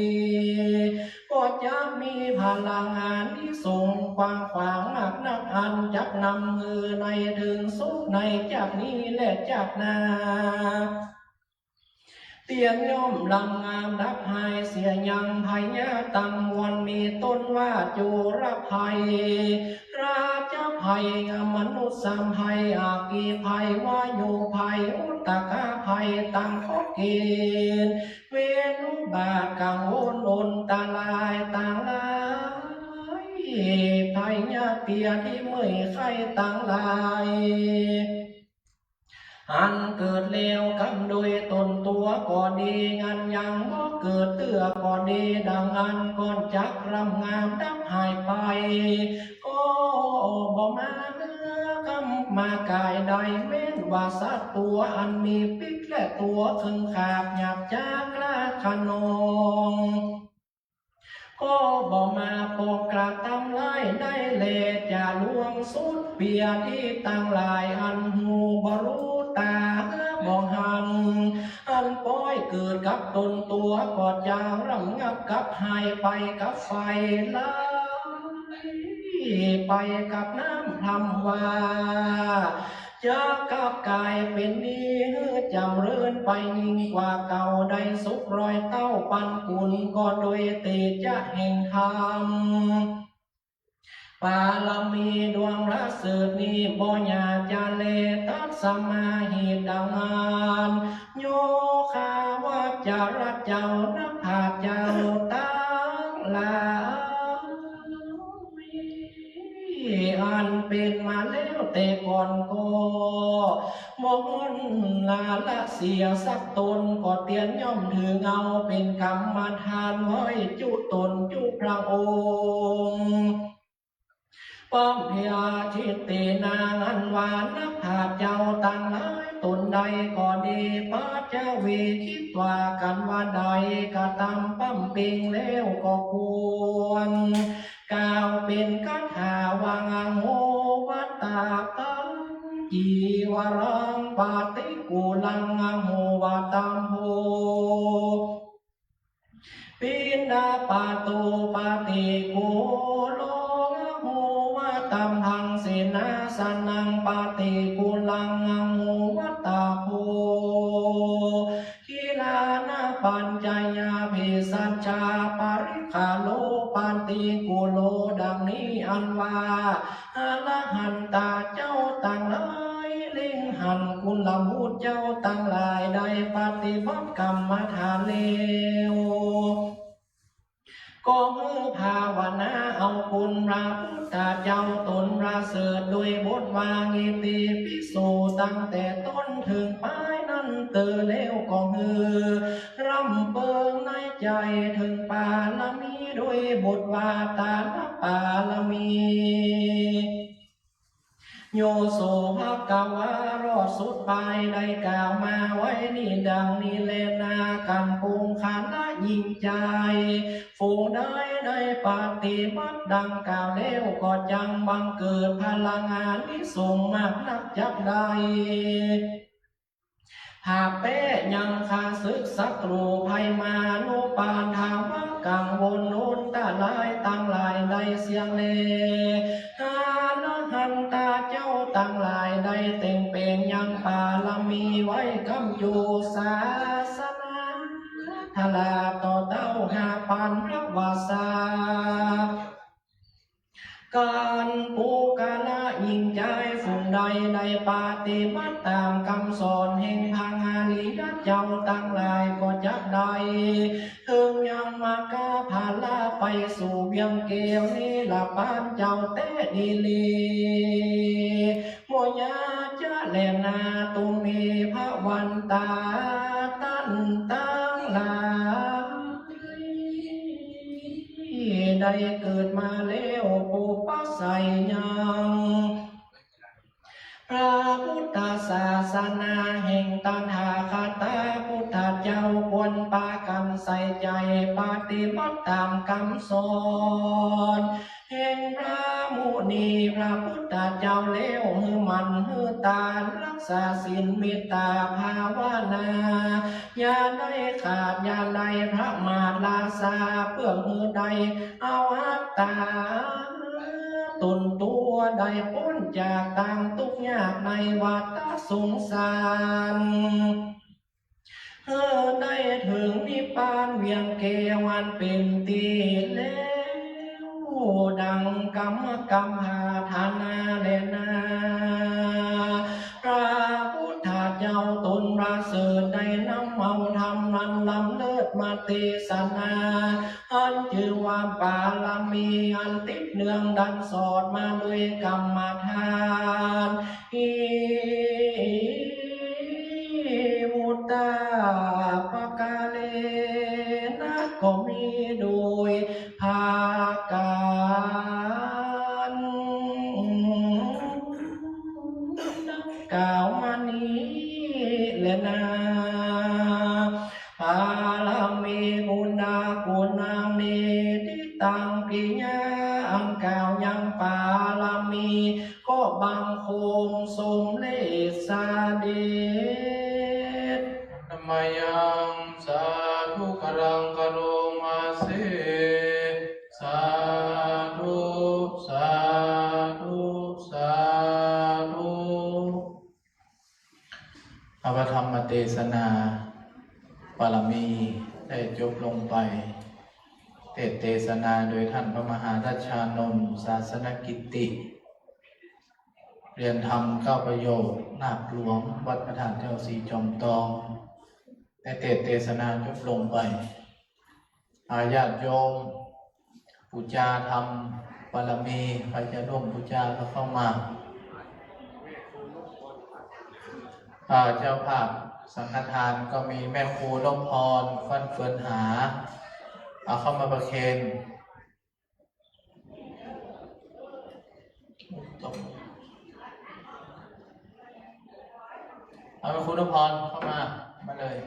ก็จะมีพลังอานิสงส์กว้างขวางมากนัก อันจักนำหื้อในเถิงสุขในจากนี้และจากหน้า เตียนย่อมลำงามดับหายเสียยัง ภัยยะตังมวลมีต้นว่าจุลภัย ราชภัย มนุษย์ภัย อัคคีภัย วายุภัย อุทกภัย ตังข้อเกณฑ์ เวรอุบาท กังวลอันตรายตังหลาย ภัยยะเบียดตี้เมื่อยไข้ตังหลาย อันเกิดแล้วกำโดยต๋นตั๋วก็ดี อันยังบ่เกิดเตื้อก็ดี ดังอั้นก่อนจักลำงามดับหายไป ก็บ่มาเฮือกำมากายใด แม้นว่าสัตว์ตั๋วอันมีปิ๊กและตั๋วเคิงขาบหยาบจ๊าคล้าคะนอง ก็บ่มาปองกระตำร้ายได้แล จะล่วงสุดเปียตี้ตังหลาย อันฮูบ่ฮู้ต๋าบ่หัน อันป๊อยเกิดกับต๋นตั๋ว ก็จะรำงับกับหายไปกับไฟ ไหลไปกับน้ำพร่ำว่า จะกลับกายเป๋นดีหื้อจ๋ำเริญไปยิ่งกว่าเก่า ได้สุขร้อยเต้าปันกุล ก็โดยเตจะแห่งธรรม ปารมีดวงประเสริฐนี้ บ่หยาบจะแล ตัสมาหิ ดังอั้น โยคาวัจจรเจ้า นักปราชญ์เจ้าตังหลาย อันเป๋นมาแล้วแต่ก่อนก็ บ่ฮ้อนละละเสียสักต๋น ก็เตียนย่อมถือเอาเป๋นกรรมฐานไว้จุต๋นจุพระองค์ ป้อมเพียงทิฏฐินางอันว่า นักปราชญ์เจ้าตังหลายต๋นใดก็ดี ปัจจเวกขิตวากั๋นว่าใด กระตำป้ำเป่งแล้วก็ควร กล่าวเป๋นคาถาว่า อโห วัตตา ปัญจีวรัง ปฏิกูลัง อโห วัตตัมโภ ปิณฑปาโต ปฏิกูโล อโห วัตตัมภัง เสนาสนัง ปฏิกูลัง อโห วัตตัมโภ ขีลานะปัญจยา เภสัชชา ปริคาโล ปฏิกูโล ดังนี้อันว่า อรหันตาเจ้าตังหลาย เล็งหันกุลบุตรเจ้าตังหลายได้ปฏิบัติกรรมฐานแล้ว ก็หื้อภาวนาเอาคุณพระพุทธเจ้าต๋นประเสริฐ โดยบทว่า อิติปิโส ตั้งแต่ต้นเถิงปลายนั้นเตอแล้ว ก็หื้อร่ำเปิงในใจ๋เถิงปารมี โดยบทว่า ตานปารมี โยโส ภะคะวา รอดสุดปลาย ได้กล่าวมาไว้นี้ดังนี้แลนา กันปุงคละหญิงจาย ฝูงใดได้ปฏิบัติดังกล่าวแล้ว ก็จักบังเกิดผลังอานิสงส์มากนักจักได้ หากแป๊ยังข้าศึกศัตรูภัยมานุปาทานว่ากังวลอันตรายตังหลายได้เสี้ยงแล อรหันตาเจ้าตังหลายได้แต่งเป๋นยังปารมีไว้กำอยู่ ศาสนาทราบต่อเต้าห้าปันพระวาสา กันปุงคละหญิงจายฝูงใดได้ปฏิบัติต๋ามกำสอนแห่งพระอริยะเจ้าตังหลาย ก็จักได้เถิงยังมรรคผลไปสู่เวียงแก้วนิรปานเจ้าแต๊ดีหลี บ่ยากจะแลนา ตุมเม ภะวันตา ต้านตังหลาย ได้เกิดมาแล้วปุปผาสยัง พระพุทธศาสนาแห่งตถาคตพุทธเจ้า ควรปากั๋นใส่ใจ๋ปฏิบัติต๋ามกำสอน แห่งพระมุนีพระพุทธเจ้าแล้ว หื้อหมั่นหื้อตานรักษาศีลเมตตาภาวนา อย่าได้ขาดอย่าได้ประมาทละซา เปื้อหื้อได้เอาอัตตาต๋นตั๋วได้ป๊นจากตางตุ๊กข์ยากในวัฏสงสาร เออ ได้เถิงนิพพานเวียงแก้วอันเป๋นตี้แล้ว ดังกำ กำหาธนาแลนา พระพุทธเจ้าต๋นประเสริฐได้นำเอาธรรมอันล้ำเลิศมาเตสนา อันจื้อว่าปารมีอันติดเนื่องดังสอดมาโดยกรรมฐาน อิ วุตตาปะกาเลนะ ก็มีโดยประก๋านดังกล่าวมานี้แลนา ปารมีปุณณะกุณานิทิตังปิยะ อันกล่าวยังปารมี ก็บังคมสมเร็จเสด็จ นะมะยัง สาธุ กรัง กะโรมาเส สาธุ สาธุ สาธุ อภิธรรมเตสนา ปารมีได้จบลงไป เตสน์เตสนาโดยท่านพระมหาราชานนท์ ศาสนกิตติ เรียนธรรมเก้าประโยค นาคหลวงวัดพระธาตุเจ้าสีจอมตอง ได้เตสน์เตสนาจบลงไป อา ญาติโยม ปู๋จาธรรมปารมี ใผจะร่วมปู๋จาก็เข้ามา อ่า เจ้าภาพสังฆทานก็มีแม่ครูนพพร ฟั่นเฟือนหา เอาเข้ามาประเคน เอาแม่ครูนพพรเข้ามา มาเลย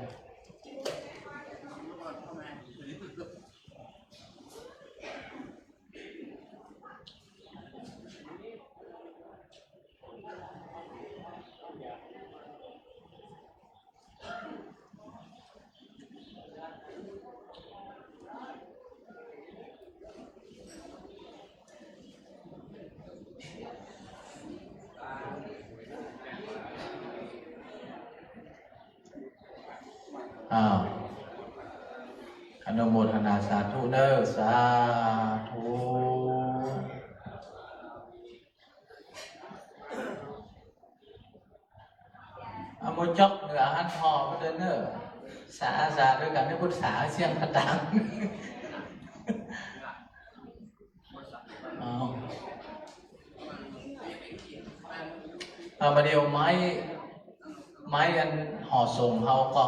อ้าว อนุโมทนาสาธุเน้อ สาธุ เอาหมวกจ๊อกเหนือหันห่อมาเดินเนอะ สา สาด้วยกัน ให้พุทธสาเสียงกระดัง เอา เอามาเดียวไม้ ไม้อันห่อส่งเฮาก็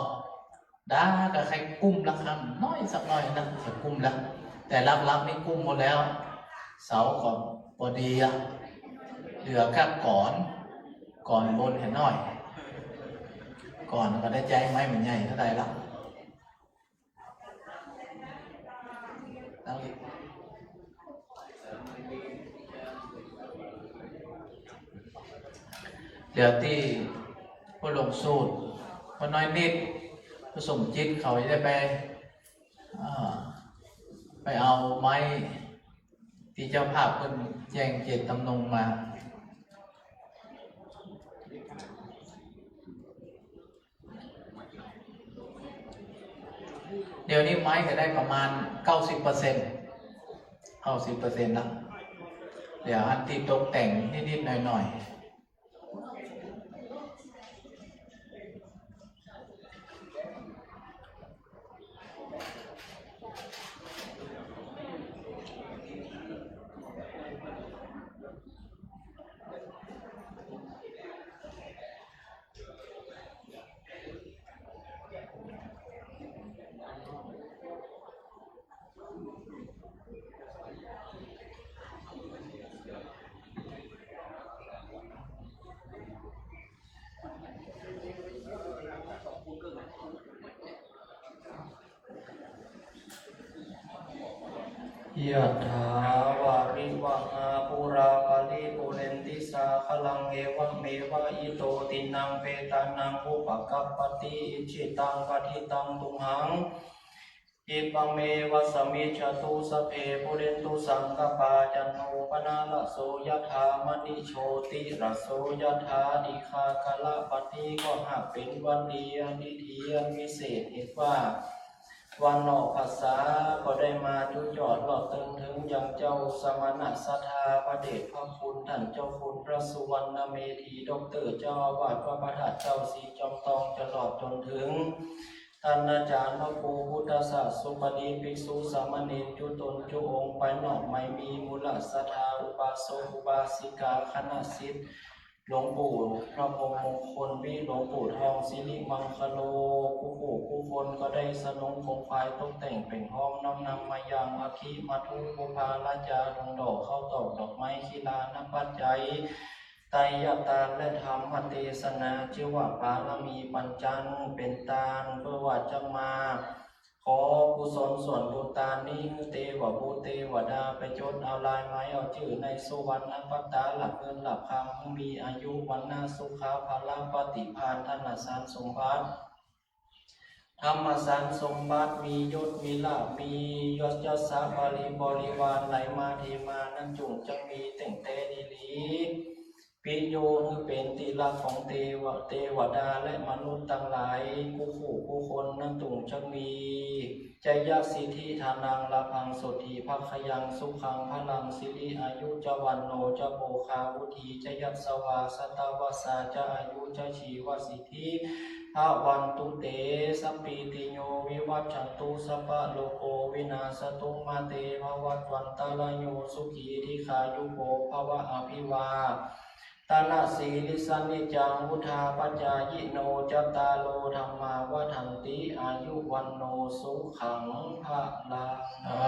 ดาก็ใค่กุ้มละคำน้อยสักหน่อยนะ จะกุ้มละ แต่หลักๆ นี่กุ้มหมดแล้ว เสาก็ปอดีอะ เหลือแค่ก๋อน ก๋อนบนเหียหน้อย ก๋อนก็ได้ใจ๊ไม้มันใหญ่เต้าใดละ เดี๋ยวตี้ผู้ลงสูตร พระน้อยนิด พระสมจิตเขาจะได้ไป อ่า ไปเอาไม้ตี้เจ้าภาพเปิ้นแจ้งเจตจำนงมา เดี๋ยวนี้ไม้ก็ได้ประมาณเก้าสิบเปอร์เซ็นต์ เก้าสิบเปอร์เซ็นต์ ละ เดี๋ยวอันตี้ตกแต่งนิดๆ หน่อยๆ ยะถา วาริวะหา ปูรา ปะริปูเรนติ สาคะลัง เอวะเมวะ อิโต ตินัง เปตานัง อุปะกัปปะติ อิจฉิตัง ปะฏิตัง ตุมหัง Evaṃ me va samiñjatu, sabbe pūrentu saṅkappā, cando paṇṇaraso yathā, maṇi jotiraso yathā, dighā galapaṭhi. ก็หากเป๋นวันดีอันดีๆ อันวิเศษ เหตุว่าวันออกพรรษาก็ได้มาจุจอดรอดเติงเถิงยังเจ้าสมณศัทธา พระเดชพระคุณต้านเจ้าคุณพระสุวรรณเมธี ด็อกเตอร์ เจ้าอาวาสวัดพระธาตุเจ้าศรีจอมทอง จะรอดจนเถิง ต้านอาจ๋ารย์พระครูพุทธศาสน์สุปฏิ ภิกษุสามเณรจุ๊ตนจุ๊องค์ ภายนอกไม่มี มูลศรัทธา อุบาสกอุบาสิกา คณะศิษย์หลวงปู่พระพรหมมงคลวิ หลวงปู่ทองสิริมังคโล กู้ผู้กู้คนก็ได้สนงขงขวายตกแต่งเปล่งฮ้อม น้อมนำมายังอัคคิมะธุ ภูพานราจา ดงดอกข้าวตอกดอกไม้ ขีลานะปัจจัย ไตรยตานและธรรมเตสนา จื้อว่าปารมีปัญจันทร์เป๋นตาน เปื้อว่าจะมาขอกุศลส่วนบุญตานนี้ หื้อเตวบุตรเตวดาไปจดเอาลายไม้เอาจื้อในสุวรรณปัตตา หลับเงินหลับคำ หื้อมีอายุ วรรณะ สุขะ พละ ปฏิภาณ ธนสารสมบัติ ธรรมสารสมบัติ มียศมีลาภ มียศยศบริ บริวารไหลมาเทมา นั้นจุ่งจักมีแต่งแต๊ดีหลี ปิโย หื้อเป๋นตี้ฮักของเตวะ เตวดาและมนุษย์ตังหลาย กู้ผู้กู้คน นั้นจุ่งจักมี จยสิทธิ ธนัง ลาภัง โสตถี ภักขยัง สุขัง พลัง สิริ อายุ จะ วรรณโณ จะ โภคา วุฒี จะ ยัสสะวา สัตตะวัสสา จะ อายุ จะ ชีวสิทธิ ภะวันตุ เต สัพพีติโย วิวัชชันตุ สัพพะโรโค วินาสสะตุ มา เต ภะวัตวันตะระโย สุขี ดีฆายุโก ภะวะ อภิวาตะนะสีลิสสะ นิจจัง วุฑฒาปะจายิโน จัตตาโร ธัมมา วัฑฒันติ อายุ วรรณโณ สุขัง พลัง สา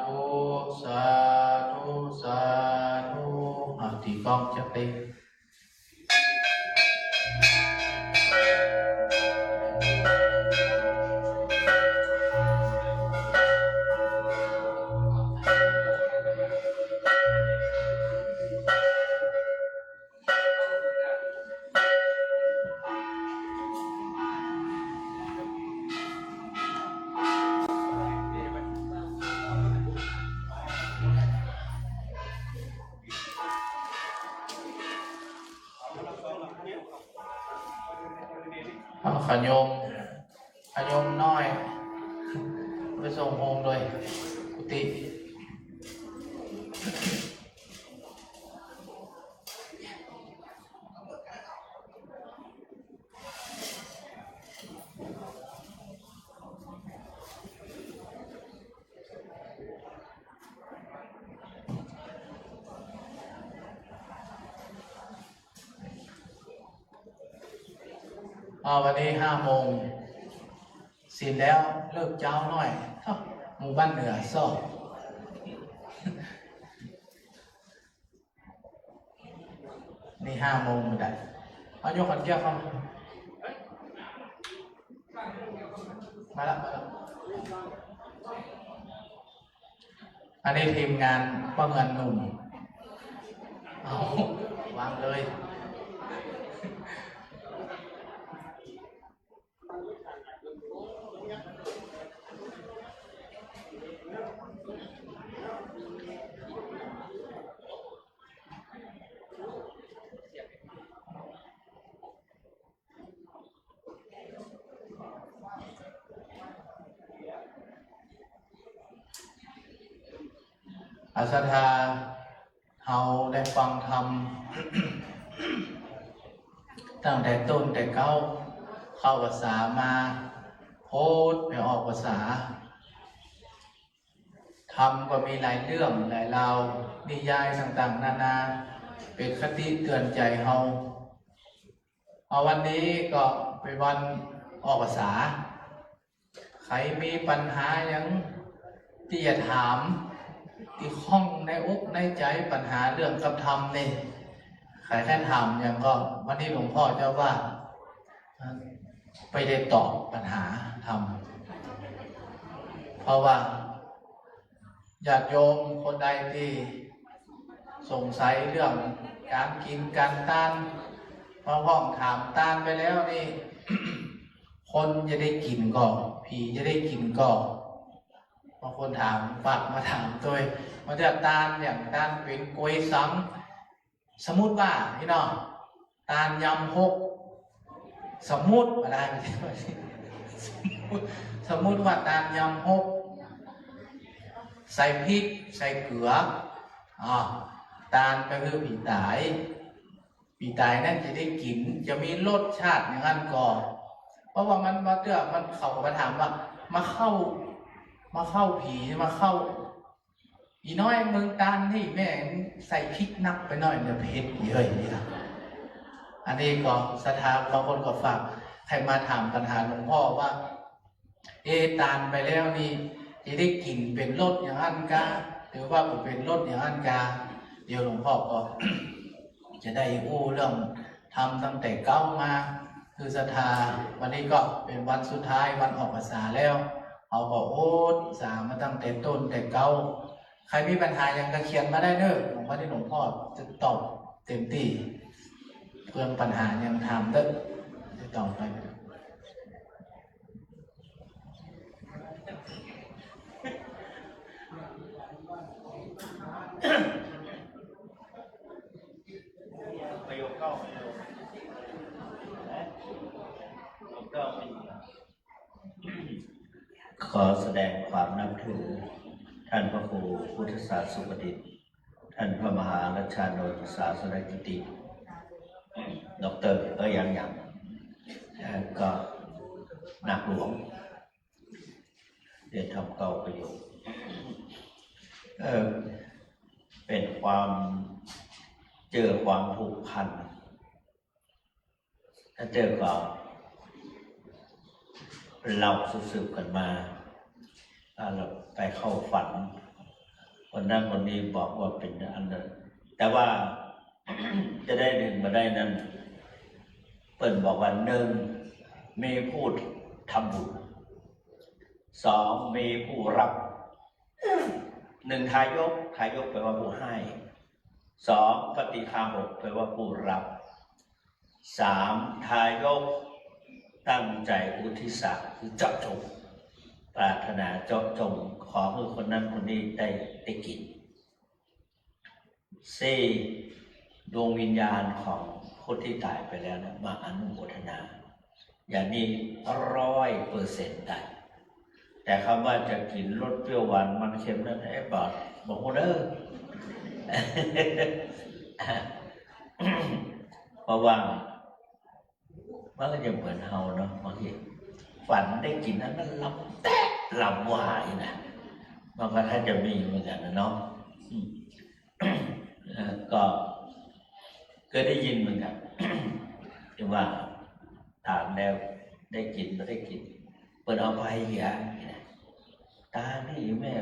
ธุ สาธุ สาธุ อ่ะ ตีกลองจักเต๊ เอาขะโยม ขะโยมน้อย ไปส่งโฮมโดยกุฏิ อ่า วันนี้ห้าโมง ศีลแล้ว เลิกเจ๊าหน้อย เอ้า หมู่บ้านเหนือซอก นี่ห้าโมงเหมือนกัน เอายกขันแก้วเข้ามา มาละ มาละ อันนี้ทีมงานป้อเงินหนุ่ม เอา วางเลย อา ศรัทธา เฮาได้ฟังธรรม ตั้งแต่ต้นแต่เก๊า เข้าพรรษามา โพดไปออกพรรษา ธรรมก็มีหลายเรื่องหลายราว นิยายต่างๆ นานา เป๋นคติเตือนใจ๋เฮา เอา วันนี้ก็เป๋นวันออกพรรษา ใผมีปัญหาหยังตี้จะถาม ตี้ข้องในอกในใจ๋ ปัญหาเรื่องกับธรรมนี่ ใผใค่ถามหยังก็ วันนี้หลวงพ่อเจ้าว่า ไปได้ตอบปัญหาธรรม เพราะว่าญาติโยมคนใดตี้สงสัยเรื่องก๋านกิ๋นก๋านตาน มาห้องถามตานไปแล้วนี่ คนจะได้กิ๋นก่อ ผีจะได้กิ๋นก่อ บางคนถาม ฝากมาถามตวย ว่าจะตานอย่างตานเป๋นกวยสัง สมมุติว่า พี่น้อง ตานยำฮก สมมุติว่าได้ สมมุติ สมมุติว่าตานยำฮก ใส่พริก ใส่เกลือ อ่า ตานไปหื้อผีต๋าย ผีต๋ายนั้นจะได้กิ๋น จะมีรสชาติอย่างนั้นก่อ เพราะว่ามัน บางเตื้อมัน เขาก็มาถามว่า มาเข้า มาเข้าผี มาเข้า อี่น้อย มึงตานนี่แม่งใส่พริกนักไปหน่อยเนี่ย เผ็ดเย้ยนี่นะ อันนี้ก็ศรัทธาบางคนก็ฝาก ใค่มาถามปัญหาหลวงพ่อว่า เอ ตานไปแล้วนี่ จะได้กิ๋นเป๋นรสอย่างนั้นกา หรือว่าบ่เป๋นรสอย่างนั้นกา เดี๋ยวหลวงพ่อก็ จะได้อู้เรื่องธรรมตั้งแต่เก๊ามา คือศรัทธา วันนี้ก็เป๋นวันสุดท้าย วันออกพรรษาแล้ว เฮาก็อุตส่าห์มาตั้งแต่ต้นแต่เก๊า ใผมีปัญหาหยังก็เขียนมาได้เน่อ หลวงพ่อ นี่หลวงพ่อจะตอบเต็มตี้ เปื้องปัญหาหยังถามเต๊อะ จะตอบไป ประโยคเก้า ประโยคเก้า ขอแสดงความนับถือ ท่านพระครูพุทธศาสนสุบัณฑิต ท่านพระมหารัชชานนท์ศาสนกิติ ด็อกเตอร์ เอ้ย ยัง ยัง เอ่อ ก็หนักหลวง เรียนธรรมเก้าประโยค เอ่อ เป๋นความ เจื้อความผูกพัน ถ้าเจื้อก็เล่าสืบๆ กั๋นมา อ่า แล้วไปเข้าฝัน คนนั้นคนนี้บอกว่าเป๋นอันนั้น แต่ว่า จะได้นึ่งมาได้นั้น เปิ้นบอกว่า นึ่ง มีผู้ทำบุญ สอง มีผู้รับ นึ่ง ทายก ทายกแปลว่าผู้ให้ สอง ปฏิคาหก แปลว่าผู้รับ สาม ทายกตั้งใจ๋อุทิศะ คือเจาะจง ปรารถนาเจาะจง ขอหื้อคนนั้นคนนี้ได้ ได้กิ๋น สี่ ดวงวิญญาณของคนตี้ต๋ายไปแล้วนะ มาอนุโมทนา อย่างนี้ร้อยเปอร์เซ็นต์ได้ แต่กำว่าจะกิ๋นรสเปรี้ยวหวานมันเค็มนั้น เอ๊ะ บ่ บ่ฮู้เน่อ เพราะว่า มันก็จะเหมือนเฮาเนาะ บางทีฝันได้กิ๋นอันนั้นลำแต๊ะลำหว่ายนะ มันก็ถ้าจะมีเหมือนกั๋นนะเนาะ อืม เอ่อ ก็เกยได้ยินเหมือนกั๋น ตี้ว่าตานแล้วได้กิ๋น บ่ได้กิ๋น เปิ้นเอาไปเหีย ตานนี่แม่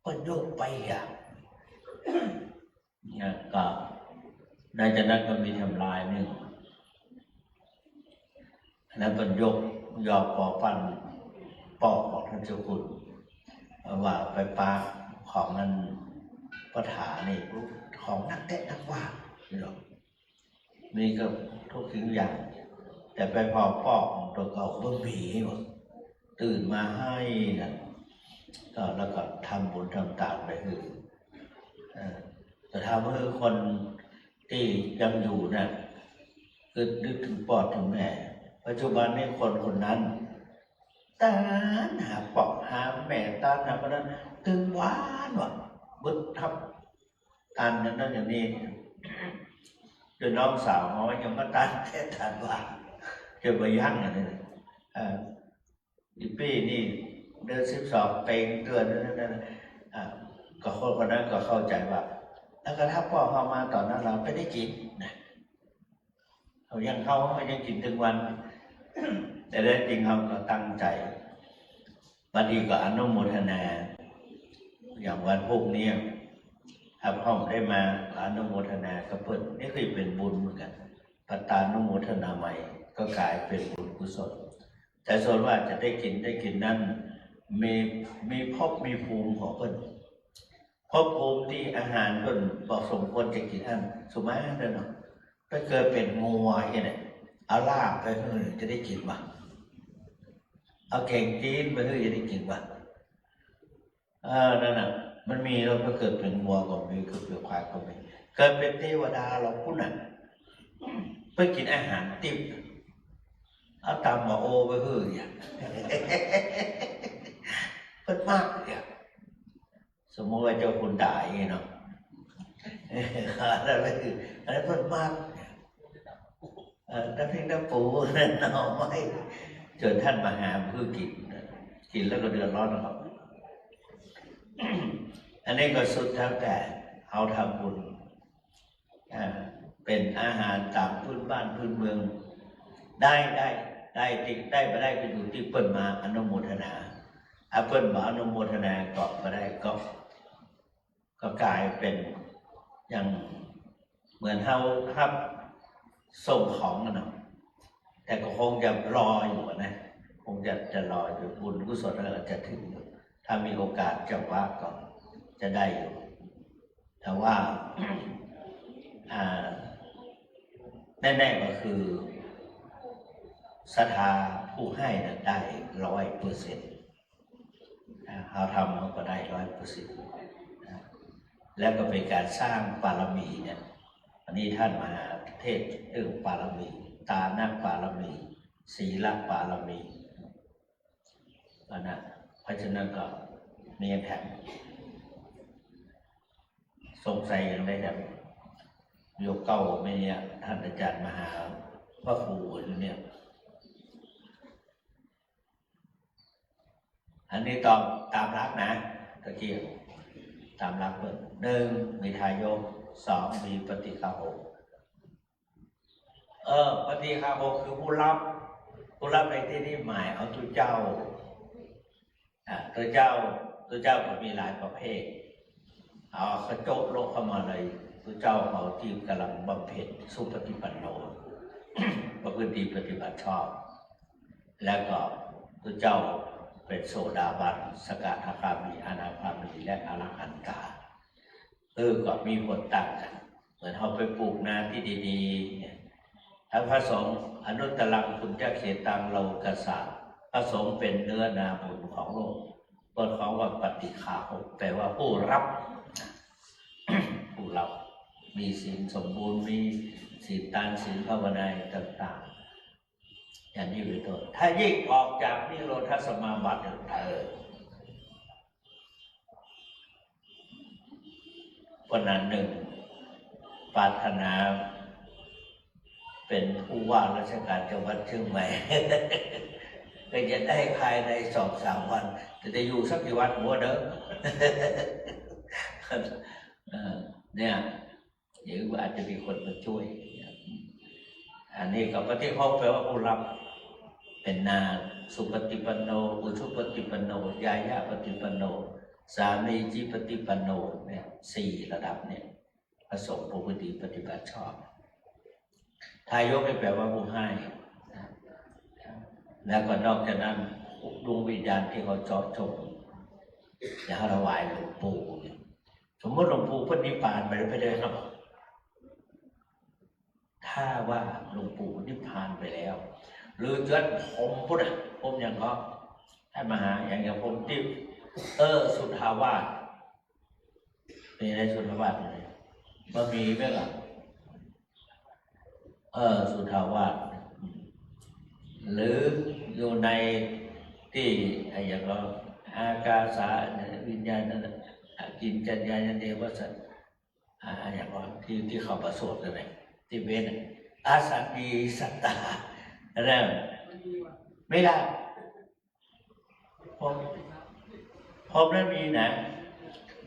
เปิ้นยกไปเหีย นะ ก็หลังจากนั้นก็มีแถมลายนึ่ง อันนั้นเปิ้นยก ยอปอปั้น ป้อของต้านเจ้าคุณ ว่าไปปะของอันปะถานี่ ของนักแต๊ะนักว่า นี่หรอก นี่ก็ทุกสิ่งอย่าง แต่ไปผ่อป้อของตั๋วเก่าบ่มีหมด ตื่นมาไห้กั๋น ก็แล้วก็ทำบุญทำตานไปหื้อ เอ่อ แต่ถ้าหื้อคนตี้ยังอยู่น่ะ คือนึกเถิงป้อเถิงแม่ ปัจจุบันนี้คนคนนั้น ตานหาป้อหาแม่ ตานหาคนนั้น ตึงวานว่ะ บึดทับ ตานอย่างนั้นอย่างนี้ จ๋นน้องสาวเฮายังมาตานแต๊ะตานว่า จ๋นบ่ยั้งอันนี้ เอ่อ อี่ปี้นี่เดือนสิบสองเป๋งเดือนนั้นนะ อ่า ก็คนคนนั้นก็เข้าใจ๋ว่า แล้วก็ถ้าป้อเฮามาต๋อนนั้น เฮาเป๋นได้กิ๋นนะ เฮายัง เฮายังกิ๋นตึงวัน แต่แท้จริงเฮาก็ตั้งใจ๋ บางทีก็อนุโมทนา อย่างวันพูกนี้ ถ้าพ่อได้มา อนุโมทนากับเปิ้น นี่คือเป๋นบุญเหมือนกั๋น ปัตตานุโมทนาไมย ก็ก๋ายเป๋นบุญกุศล แต่ส่วนว่าจะได้กิ๋น ได้กิ๋นนั้น มี มีภพมีภูมิของเปิ้น ภพภูมิตี้อาหารเปิ้นบ่สมควรจะกิ๋นอั้น สมมุติเนาะ ไปเกิดเป๋นงัวอี้เนี่ย เอาลาบไปหื้อจะได้กิ๋นบ่ เอาแก๋งตี๋นไปหื้อจะได้กิ๋นบ่ เออ นั่นน่ะ มันมีแล้ว ไปเกิดเป๋นงัวก็มี เกิดเป๋นควายก็มี เกิดเป๋นเตวดาลอปุ้นน่ะ ไปกิ๋นอาหารติ๊บ เอาต๋ำบ่าโอไปหื้อเนี่ย เปิ้นมักเนี่ย สมมุติว่าเจ้าคุณต๋ายนี่เนาะ อันนั้นคือ อันนั้นเปิ้นมัก เอ่อ น้ำพริกน้ำปู หน่อไม้ จ๋นต้านมหาบ่หื้อกิ๋น กิ๋นแล้วก็เดือดร้อนนะครับ อันนี้ก็สุดแล้วแต่เฮาทำบุญ อ่า เป๋นอาหารต๋ามพื้นบ้านพื้นเมือง ได้ ได้ ได้ติ ได้บ่ได้ก็อยู่ตี้เปิ้นมาอนุโมทนา ถ้าเปิ้นบ่อนุโมทนาก็บ่ได้ ก็ ก็ก๋ายเป๋นอย่างเหมือนเฮาฮับส่งของอะเนาะ แต่ก็คงจะรออยู่อะนะ คงจะ จะรออยู่ บุญกุศลเราจะถึงอยู่ ถ้ามีโอกาสจังหวะก็จะได้อยู่ แต่ว่า อ่า แน่ๆ ก็คือศรัทธาผู้ให้น่ะได้ร้อยเปอร์เซ็นต์ อ่า เฮาทำเฮาก็ได้ร้อยเปอร์เซ็นต์ นะ แล้วก็เป๋นก๋านสร้างบารมีเนี่ย อันนี้ต้านมหาเทศน์เรื่องบารมี ตานบารมี ศีลบารมี อันนั้น เพราะฉะนั้นก็มีแผน สงสัยอย่างใดก็โยมเก่าแม่เนี่ย ต้านอาจ๋ารย์มหาพระครูอยู่เนี่ย อันนี้ต๋าม ต๋ามหลักนะ ตะกี้ ต๋ามหลักเปิ้น หนึ่ง มีทายก สอง มีปาฏิฆาหก เออ ปาฏิฆาหกคือผู้ฮับ ผู้ฮับในตี้นี้หมายเอาตุ๊เจ้า อ่า ตุ๊เจ้า ตุ๊เจ้าก็มีหลายประเภท เอาเขาโจ๊ะลงเข้ามาเลย ตุ๊เจ้าเอาตี้ก่ำลังบำเพ็ญสุปฏิปันโน ประพฤติดีปฏิบัติชอบ แล้วก็ตุ๊เจ้าเป๋นโสดาบัน สกทาคามี อนาคามี และอรหันตา เออ ก็มีผลต่างกั๋น เหมือนเฮาไปปลูกนาตี้ดีๆ เนี่ย ถ้าพระสงฆ์อนุตตรังปุญญเขตังโลกัสสะ พระสงฆ์เป๋นเนื้อนาบุญของโลก เปิ้นฮ้องว่าปาฏิฆาหก แปลว่าผู้ฮับ ผู้ฮับ มีศีลสมบูรณ์ มีศีลตาน ศีลภาวนาต่างๆ อย่างนี้เป๋นต้น ถ้ายิ่งออกจากนิโรธสมาบัติ เออ เพราะนั้นหนึ่ง ปรารถนาเป๋นผู้ว่าราชการจังหวัดเชียงใหม่ ก็จะได้ภายในสองสามวัน แต่จะอยู่สักกี่วันบ่ฮู้เด้อ เออ เนี่ย เดี๋ยวอาจจะมีคนมาช่วย อันนี้ก็ปาฏิฆาหก แปลว่าผู้ฮับ เป๋นนา สุปฏิปันโน อุชุปฏิปันโน ญาญาปฏิปันโน สามีจิปฏิปันโน เนี่ย สี่ระดับเนี่ย พระสงฆ์ประพฤติปฏิบัติชอบ ทายกนี่แปลว่าผู้ให้ แล้วก็นอกจากนั้น ดวงวิญญาณตี้เขาเจาะจง จะถวายหลวงปู่เนี่ย สมมุติหลวงปู่เปิ้นนิพพานไปแล้ว ไปได้ครับ ถ้าว่าหลวงปู่นิพพานไปแล้ว หรือจวนพรหมปุ้นน่ะ พรหมอย่างก็ ต้านมหา อย่าง อย่างพรหมตี้ เออ สุทธาวาส มีในสุทธาวาสไหม บ่มีไหมล่ะ เออ สุทธาวาส หรืออยู่ในตี้ ไอ้อย่างก็ อากาสาวิญญาณนั่นน่ะ กิญจัญญาเนวสัต อ่า อย่างว่าตี้ ตี้เขาประสวดกั๋นน่ะ ตี้เว้นน่ะ อสัญญูสัตตา อันนั้นไม่ได้ พรหม พรหมนั้นมีนะ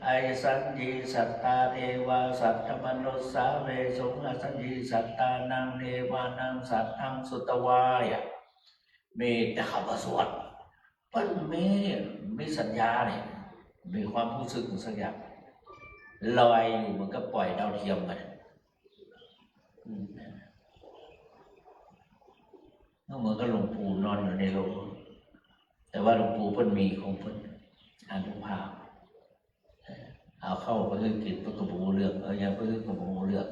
อสัญญูสัตตา เทวาสัตตมนุสสาเวสุง อสัญญูสัตตานัง เทวานังสัตถังสุตวา อ่ะ มีแต่เขาประสวด เปิ้นมี มีสัญญาเนี่ย มีความฮู้สึกสักอย่าง ลอยอยู่เหมือนกับปล่อยดาวเทียมไป อืม ก็เหมือนกับหลวงปู่นอนอยู่ในโลง แต่ว่าหลวงปู่เปิ้นมีของเปิ้น อานุภาพ เอาข้าวไปหื้อกิ๋น เปิ้นก็บ่ฮู้เรื่อง เอายาไปหื้อก็บ่ฮู้เรื่อง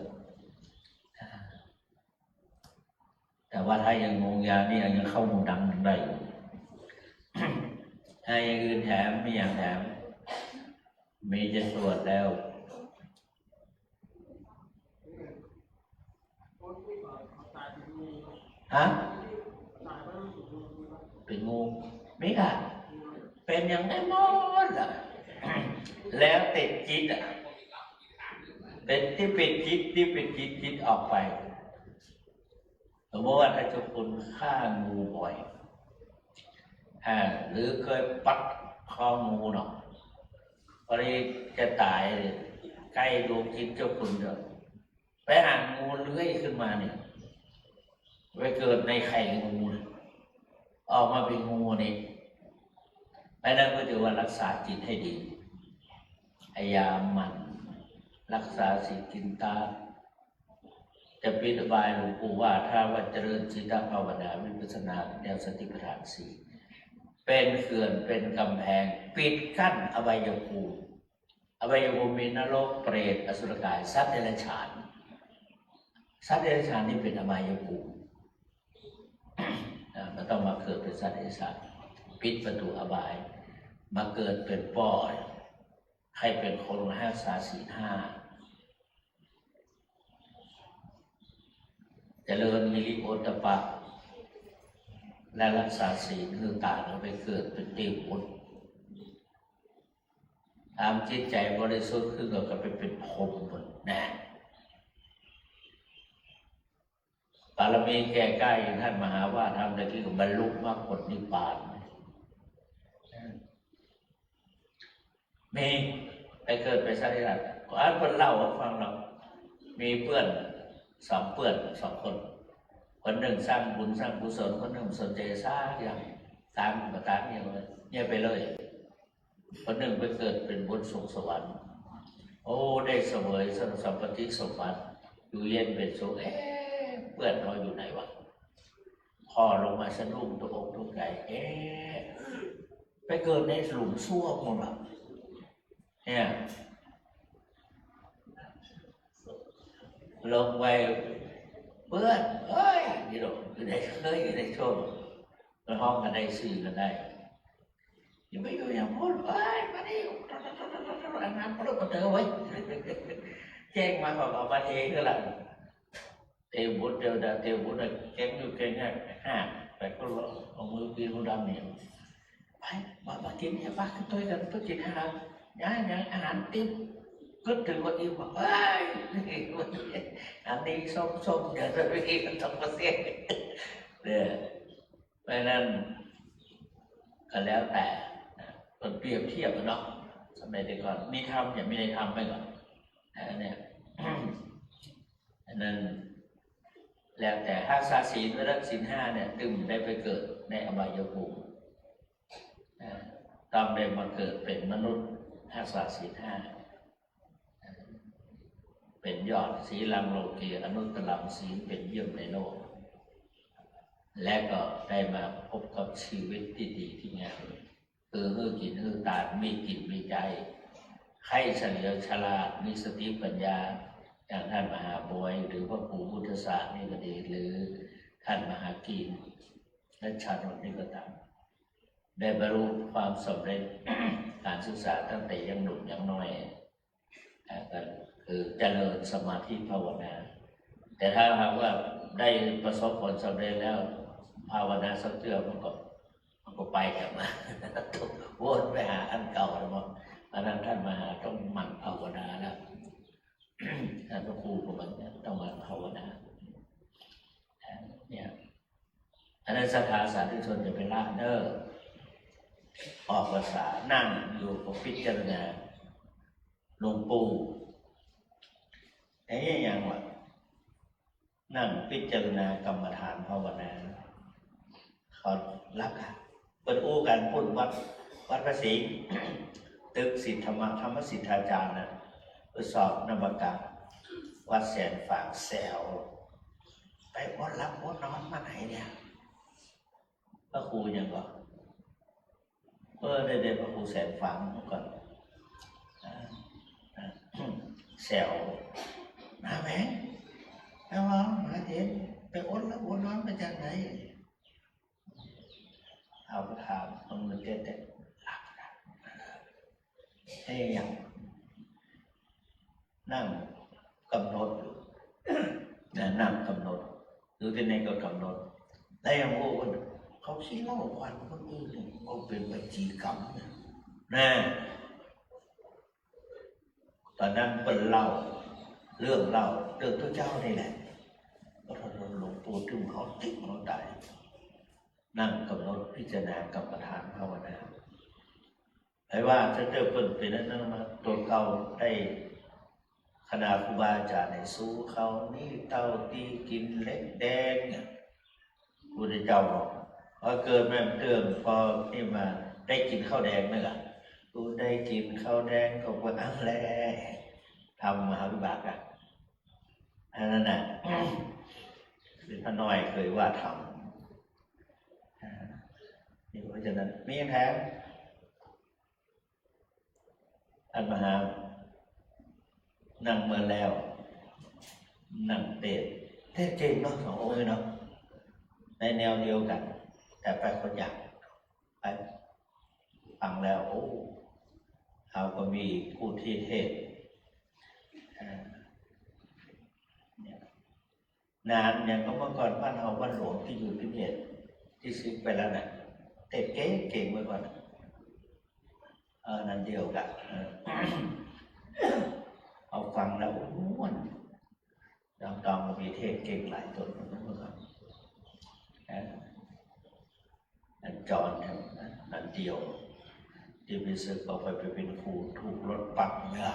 แต่ว่าถ้าอย่างงงยานี่ยังเข้าหูดังได้อยู่ ในอย่างอื่นแถม มีอย่างแถม มีจะสวดแล้ว ฮะ เป๋นงู มีก่ะ เป๋นอย่างได้หมดอะ แล้วแต่จิตอะ เป๋นตี้เป๋นจิต ตี้เป๋นจิต จิตออกไป สมมติว่าถ้าเจ้าคุณฆ่างูบ่อย อ่า หรือเกยปัดคองูเนาะ พอดีจะต๋าย ใก้ดวงจิตเจ้าคุณเนาะ ไปหันงูเลื้อยขึ้นมาเนี่ย ไปเกิดในไข่งูเนี่ย ออกมาเป๋นงูเนี่ย เพราะนั้นก็ถือว่ารักษาจิตให้ดี พยายามหมั่นรักษาศีลกินทาน จะปิดอบาย หลวงปู่ว่า ถ้าว่าเจริญจิตตภาวนา วิปัสสนา แนวสติปัฏฐานสี่ เป๋นเขื่อน เป๋นก๋ำแพง ปิดกั้นอบายภูมิ อบายภูมิมีนรก เปรต อสุรกาย สัตว์เดรัจฉาน สัตว์เดรัจฉานนี่เป๋นอบายภูมิ อ่า บ่ต้องมาเกิดเป๋นสัตว์เดรัจฉาน ปิดประตู๋อบาย มาเกิดเป๋นป้อ ใค่เป๋นคนรักษาศีลห้า เจริญฮิริโอตตัปปะ และรักษาศีล คือก๋านเอาไปเกิดเป๋นเตวปุต ต๋ามจิตใจ๋บริสุทธิ์ขึ้นก็ไปเป๋นพรหมหมดนะ บารมีแก่กล้าอย่างต้านมหาว่า ทำได้ขึ้นก็บรรลุมรรคผลนิพพาน มีไปเกิดเป๋นสัตว์เดรัจฉาน ก็อันเปิ้นเล่าหื้อฟังเนาะ มีเปื้อนสองเปื้อนสองคน คนนึ่งสร้างบุญสร้างกุศล คนนึ่งบ่สนใจ๋สักอย่าง ต๋ามก็ต๋ามเยียะ เยียะไปเลย คนนึ่งไปเกิดเป๋นบนสวงสวรรค์ โอ้ ได้เสวยสัมปติสมบัติ อยู่เย็นเป๋นสุข เอ๊ะ เปื้อนเฮาอยู่ไหนวะ ผ่อลงมาสะดุ้งตกอกตกใจ๋ เอ๊ะ ไปเกิดในหลุมส้วมหมดละ เนี่ย ลงไป เปื้อน เฮ้ย นี่หรอก อยู่ใน เฮ้ย อยู่ในส้วม มันฮ้องกั๋นได้ ซื่อกั๋นได้ อย่าไปอยู่อย่างปู้น เฮ้ย มานี่ อันนั้น ปลุกมาเต๋อเว้ย แจ้งมาก็เอามาเทข้างหลัง เตวปุตเตวดา เตวปุตน่ะ แกงอยู่แกงยาก ห้า ไปก็เอามือปีนหัวดำเนี่ย ไป มา มากิ๋นเนี่ย ไป ขึ้นตวยกั๋น ไปกิ๋นอาหาร ยัง ยัง อาหารติด กึ๊ดเถิงว่าอิ่ม เฮ้ย อันนี้ส้มๆ เดี๋ยวจะไปกิ๋นส้มเปอร์เซ็นต์ เนี่ย เพราะฉะนั้นก็แล้วแต่นะ เปิ้นเปรียบเทียบกั๋นเนาะ สมัยแต่ก่อน มีธรรมกับบ่มีธรรมไปก่อน อันเนี้ย อันนั้น แล้วแต่ รักษาศีลไว้แล้ว ศีลห้าเนี่ย ตึงได้ไปเกิดในอบายภูมิ อ่า ต้องได้มาเกิดเป๋นมนุษย์ รักษาศีลห้า เป๋นยอด สีลังโลเก อนุตตรัง ศีลเป๋นเยี่ยมในโลก และก็ได้มาพบกับชีวิตตี้ดีตี้งาม คือหื้อกิ๋นหื้อตาน มีจิตมีใจ๋ ใค่เฉลียวฉลาด มีสติปัญญา อย่างต้านมหาบวย หรือพระครูพุทธศาสตร์นี่ก็ดี หรือต้านมหากีน และชานนท์นี่ก็ต๋าม ได้บรรลุความสำเร็จ ก๋านศึกษาตั้งแต่ยังหนุ่มยังน้อย อ่า ก็คือเจริญสมาธิภาวนา แต่ถ้าหากว่าได้ประสบผลสำเร็จแล้ว ภาวนาสักเตื้อมันก็ มันก็ไปกลับมา วนไปหาอันเก่าแล้วมั้ง เพราะฉะนั้นต้านมหาต้องหมั่นภาวนาแล้ว ต้านพระครูก็เหมือนกั๋น ต้องหมั่นภาวนา เนี่ย อันนั้นศรัทธาสาธุชนอย่าไปละเน้อ ออกพรรษานั่งอยู่ก็พิจารณาหลวงปู่ ไอ้เนี่ยยังวะ นั่งพิจารณากรรมฐานภาวนา เขาลักอะ เปิ้นอู้กั๋นปุ้นวัด วัดพระสิงห์ ตึกสิทธธรรม ธรรมสิทธาจารย์น่ะ ไปสอบนมักการ วัดแสนฝางแซว ไปอดหลับอดนอนมาไหนเนี่ย พระครูยังก่อ เออ ได้ ได้พระครูแสนฝางเมื่อก่อน อ่า อ่า แซว มาแหม เอามา มาเห็น ไปอดหลับอดนอนมาจากไหน เอาถาม เอามือเตะๆ เอ๊ะ นั่งกำหนดอยู่ นะ นั่งกำหนด อยู่ตี้ไหนก็กำหนด แล้วยังโอ้ เขาขี้เหล้าควันคนอื่นเนี่ย เขาเป๋นปจีกรรมเนี่ย นะ ต๋อนนั้นเปิ้นเล่า เรื่องเล่า เรื่องตุ๊เจ้านี่แหละ ก็หลวงปู่ตึงเขาติ๊กเขาต๋าย นั่งกำหนดพิจารณากรรมฐานภาวนา ใผว่าจะเจอเปิ้นเป๋นอันนั้นมา ตั๋วเก่าได้ ขนาดครูบาอาจ๋ารย์ในสู้เขานี่เต้าตี้กิ๋นเหล็กแดงเนี่ย พุทธเจ้าบอก พอเกิดมาเตื้อง พอนี่มาได้กิ๋นข้าวแดงเนี่ย กูได้กิ๋นข้าวแดงก็ว่าเอาแหละ ทำมหาวิบากอะ อันนั้นน่ะ เป๋นพระน้อยเกยว่าทำ อ่า นี่เพราะฉะนั้นมีแถม อาตมานั่งเมินแล้ว นั่งเตสน์ เตสน์เก่งเนาะ สององค์นี้เนาะ ในแนวเดียวกั๋น แต่ไปคนละอย่าง ไปฟังแล้ว โอ้ เฮาก็มีผู้ตี้เตสน์ อ่า เนี่ย นานอย่างก็เมื่อก่อนบ้านเฮาบ้านหลวงตี้อยู่ตี้เมียดตี้สึกไปแล้วน่ะ เตสน์เก่งๆ เมื่อก่อนน่ะ เออ นั่นเดียวกั๋น เออ เอาฟังแล้วม่วน น้องตองก็มีเตสน์เก่งหลายต๋นเมื่อก่อน เออ อันจรแถวนั้น อันเดียว ตี้ไปสึกออกไป ไปเป๋นครูถูกรถปักเนื้อ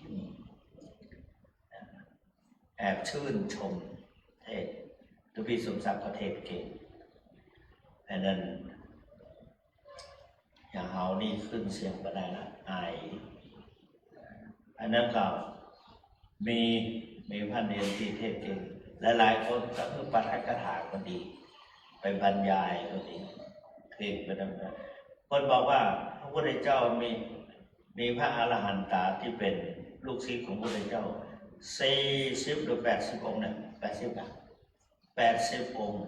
อืม แอบชื่นชมเตสน์ หลวงพี่สมศักดิ์ก็เตสน์เก่ง อันนั้น อย่างเฮานี่ขึ้นเสียงบ่ได้ละ อาย อันนั้นก็มี มีพระเณรตี้เตสน์เก่ง หลายๆ คนก็คือปาฐกถาก็ดี ไปบรรยายก็ดี เก่งไปตามนั้น เปิ้นบอกว่าพระพุทธเจ้ามี มีพระอรหันตาตี้เป๋นลูกศิษย์ของพระพุทธเจ้า สี่สิบหรือแปดสิบองค์เนี่ย แปดสิบนะ แปดสิบองค์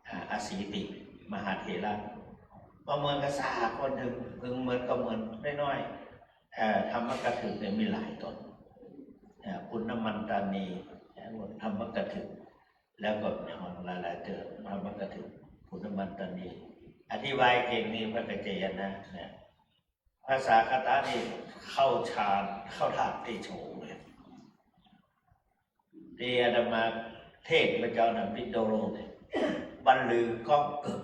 อ่า อสีติ มหาเถระ บ่เหมือนกับสหคนอื่น เปิงเหมือนก็เหมือนน้อยๆ เอ่อ ธรรมกถึกเนี่ยมีหลายต๋น เอ่อ ปุณณมันตานี เอ่อ ธรรมกถึก แล้วก็หลายๆ เตื้อ ธรรมกถึก ปุณณมันตานี อธิบายเก่งนี่พระกัจจายนะ เนี่ย ภาษาคาถานี่เข้าฌาน เข้าธาตุเตโชเลย ตี้อาตมาเตสน์พระเจ้าน่ะ บินโดโลเนี่ย บรรลือก้องเกิก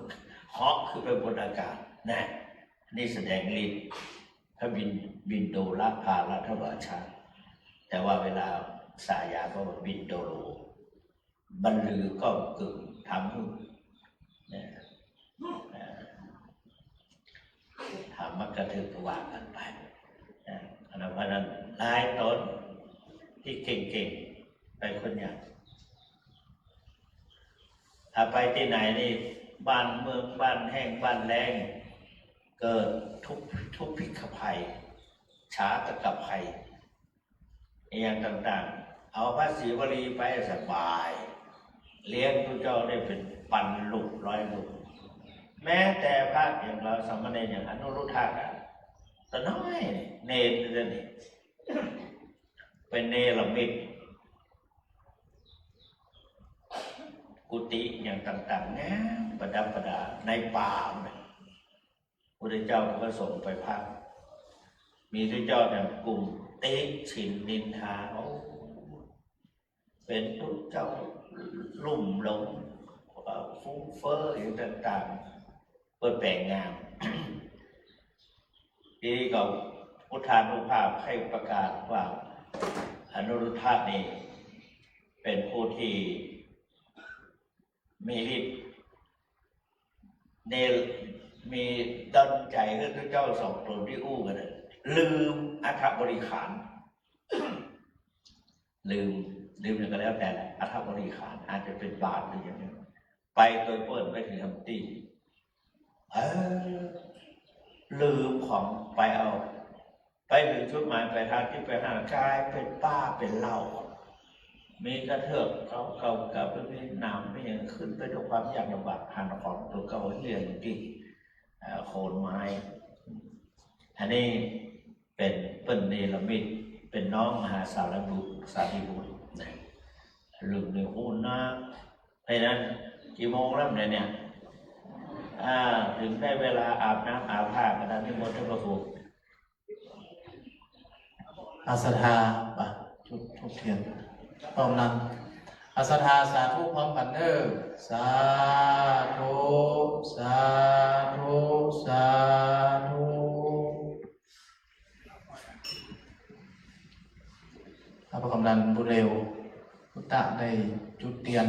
เหาะขึ้นไปบนอากาศนะ นี่แสดงฤทธิ์พระบิน บินโดละพาละถวาชา แต่ว่าเวลาสาธยายก็ว่าบินโดโล บรรลือก้องเกิก ทำหื้อ นะ นะ ธรรมกถึกก็ว่ากั๋นไป นะ อันนั้น เพราะฉะนั้นหลายต๋นตี้เก่งๆ ไปคนละอย่าง ถ้าไปตี้ไหนนี่ บ้านเมือง บ้านแห้ง บ้านแล้ง เกิดทุกข์ ทุกข์พิกภัย ชาตกภัย อย่างต่างๆ เอาพระศรีวลีไปสบาย เลี้ยงตุ๊เจ้าได้เป๋นปันลูกร้อยลูก แม้แต่พระอย่างเฮาสามเณรอย่างอนุรุทธะอะ ตั๋วน้อย เณรเดี๋ยวนี้ เป๋นเนรมิต กุฏิอย่างต่างๆ งามประดับประดาในป่าน่ะ พุทธเจ้าก็ส่งไปพัก มีตุ๊เจ้าเนี่ยกลุ่มติฉินนินทา โอ้ เป๋นตุ๊เจ้าลุ่มหลง เอ่อ ฟุ้งเฟ้ออย่างต่างๆ เปิ้นแป๋งงาน ทีนี้ก็พุทธานุภาพให้ประกาศว่าอนุรุทธะนี่เป๋นผู้ตี้ มีฤทธิ์ เนร มีดลใจ๋หื้อตุ๊เจ้าสองต๋นตี้อู้กั๋นน่ะ ลืมอัฐบริขาร ลืม ลืมอย่างก็แล้วแต่แหละ อัฐบริขาร อาจจะเป๋นบาตรหรืออย่างนั้น ไปโตยเปิ้นไปเถิงตี้ เออ ลืมของไปเอา ไปเถิงจุดหมายปลายทางตี้ไปหา ก๋ายเป๋นป้าเป๋นเหล้า มีกระเทือกเก่าๆ กับมีหนามมีหยัง ขึ้นไปด้วยความยากลำบาก หันของตั๋วเก่าเหี่ยอยู่ตี้ เอ่อ โคนไม้ อันนี้ เป๋น เปิ้นเนรมิตเป๋นน้องมหาสารีบุตร สารีบุตรนะ รุ่นนี้อู้นะ เพราะฉะนั้นกี่โมงแล้วเนี่ย อ่า เถิงได้เวลาอาบน้ำอาบผ้ากันแล้ว นิมนต์ท่านพระครู อาศรัทธา ไป จุดธูปเตียน พร้อมกั๋น อาศรัทธาสาธุพร้อมกั๋นเน่อ สาธุ สาธุ สาธุ พระกำนันบุญเร็ว พุทธะได้จุดเตียน